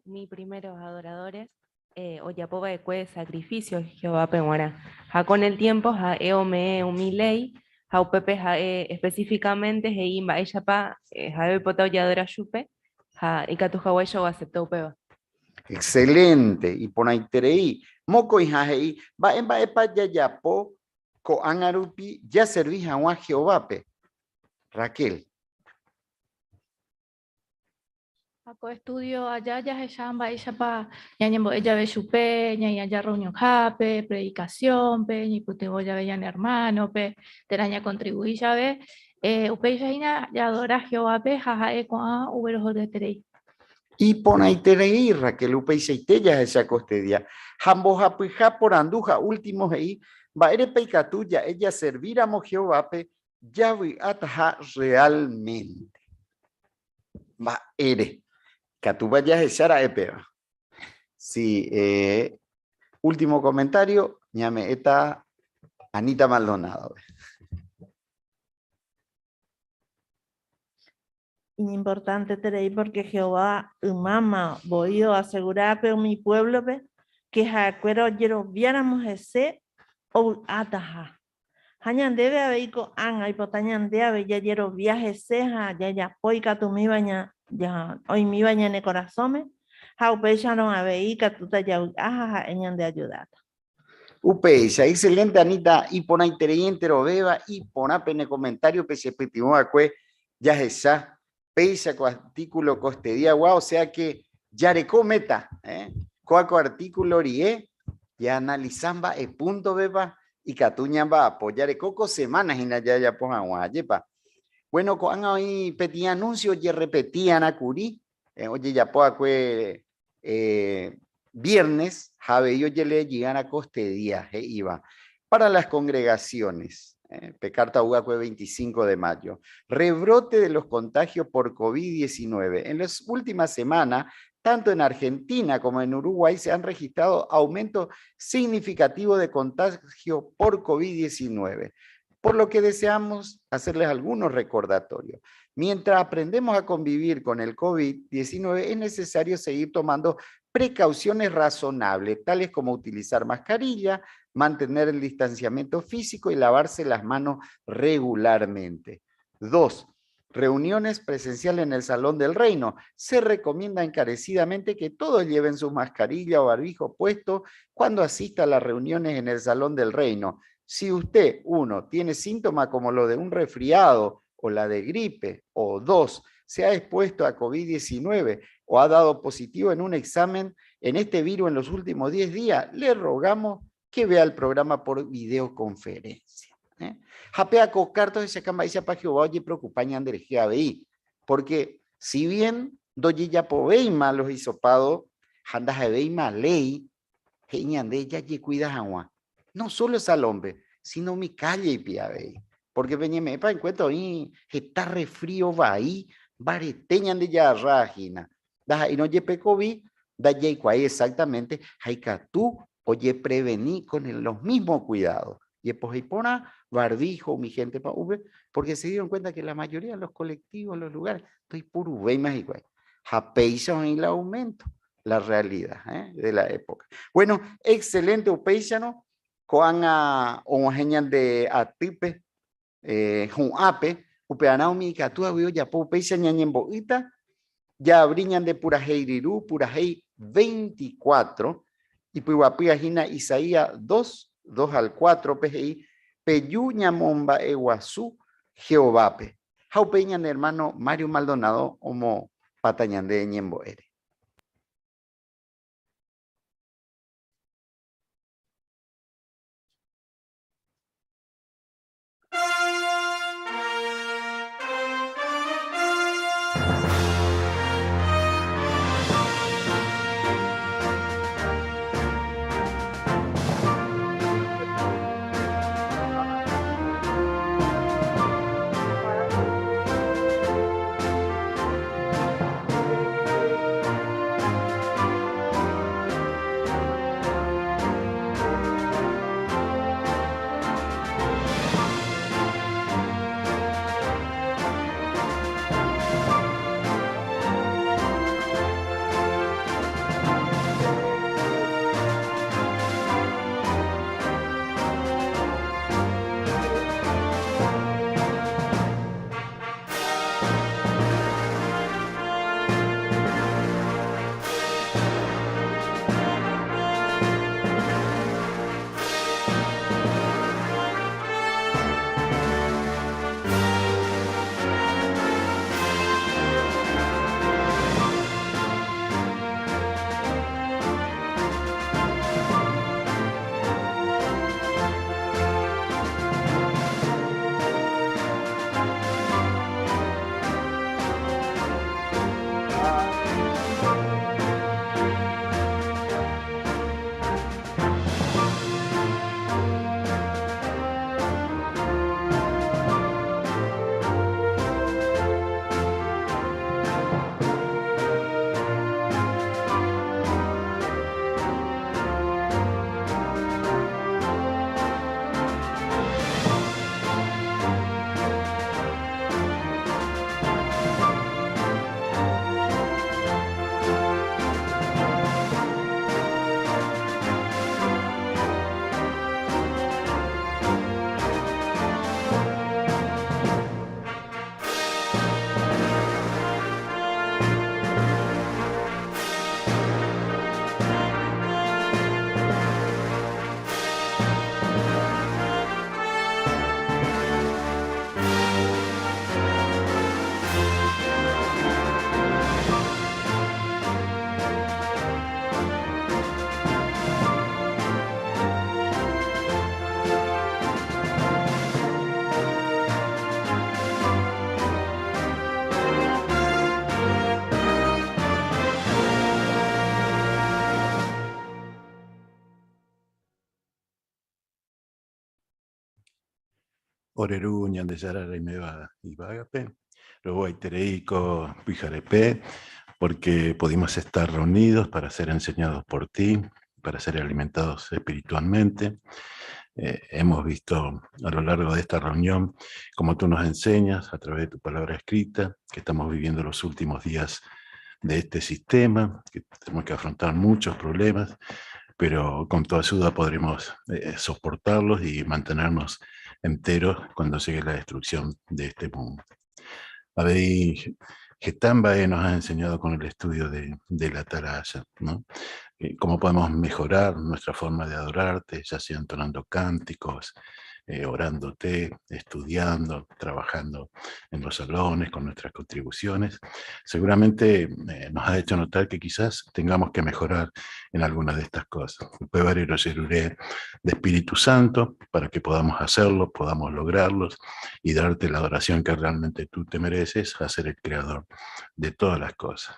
Umi primeros adoradores eh, ojapo va'ekue sacrificio Jehovápe g̃uarã. Ha con el tiempo ha'e ome'ẽ umi léi ha upépe ha'e específicamente he'i mba'éichapa eh, ha'e oipota ojeadora chupe ha ikatu haguéicha oasepta upéva. Excelente, iporãiterei. Mokõiha he'i, Mba'e mba'épa jajapo ko'ág̃a rupi jaservi hag̃ua Jehovápe? Raquel. Ha ko estudio aja jahecha mba'éichapa ñañembo'e jave chupe, ñaĩ aja reunionhápe, predikasiónpe, ñaipytyvõ jave ñane ermánope, térã ñakontrivui jave, eh, upéicha hína jaadora Jehovápe ha ha'e ko'ã oguerohoryeterei. Iporãiterei, Raquel, upeichaite jahecha ko este día. Ha mbohapyha porandu ha último he'i, Mba'érepa ikatu ja'e jaservíramo Jehovápe javy'ataha realmente? Mba'ére? Ikatúpa jahecha ra'e péva? Sí, eh, último comentario, ñame'ẽta Anita Maldonado. Iñimportanteterei porque Jehová ymáma voi oasegura pe umi puévlope ke ha'ekuéra ojeroviáramo hese ovy'átaha. Ha ñandéve avei ko'ág̃a oipota ñande avei jajerovia hese ha jajapo ikatumíva oĩmíva ñane korasõme, ha upéicharõ avei ikatúta javy'a ha ha'e ñandeajudáta. Upéicha, excelente Anita, iporãiterei enterovéva, iporã pene comentario-pe chepytyvõ va'ekue jahecha péicha ko artículo kostediagua, o sea que jareko meta, eh? Kóa ko artículo rie jaanalisa mba'e punto-pepa ikatu ñamba'apo, jareko ko semana hína jajapo hag̃ua, ajépa? Bueno, ko'ág̃a oĩ peteĩ anuncio ojerrepeti'arã kuri, eh, ojejapo va'ekue eh, viernes ha avei ojelejy'arã kostedia, he'íva, Para las congregaciones, eh, pe carta oúva'ekue 25 de mayo, rebrote de los contagios por COVID-19. En las últimas semanas, tanto en Argentina como en Uruguay se han registrado aumentos significativos de contagio por COVID-19, por lo que deseamos hacerles algunos recordatorios. Mientras aprendemos a convivir con el COVID-19, es necesario seguir tomando precauciones razonables, tales como utilizar mascarilla, mantener el distanciamiento físico y lavarse las manos regularmente. 2. Reuniones presenciales en el Salón del Reino. Se recomienda encarecidamente que todos lleven su mascarilla o barbijo puesto cuando asista a las reuniones en el Salón del Reino. Si usted, uno, tiene síntomas como lo de un resfriado o la de gripe, o 2, se ha expuesto a COVID-19 o ha dado positivo en un examen en este virus en los últimos 10 días, le rogamos que vea el programa por videoconferencia. ¿Eh? Ha péa ko carta ohechauka mba'éichapa Jehová ojepreocupa ñanderehe avei, porque si bien ndojejapovéima los hisopados ha ndaha'evéima léi, he'i ñande jajekuida hag̃ua, no solo salón-pe, sino umi calle-ipi avei. Porque peñeme'ẽpa en cuenta oĩ heta resfrío vai mbarete ñandejarra hína. Ndaha'éirõ jepe COVID, ndajaikuaái exactamente ha ikatu ojepreveni con los mismos cuidados. Jepohéi porã, barbijo umi gente pa'ũpe, porque se dieron cuenta que la mayoría de los colectivos, los lugares, ndoipuruvéima hikuái. Ha péicha oĩ la aumento, la realidad, ¿eh? de la época. Bueno, excelente upéicharõ, ko'ág̃a og̃uahẽ ñande atýpe, eh, hu'ãpe, upearã umi ikatúvagui ojapo upéicha ñañembo'ýta, jaabri ñande purahéi ryru, purahéi 24, ipyguapýva hína Isaías 2, 2 al 4-pe he'i, Peju ñamomba'eguasu Jehovápe. Ha upéi ñane hermano Mario Maldonado omopáta ñande ñembo'ére. Ore Ru Ñandejára reiméva yvágape, rovy'aiterei ko pyharepe, porque pudimos estar reunidos para ser enseñados por ti, para ser alimentados espiritualmente. Hemos visto a lo largo de esta reunión cómo tú nos enseñas a través de tu palabra escrita, que estamos viviendo los últimos días de este sistema, que tenemos que afrontar muchos problemas, pero con tu ayuda podremos soportarlos y mantenernos enteros cuando llegue la destrucción de este mundo. Avei, heta mba'e nos ha enseñado con el estudio de la atalaya, ¿no? Cómo podemos mejorar nuestra forma de adorarte, ya sea entonando cánticos, orándote, estudiando, trabajando en los salones con nuestras contribuciones. Seguramente nos ha hecho notar que quizás tengamos que mejorar en algunas de estas cosas. Upévare rojeruré de Espíritu Santo para que podamos hacerlo, podamos lograrlos y darte la adoración que realmente tú te mereces, a ser el creador de todas las cosas.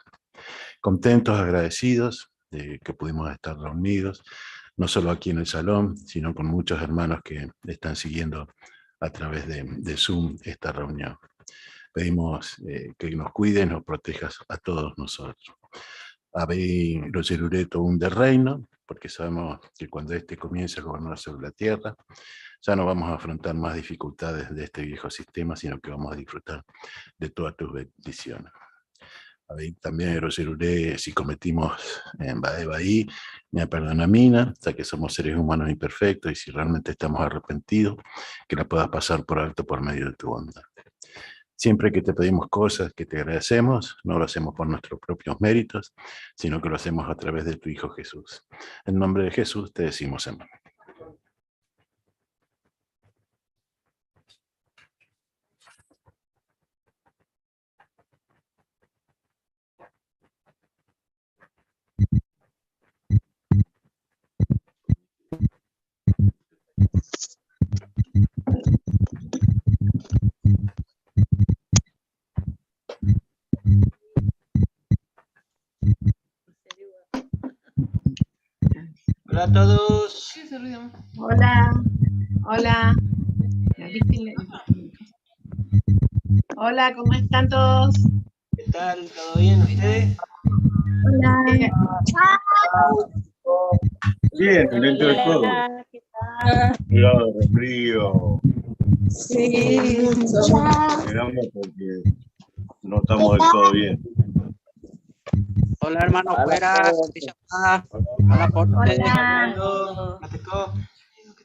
Contentos, agradecidos de que pudimos estar reunidos, no solo aquí en el salón, sino con muchos hermanos que están siguiendo a través de Zoom esta reunión. Pedimos que nos cuides, nos protejas a todos nosotros. Avei rojerure tou nde reino, porque sabemos que cuando éste comience a gobernar sobre la tierra, ya no vamos a afrontar más dificultades de este viejo sistema, sino que vamos a disfrutar de todas tus bendiciones. Avei también rojerure si cometimos en mba'e vai, ñaperdonamína, ya que somos seres humanos imperfectos y si realmente estamos arrepentidos, que la puedas pasar por alto por medio de tu bondad. Siempre que te pedimos cosas que te agradecemos, no lo hacemos por nuestros propios méritos, sino que lo hacemos a través de tu Hijo Jesús. En nombre de Jesús te decimos amén. Hola a todos. ¿Qué es ese ruido? Hola, hola. Hola, ¿cómo están todos? ¿Qué tal? ¿Todo bien ustedes? Hola. Bien, dentro de todo. Hola, ¿qué tal? Cuidado, frío. Sí, mucho. Esperamos porque no estamos del todo bien. Hola, hermano, Hola, fuera. Jorge. Hola, Jorge. Hola.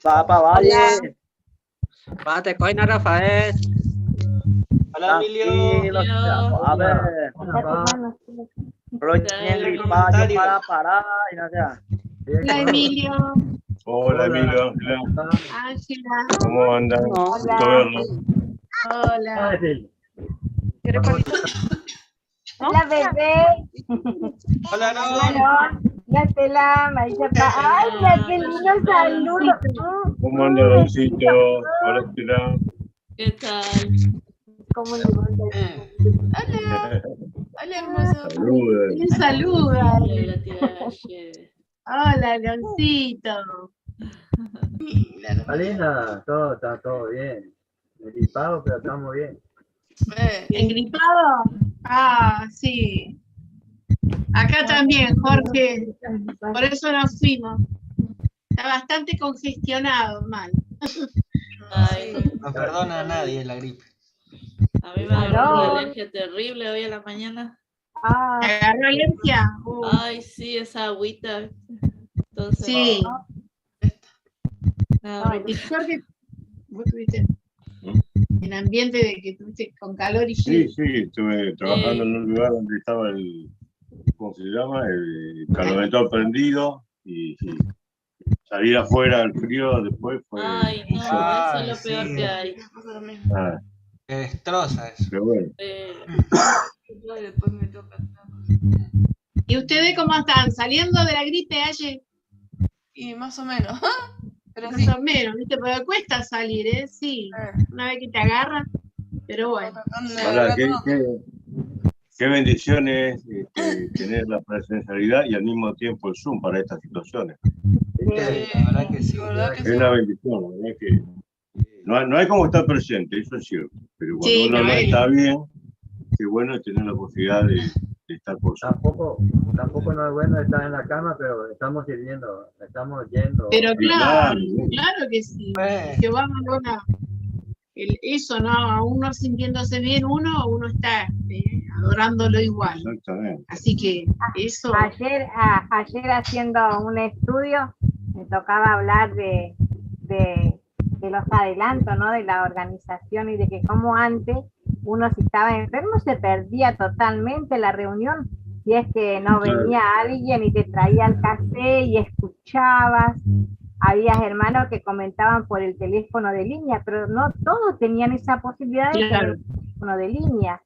Papa, Valle. Pate, coina, Rafael. Hola, Emilio. Tranquilo, a ver. Roñen gripado para parar y no sea. Hola, Emilio. Hola, Emilio. Ángela. ¿Cómo andan? Hola. Gusto verlo. Hola. Hola, bebé. Hola, no. Hola, la Estela, Marisa Pa. Ay, mira, qué lindo saludo. ¿Cómo anda, Doncito? Hola, Estela. ¿Qué tal? ¿Cómo le va? Hola. Hola, hermoso. Saludos. ¿Quién saluda? Hola, tía Aye. Hola, Leoncito. Alina, todo está todo bien. Gripado, pero estamos bien. ¿Engripado? Ah, sí. Acá también, Jorge. Por eso nos fuimos. Está bastante congestionado, mal. Ay, No perdona a nadie la gripe. A mí me agarró una Aló. alergia terrible hoy a la mañana. Ah. ¿Te agarró alergia? Ay, sí, esa agüita. Entonces, Sí. Nada, Y Jorge, vos tuviste en ambiente de que tuviste con calor y Sí, frío. sí, estuve trabajando en un lugar donde estaba el, ¿cómo se llama? El calorcito prendido y sí, salir afuera al frío después fue Ay, un no, shock. eso es lo peor que hay. Ah. Te destroza eso. Pero bueno. Después me toca. ¿Y ustedes cómo están? ¿Saliendo de la gripe ayer? Y más o menos. Pero más sí. o menos, ¿viste? Porque cuesta salir, ¿eh? Sí. Una vez que te agarra, pero bueno. Ahora, qué bendición es, tener la presencialidad y al mismo tiempo el Zoom para estas situaciones. Sí, la verdad que sí. Es una bendición, la verdad que No, no hay como estar presente, eso es cierto. Pero cuando Sí, uno no no hay. está bien, qué bueno tener la posibilidad de estar por Zoom. Tampoco, tampoco no es bueno estar en la cama, pero estamos sirviendo, estamos yendo. Pero claro, Claro. claro que sí. Jehová valora eso, ¿no? Aún no sintiéndose bien uno, uno está adorándolo igual. Exactamente. Así que eso. Ayer, ayer haciendo un estudio, me tocaba hablar de los adelantos, ¿no? De la organización y de que como antes uno si estaba enfermo se perdía totalmente la reunión. Si es que no Claro. venía alguien y te traía el café y escuchabas. Había hermanos que comentaban por el teléfono de línea, pero no todos tenían esa posibilidad de Claro. tener un teléfono de línea,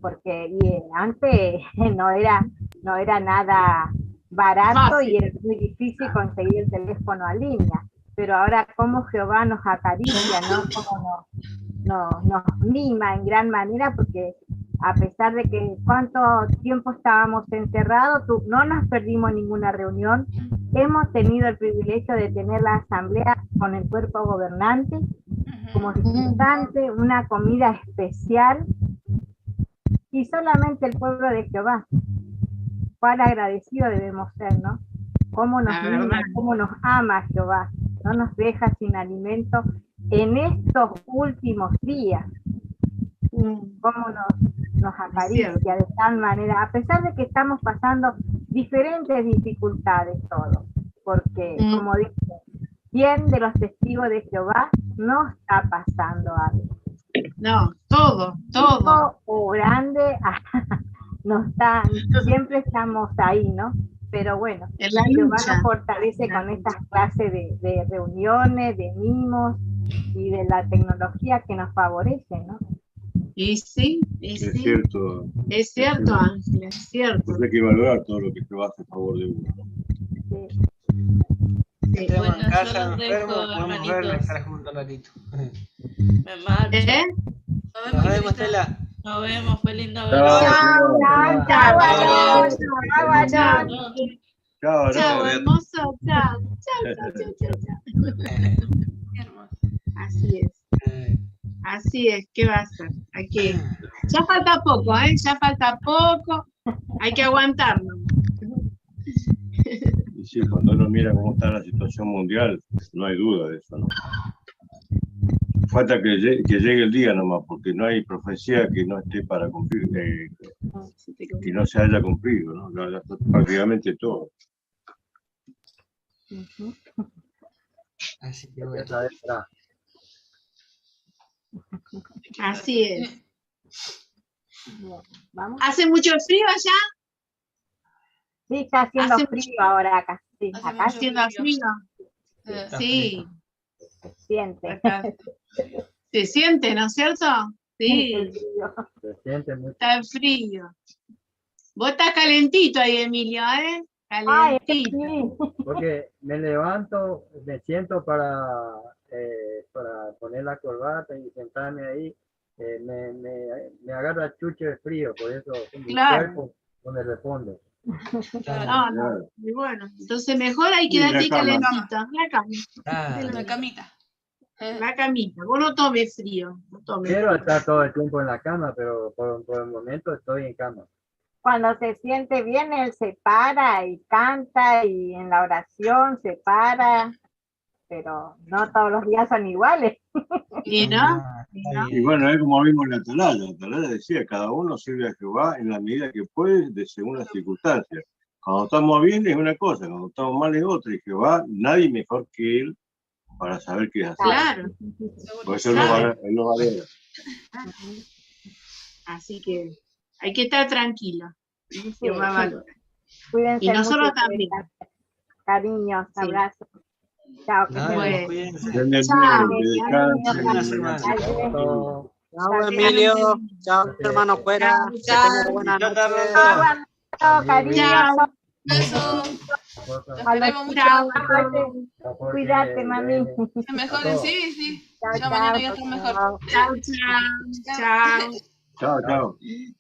porque antes no era nada barato y Fácil. era muy difícil conseguir el teléfono a línea. Pero ahora cómo Jehová nos acaricia, ¿no? Cómo nos mima en gran manera, porque a pesar de que cuánto tiempo estábamos encerrados, no nos perdimos ninguna reunión. Hemos tenido el privilegio de tener la asamblea con el cuerpo gobernante como representante, una comida especial, y solamente el pueblo de Jehová. Cuán agradecido debemos ser, ¿no? Cómo nos La mima, verdad. cómo nos ama Jehová. No nos deja sin alimento en estos últimos días. Cómo nos acaricia de tal manera, a pesar de que estamos pasando diferentes dificultades todos, porque como dice, ¿quién de los testigos de Jehová no está pasando algo? No, todo, todo. Chico o grande, no está, siempre estamos ahí, ¿no? Pero bueno, En la Jehová lucha. nos fortalece con estas clases de reuniones, de mimos y de la tecnología que nos favorece, ¿no? Y sí, y Es sí. cierto. Es cierto, Ángela, es cierto. Pues hay que valorar todo lo que Jehová hace a favor de uno. Sí. Sí. Estemos Bueno, en yo casa los enfermos, dejo, podemos verlo y hermanitos. estar juntos un ratito. Me marcho. ¿Eh? Nos Nos vemos, vemos, Estela. Estela. Nos vemos, fue lindo Chao, verlos. Chao, Chao, chao, Chao. chao, chao, Chao. Chao, Chao, chao. hermoso. Chao, chao, chao, chao, chao, chao. Qué hermoso. Así es. Así es, ¿qué va a hacer? Hay que... Ya falta poco, ¿eh? Ya falta poco. Hay que aguantarnos. Y sí, cuando uno mira cómo está la situación mundial, no hay duda de eso, ¿no? Falta que llegue el día nomás, porque no hay profecía que no esté para cumplir, que no se haya cumplido, ¿no? Ya está prácticamente todo. Así que bueno. Esa es la- Así es. Bien, ¿vamos? ¿Hace mucho frío allá? Sí, está haciendo Hace frío ahora acá. Sí, Hace acá mucho Haciendo frío. frío. Está Sí. se siente. Acá. Se siente, ¿no es cierto? Sí, El frío. Se siente mucho. está el frío. Vos estás calentito ahí, Emilio, ¿eh? Ay, Calentito. sí. Porque me levanto, me siento para poner la corbata y sentarme ahí. Me agarra chucho de frío, por eso mi Claro. cuerpo no me responde. Claro. No, no. Claro. Y bueno, entonces mejor hay Sí, la quedarte cama. calentito. La cama. Claro. La camita. La camita. Vos no tomes frío. No tomes Quiero frío. estar todo el tiempo en la cama, pero por el momento estoy en cama. Cuando se siente bien, él se para y canta y en la oración se para, pero no todos los días son iguales. ¿Y no? Ah, ¿Y está no? Y bien. bueno, es como vimos en la atalaya. La atalaya decía, cada uno sirve a Jehová en la medida que puede, de según las circunstancias. Cuando estamos bien es una cosa, cuando estamos mal es otra. Y Jehová, nadie mejor que él para saber qué es hacer. Claro. Por eso él lo Claro. valora. Así que hay que estar tranquilo. Jehová Sí. valora. Cuídense Y nosotros mucho, también. Cariños, Sí. abrazos. Chao, que Dale, estén bien. Bueno. cuídense. Estén bien, Chao. que descansen. Buena semana. Chao. Chao, Emilio. Chao, hermano Cuera. Chao, Que tenga chao. buena Chao, noche. Carlos. Chao, cariños. Chao. Besos. Los Los queremos mucho. Chao. Cuídate, mami. Se mejoren, sí, sí. Chao, Ya mañana ya chao. están mejor. Chao, chao. Chao. Chao, chao.